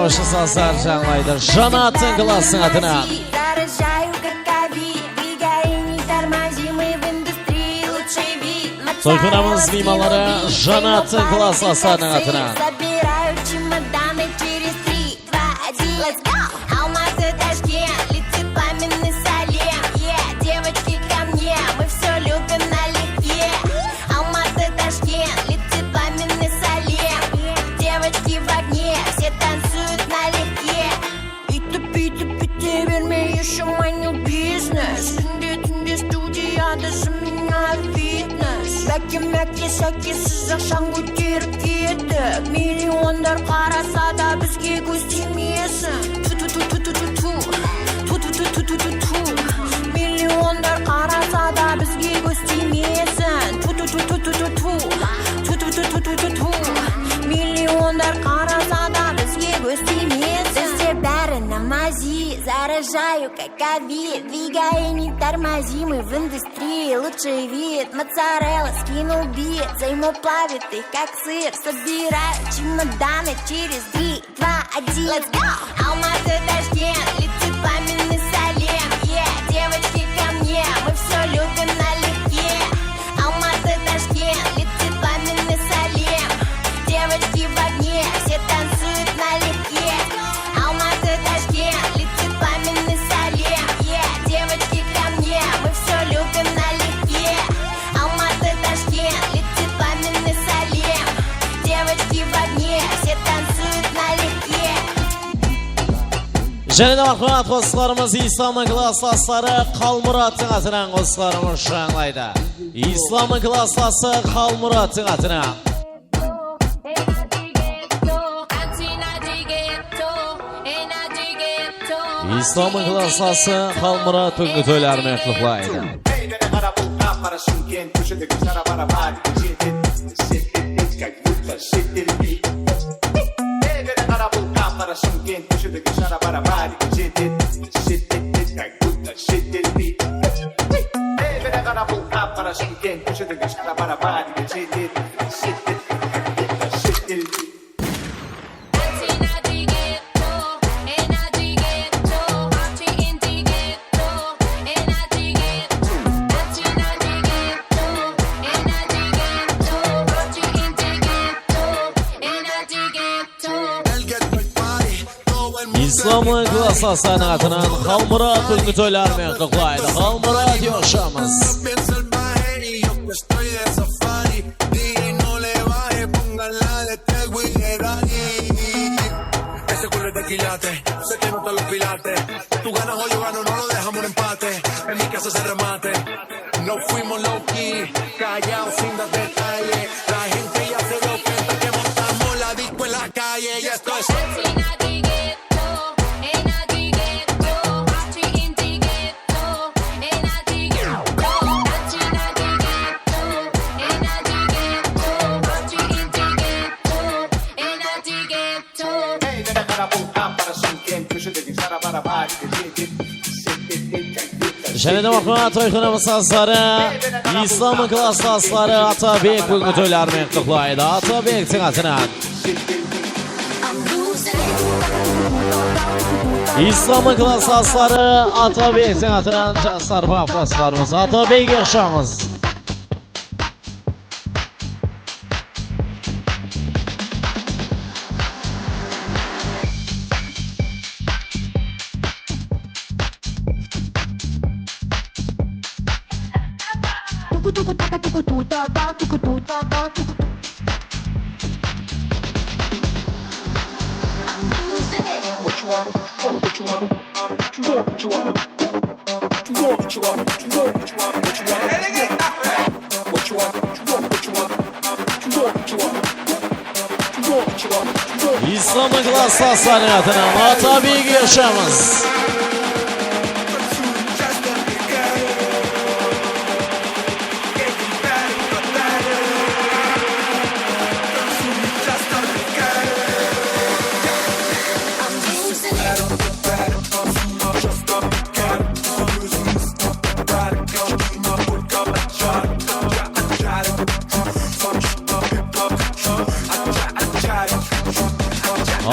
Ushın sazlar jańlaydı Janat Klasstıń atınan. Zarяжаю, как ковид, двигай, не тормози. Toyxanamız miymanları Janattıń klasslası atınan. Собираю чемоданы через три, два, один. Let's go! Алматы, Ташкент, летит пламенный салем. Yeah, девочки, ко мне, мы всё любим налегке. Алматы, Ташкент, летит пламенный салем. Девочки в огне, все танцуют налегке. Úytip, búytip, bite berme, you should mind your business. Kúnde, túnde studiyada, jimina fitness. Báke, máke, sáke, sızıq shań kóterip kettik. Millionlar qarasa da, bizge kóz tiymesin. Tu, tu, tu. Tu, tu, tu, tu, tu. Tu, tu, tu, tu, tu, tu, tu. Millionlar qarasa da, bizge kóz tiymesin. Tu, tu, tu, tu, tu, tu, tu. Tu, tu, tu, tu, tu, tu, tu. Millionlar qarasa da, bizge kóz tiymesin. Bizde bári namazi, заражаю, как ковид. Двигай, не тормози, мы в индустрии, лучший вид. Моцарелла скинул бит, займу плавит их, как сыр. Собираю чемоданы через три, два, один. Let's go! Алматы, Ташкент, летит пламенный салем. Yeah, девочки, ко мне, мы всё любим налегке. Алматы, Ташкент, летит пламенный салем. Девочки в огне, все танцуют налегке. Алматы, Ташкент, летит пламенный салем. Yeah, девочки, ко мне, мы всё любим налегке. Алматы, Ташкент, летит пламенный салем. Девочки в огне, все танцуют налегке. Jáne de marhamat, qosıqlarımız Islamnıń klasslasları Qalmurattıń atınan qosıqlarımız jańlaydı. Islamnıń klasslası Qalmurattıń atınan. Islamnıń klasslası Qalmurat búgingi toylarınan qutlıqlaydı. Ey, mene qara, bul qap-qara Shımkent, kóshedegi shara-bara bárige jetedi. Set etedi, как будто shet elli. Ey, mene qara, bul qap-qara Shımkent, kóshedegi shara-bara bárige jetedi. Set etedi, как будто shet elli. Ey, mene qara, bul qap-qara Shımkent, kóshedegi shara-bara bárige jetedi. Set etedi, как будто shet elli. Islamnıń klasslası atınan Qalmurat búgingi toylarınan qutlıqlaydı. Qalmurat, yoqshamız. Ese culo es de quilate, se te notan los pilates. Tú ganas o yo gano, no lo dejamos en empate. En mi casa se remate. Nos fuimos low key, callao sin dar detalle. La gente ya se dio cuenta que montamos la disco en la calle. Y esto es Jáne de marhamat, toyxanamız sazları, Islamnıń klasslası Atabek búgingi toylarınan qutlıqlaydı. Atabektiń atınan. Islamnıń klasslası Atabektiń atınan jaslar, baqlaslarımız. Atabek, yoqshamız. Islamnıń klasslası atınan Atabek, yoqshamız.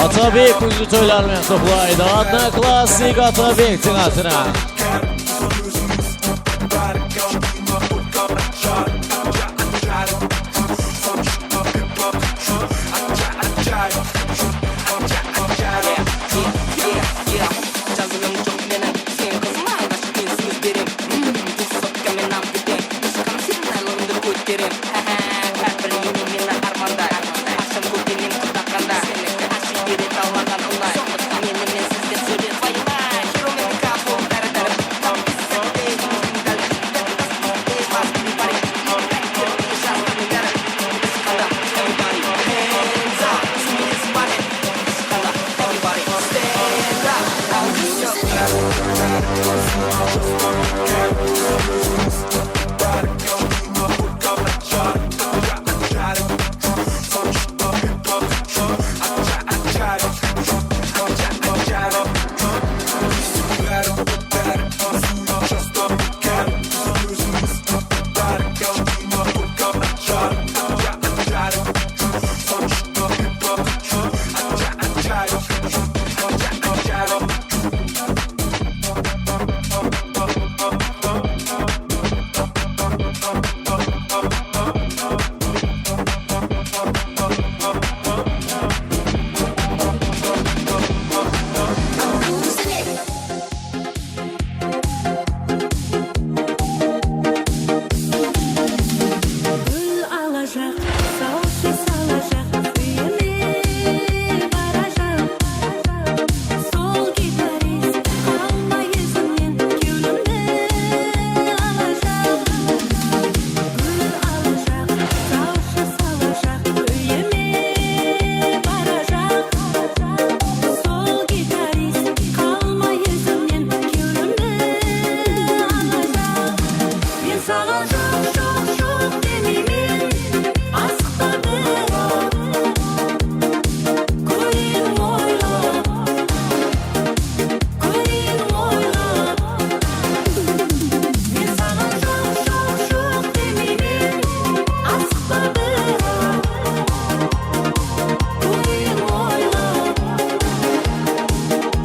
Atabek búgingi toylarınan qutlıqlaydı. Odnoklassnik Atabektiń atınan. Atabek, yoqshamız. Gúl alajaq, sawshı salajaq, úyime barajaq. Sol gitarist qalmay izimnen kewlimdi alajaq. Gúl alajaq, sawshı salajaq, úyime barajaq. Sol gitarist qalmay izimnen kewlimdi alajaq. Men saǵan joq, joq, joq demeymen, asıqpa biraq. Kóreyin oylap, kóreyin oylap. Men saǵan joq, joq, joq demeymen, asıqpa biraq. Kóreyin oylap,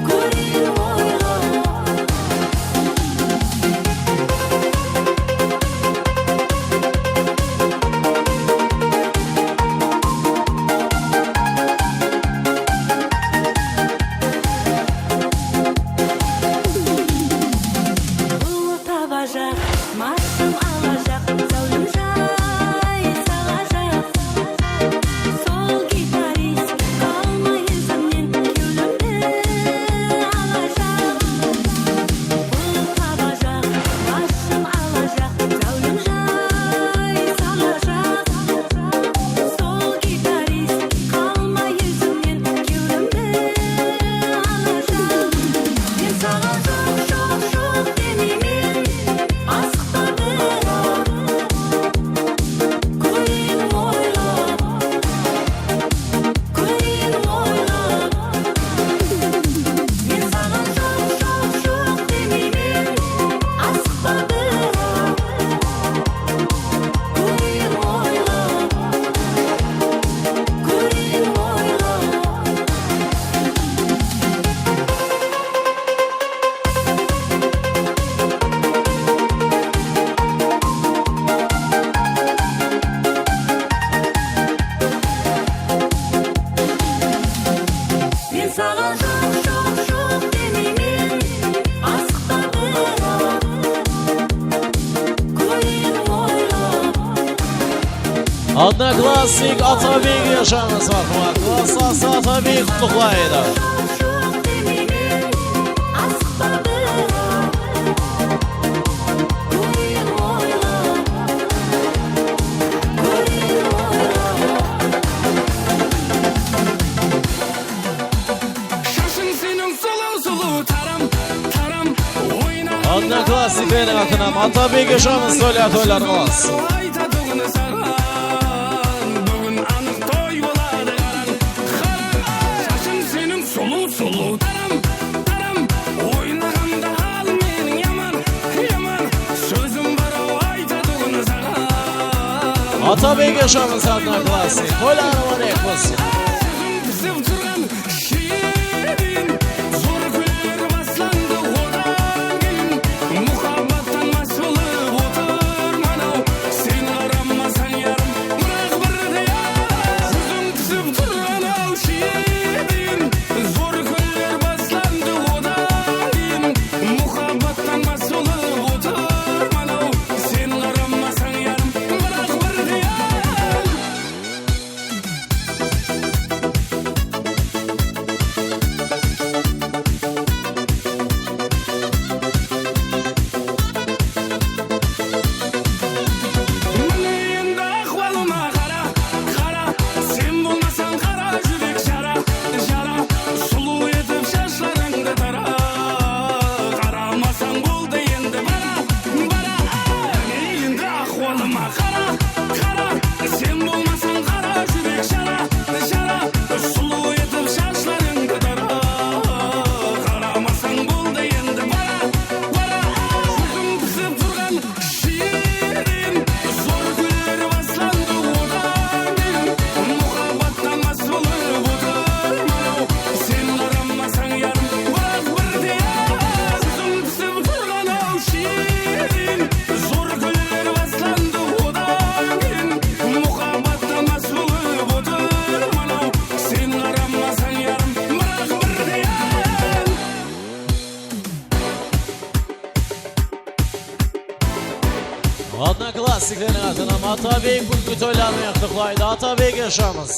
kóreyin oylap. Ulı tabajaq, marshım alajaq, záwlim jay salajaq. Sol gitarist qalmay izimnen kewlimdi alajaq. Ulı tabajaq, marshım alajaq, záwlim jay salajaq. Sol gitarist qalmay izimnen kewlimdi alajaq. Men saǵan joq, joq, joq demeymen, asıqpa biraq. Kóreyin oylap, kóreyin oylap. Men saǵan joq, joq, joq demeymen, asıqpa biraq. Kóreyin oylap, kóreyin oylap. Men saǵan joq, joq, joq demeymen, asıqpa biraq. Kóreyin oylap. Odnoklassnik Atabek eshagimiz marhamat. Klassdası Atabek qutlıqlaydı. Odnoklassniklerdiń atınan Atabek eshagimiz toylar, toylar qılsın. Aytatuǵın saǵan, búgin anıq toy boladı, qarań, qarań. Shashıń seniń sulıw, sulıw, taram, taram. Oynaǵanda hal meniń yaman, yaman. Sózim bar-aw aytatuǵın saǵan. Atabek eshagimiz Odnoklassnik. Toylar múbarek bolsın. Sózim pisip turǵan Shirin, zor kúnler baslandı odan keyin. Muhabbattan mas bolıp otırman-aw, sen qaramasań, yarım, biraq bir de yar. Júziń túsip turǵan-aw, Shirin, zor kúnler baslandı odan keyin. Muhabbattan mas bolıp otırman-aw, sen qaramasań, yarım, biraq bir de yar. Odnoklassniklerdiń atınan Atabek búgingi toyları menen qutlıqlaydı. Atabek jashamız.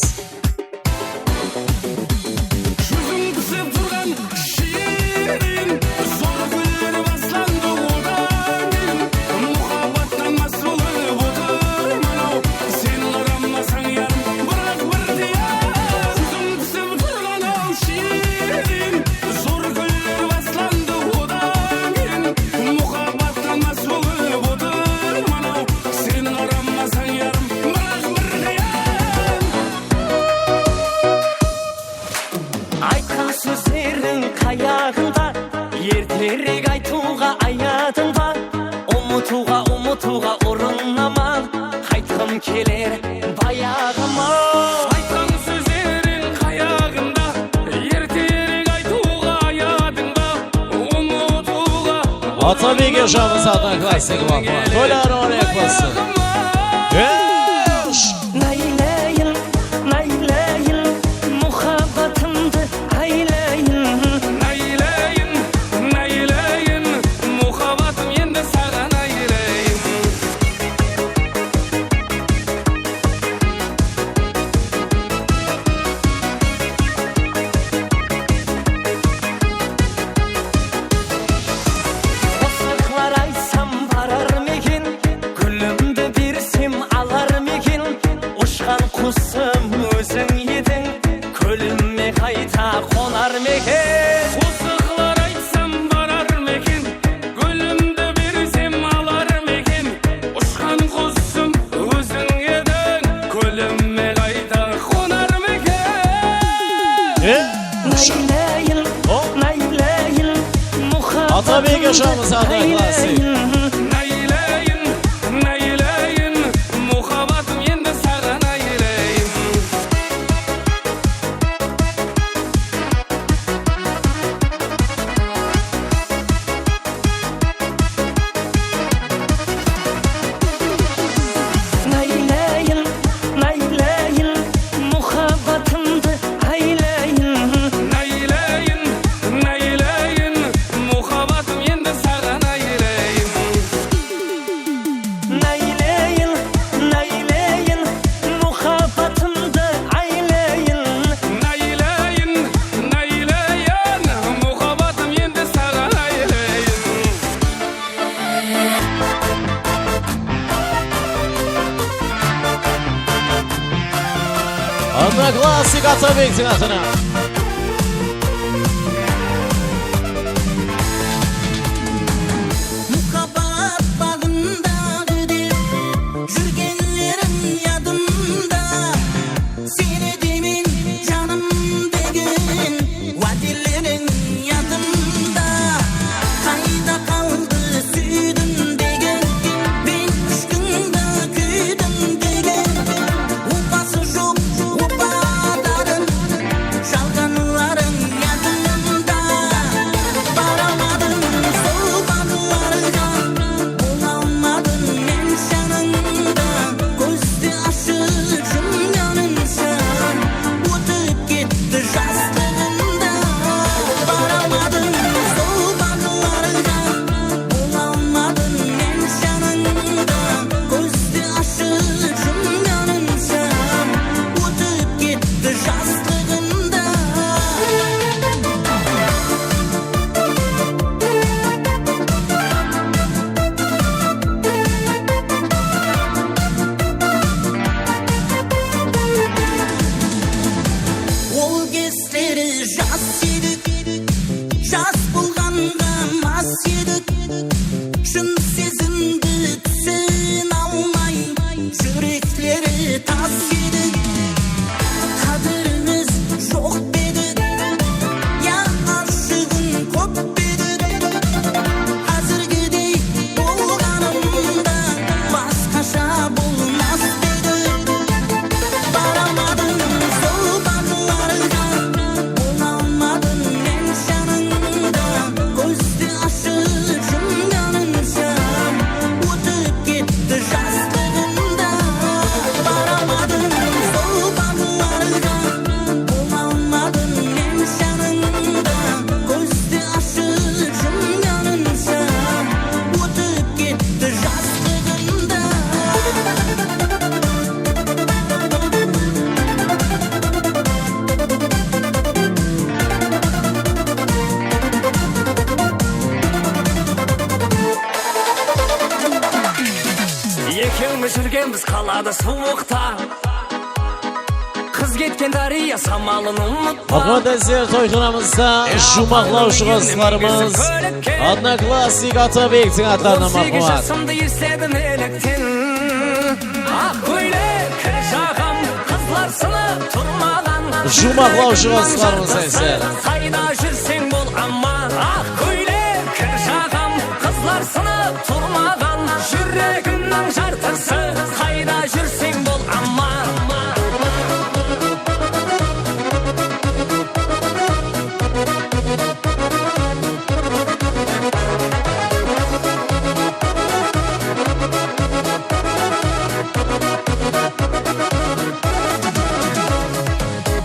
Júziń pisip turǵan shirin, zor kúnler baslandı odan keyin. Muhabbattan más bolıp otırman-aw, sen qaramasań, yarım, biraq bir de yar. Júziń pisip turǵan-aw shirin, zor kúnler baslandı odan keyin. Muhabbattan más bolıp otırman-aw, sen qaramasań, yarım, biraq bir de yar. Aytqan sózleriń qayaǵında, erterek aytıwǵa ayadıń ba? Umıtıwǵa, umıtıwǵa urınaman, qaytqım keler bayaǵıma. Aytqan sózleriń qayaǵında, erterek aytıwǵa ayadıń ba? Umıtıwǵa. Atabek jashamız, Odnoklassnik, maqpal. Toyları múbarek bolsın. Ey! Naylayın, naylayın, muhabbatımdı aylayın. Naylayın, naylayın, muhabbatım endi saǵan aylayın. Qosıqlar aytsam barar ma eken, gúlimdi bersem alar ma eken? Ushqan qusım óziń ediń, kówlime qayta qonar ma eken? Qosıqlar aytsam barar ma eken, gúlimdi bersem alar ma eken? Ushqan qusım óziń ediń, kówlime qayta qonar ma eken? E? Naylayın, o, naylayın, muhabbatımdı Atabek jashamız, Odnoklassnik. Aylayın. Naylayın, naylayın, muhabbatım endi saǵan aylayın. Naylayın, naylayın, muhabbatımdı aylayın. Naylayın, naylayın, muhabbatım endi saǵan aylayın. Naylayın, naylayın, muhabbatımdı aylayın. Naylayın, naylayın, muhabbatım endi saǵan aylayın. Odnoklassnik Atabektiń atınan. Muhabbat baǵında gúdep júrgenlerim yadımda. Seni deymen janım degen, wádeleriń yadımda. Qayda qaldı súydim degen, men ishkińdi kúydim degen. Opası joq opadarım, jalǵanlarıń yadımda. Baramadım sol baǵlarǵa, bolalmadım men janıńda. Kózdi ashıp jumǵanınsha ótip ketti jaslıǵımda. Baramadım sol baǵlarǵa, bolalmadım men janıńda. Kózdi ashıp jumǵanınsha ótip ketti jaslıǵımda. Ol gezleri jas edik, jas bolǵanǵa mas edik. Shın sezimdi túsine almay, júrekleri tas edi. Qádirimiz joq pa edi, ya ashıǵıń kóp pe edi? Házirgidey bolǵanımda basqasha bolmas pa edi? Baramadım sol baǵlarǵa, bolalmadım men janıńda. Kózdi ashıp Júrgenbiz qalada suwıqta. Qız ketken dárya samalın umıtpa. Húrmetli izler, toyxanamızda juwmaqlawshı qosıqlarımız Odnoklassnik Atabektiń atlarına marhamat. On segiz jasımdı esledim elekten. Aq kóylek kir jaǵam, qızlar sınıp turmaǵan. Juwmaqlawshı qosıqlarımız ise. Qayda júrseń bol aman, aq kóylek kir jaǵam, qızlar sınıp turmaǵan. Júregimniń jartısı, qayda júrseń bol aman.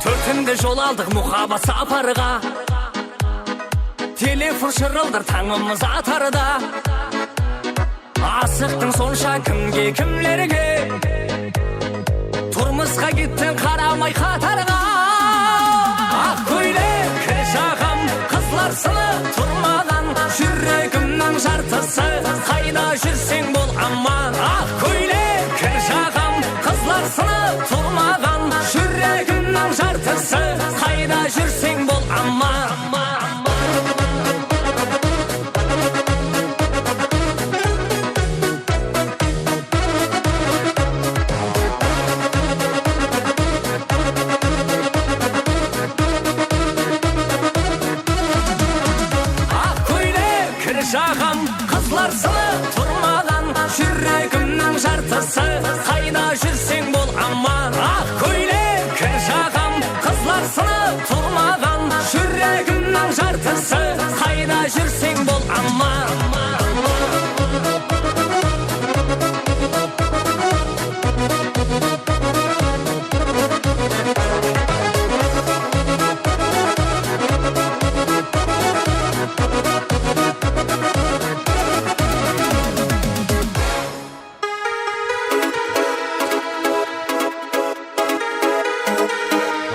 Tórtinde jol aldıq muhabbat saparǵa. Telefon shırıldır tańımız atarda. Asıqtıń sonsha kimge, kimlerge? Turmısqa kettiń qaramay qatarǵa. Aq kóylek kir jaǵam, qızlar sınıp turmaǵan. Júregimniń jartısı, qayda júrseń bol aman. Aq kóylek kir jaǵam, qızlar sınıp turmaǵan. Júregimniń jartısı, qayda júrseń bol aman. Aq kóylek kir jaǵam, qızlar sınıp turmaǵan. Júregimniń jartısı, qayda júrseń bol aman. Aq kóylek kir jaǵam, qızlar sınıp turmaǵan. Júregimniń jartısı, qayda júrseń bol aman.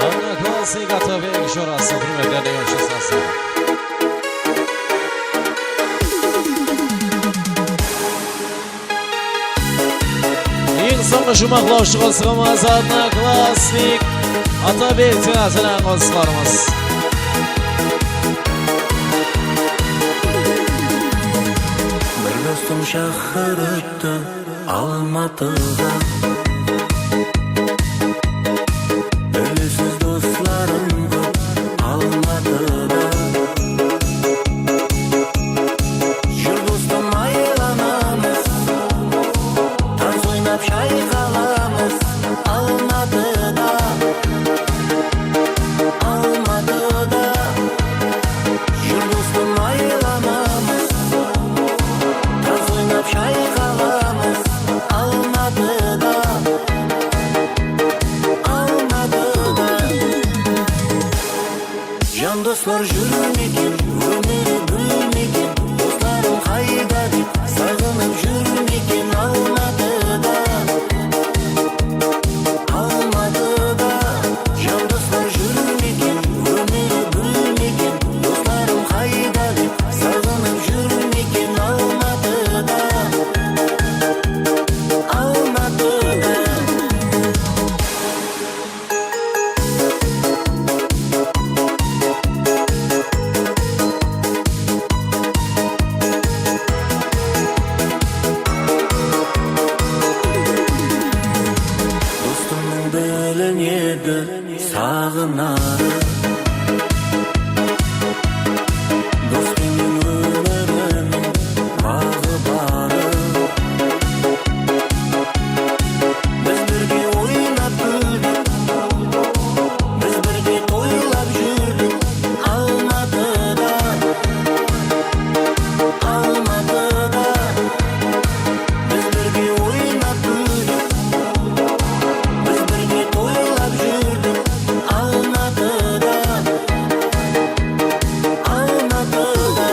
Odnoklassnik Atabek jorası, húrmetli rawshı sazı. Eń sońǵı juwmaqlawshı qosıǵımız Odnoklassnik Atabektiń atınan qosıqlarımız. Bir dostım shaqırıptı Almatıǵa. Bilesiz, doslarım kóp Almatıda. Júr, dostım, aylanamız, tans oynap shayqalamız Almatıda. Almatıda. Júr, dostım, aylanamız, tans oynap shayqalamız Almatıda. Almatıda. Jan doslar júrmeken, ómir gúlmeken, doslarım qayda dep saǵınıp júrmeken Almatıda. Almatıda. Jan doslar júrmeken, ómir gúlmeken, doslarım qayda dep saǵınıp júrmeken Almatıda. Almatıda. Dostımnıń bilinedı saǵınarı. Dos penen ómiriniń baǵı barı. Biz birge oynap kúldik, biz birge toylap júrdik Almatıda, Almatıda. Biz birge oynap kúldik, biz birge toylap júrdik Almatıda, Almatıda.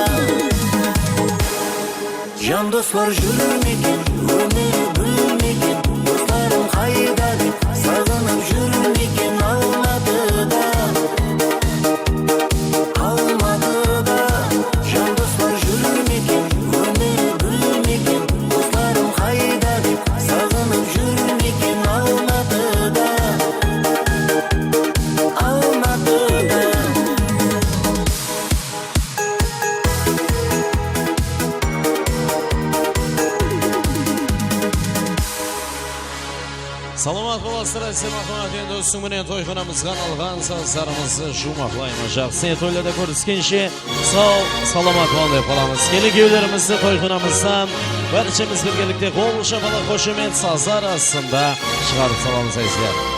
Jan doslar júrmeken, ómir gúlmeken, doslarım qayda dep saǵınıp júrmeken Almatıda. Almatıda. Jan doslar júrmeken, ómir gúlmeken, doslarım qayda dep saǵınıp Salamat bolasızlar, Aysem Ahmad, endi usıń menen toyxonamızǵa arnalǵan sazlarımızdı juwmaqlaymız. Jaqsı toylarda kóriskenshe, saw, salamat bolıń dep qalamız. Kelin kúyewlerimizdi toyxonamızdan bárshemiz birgelikte qol shapalaq, xoshamet sazlar astında shıǵarıp salamız, Aysem.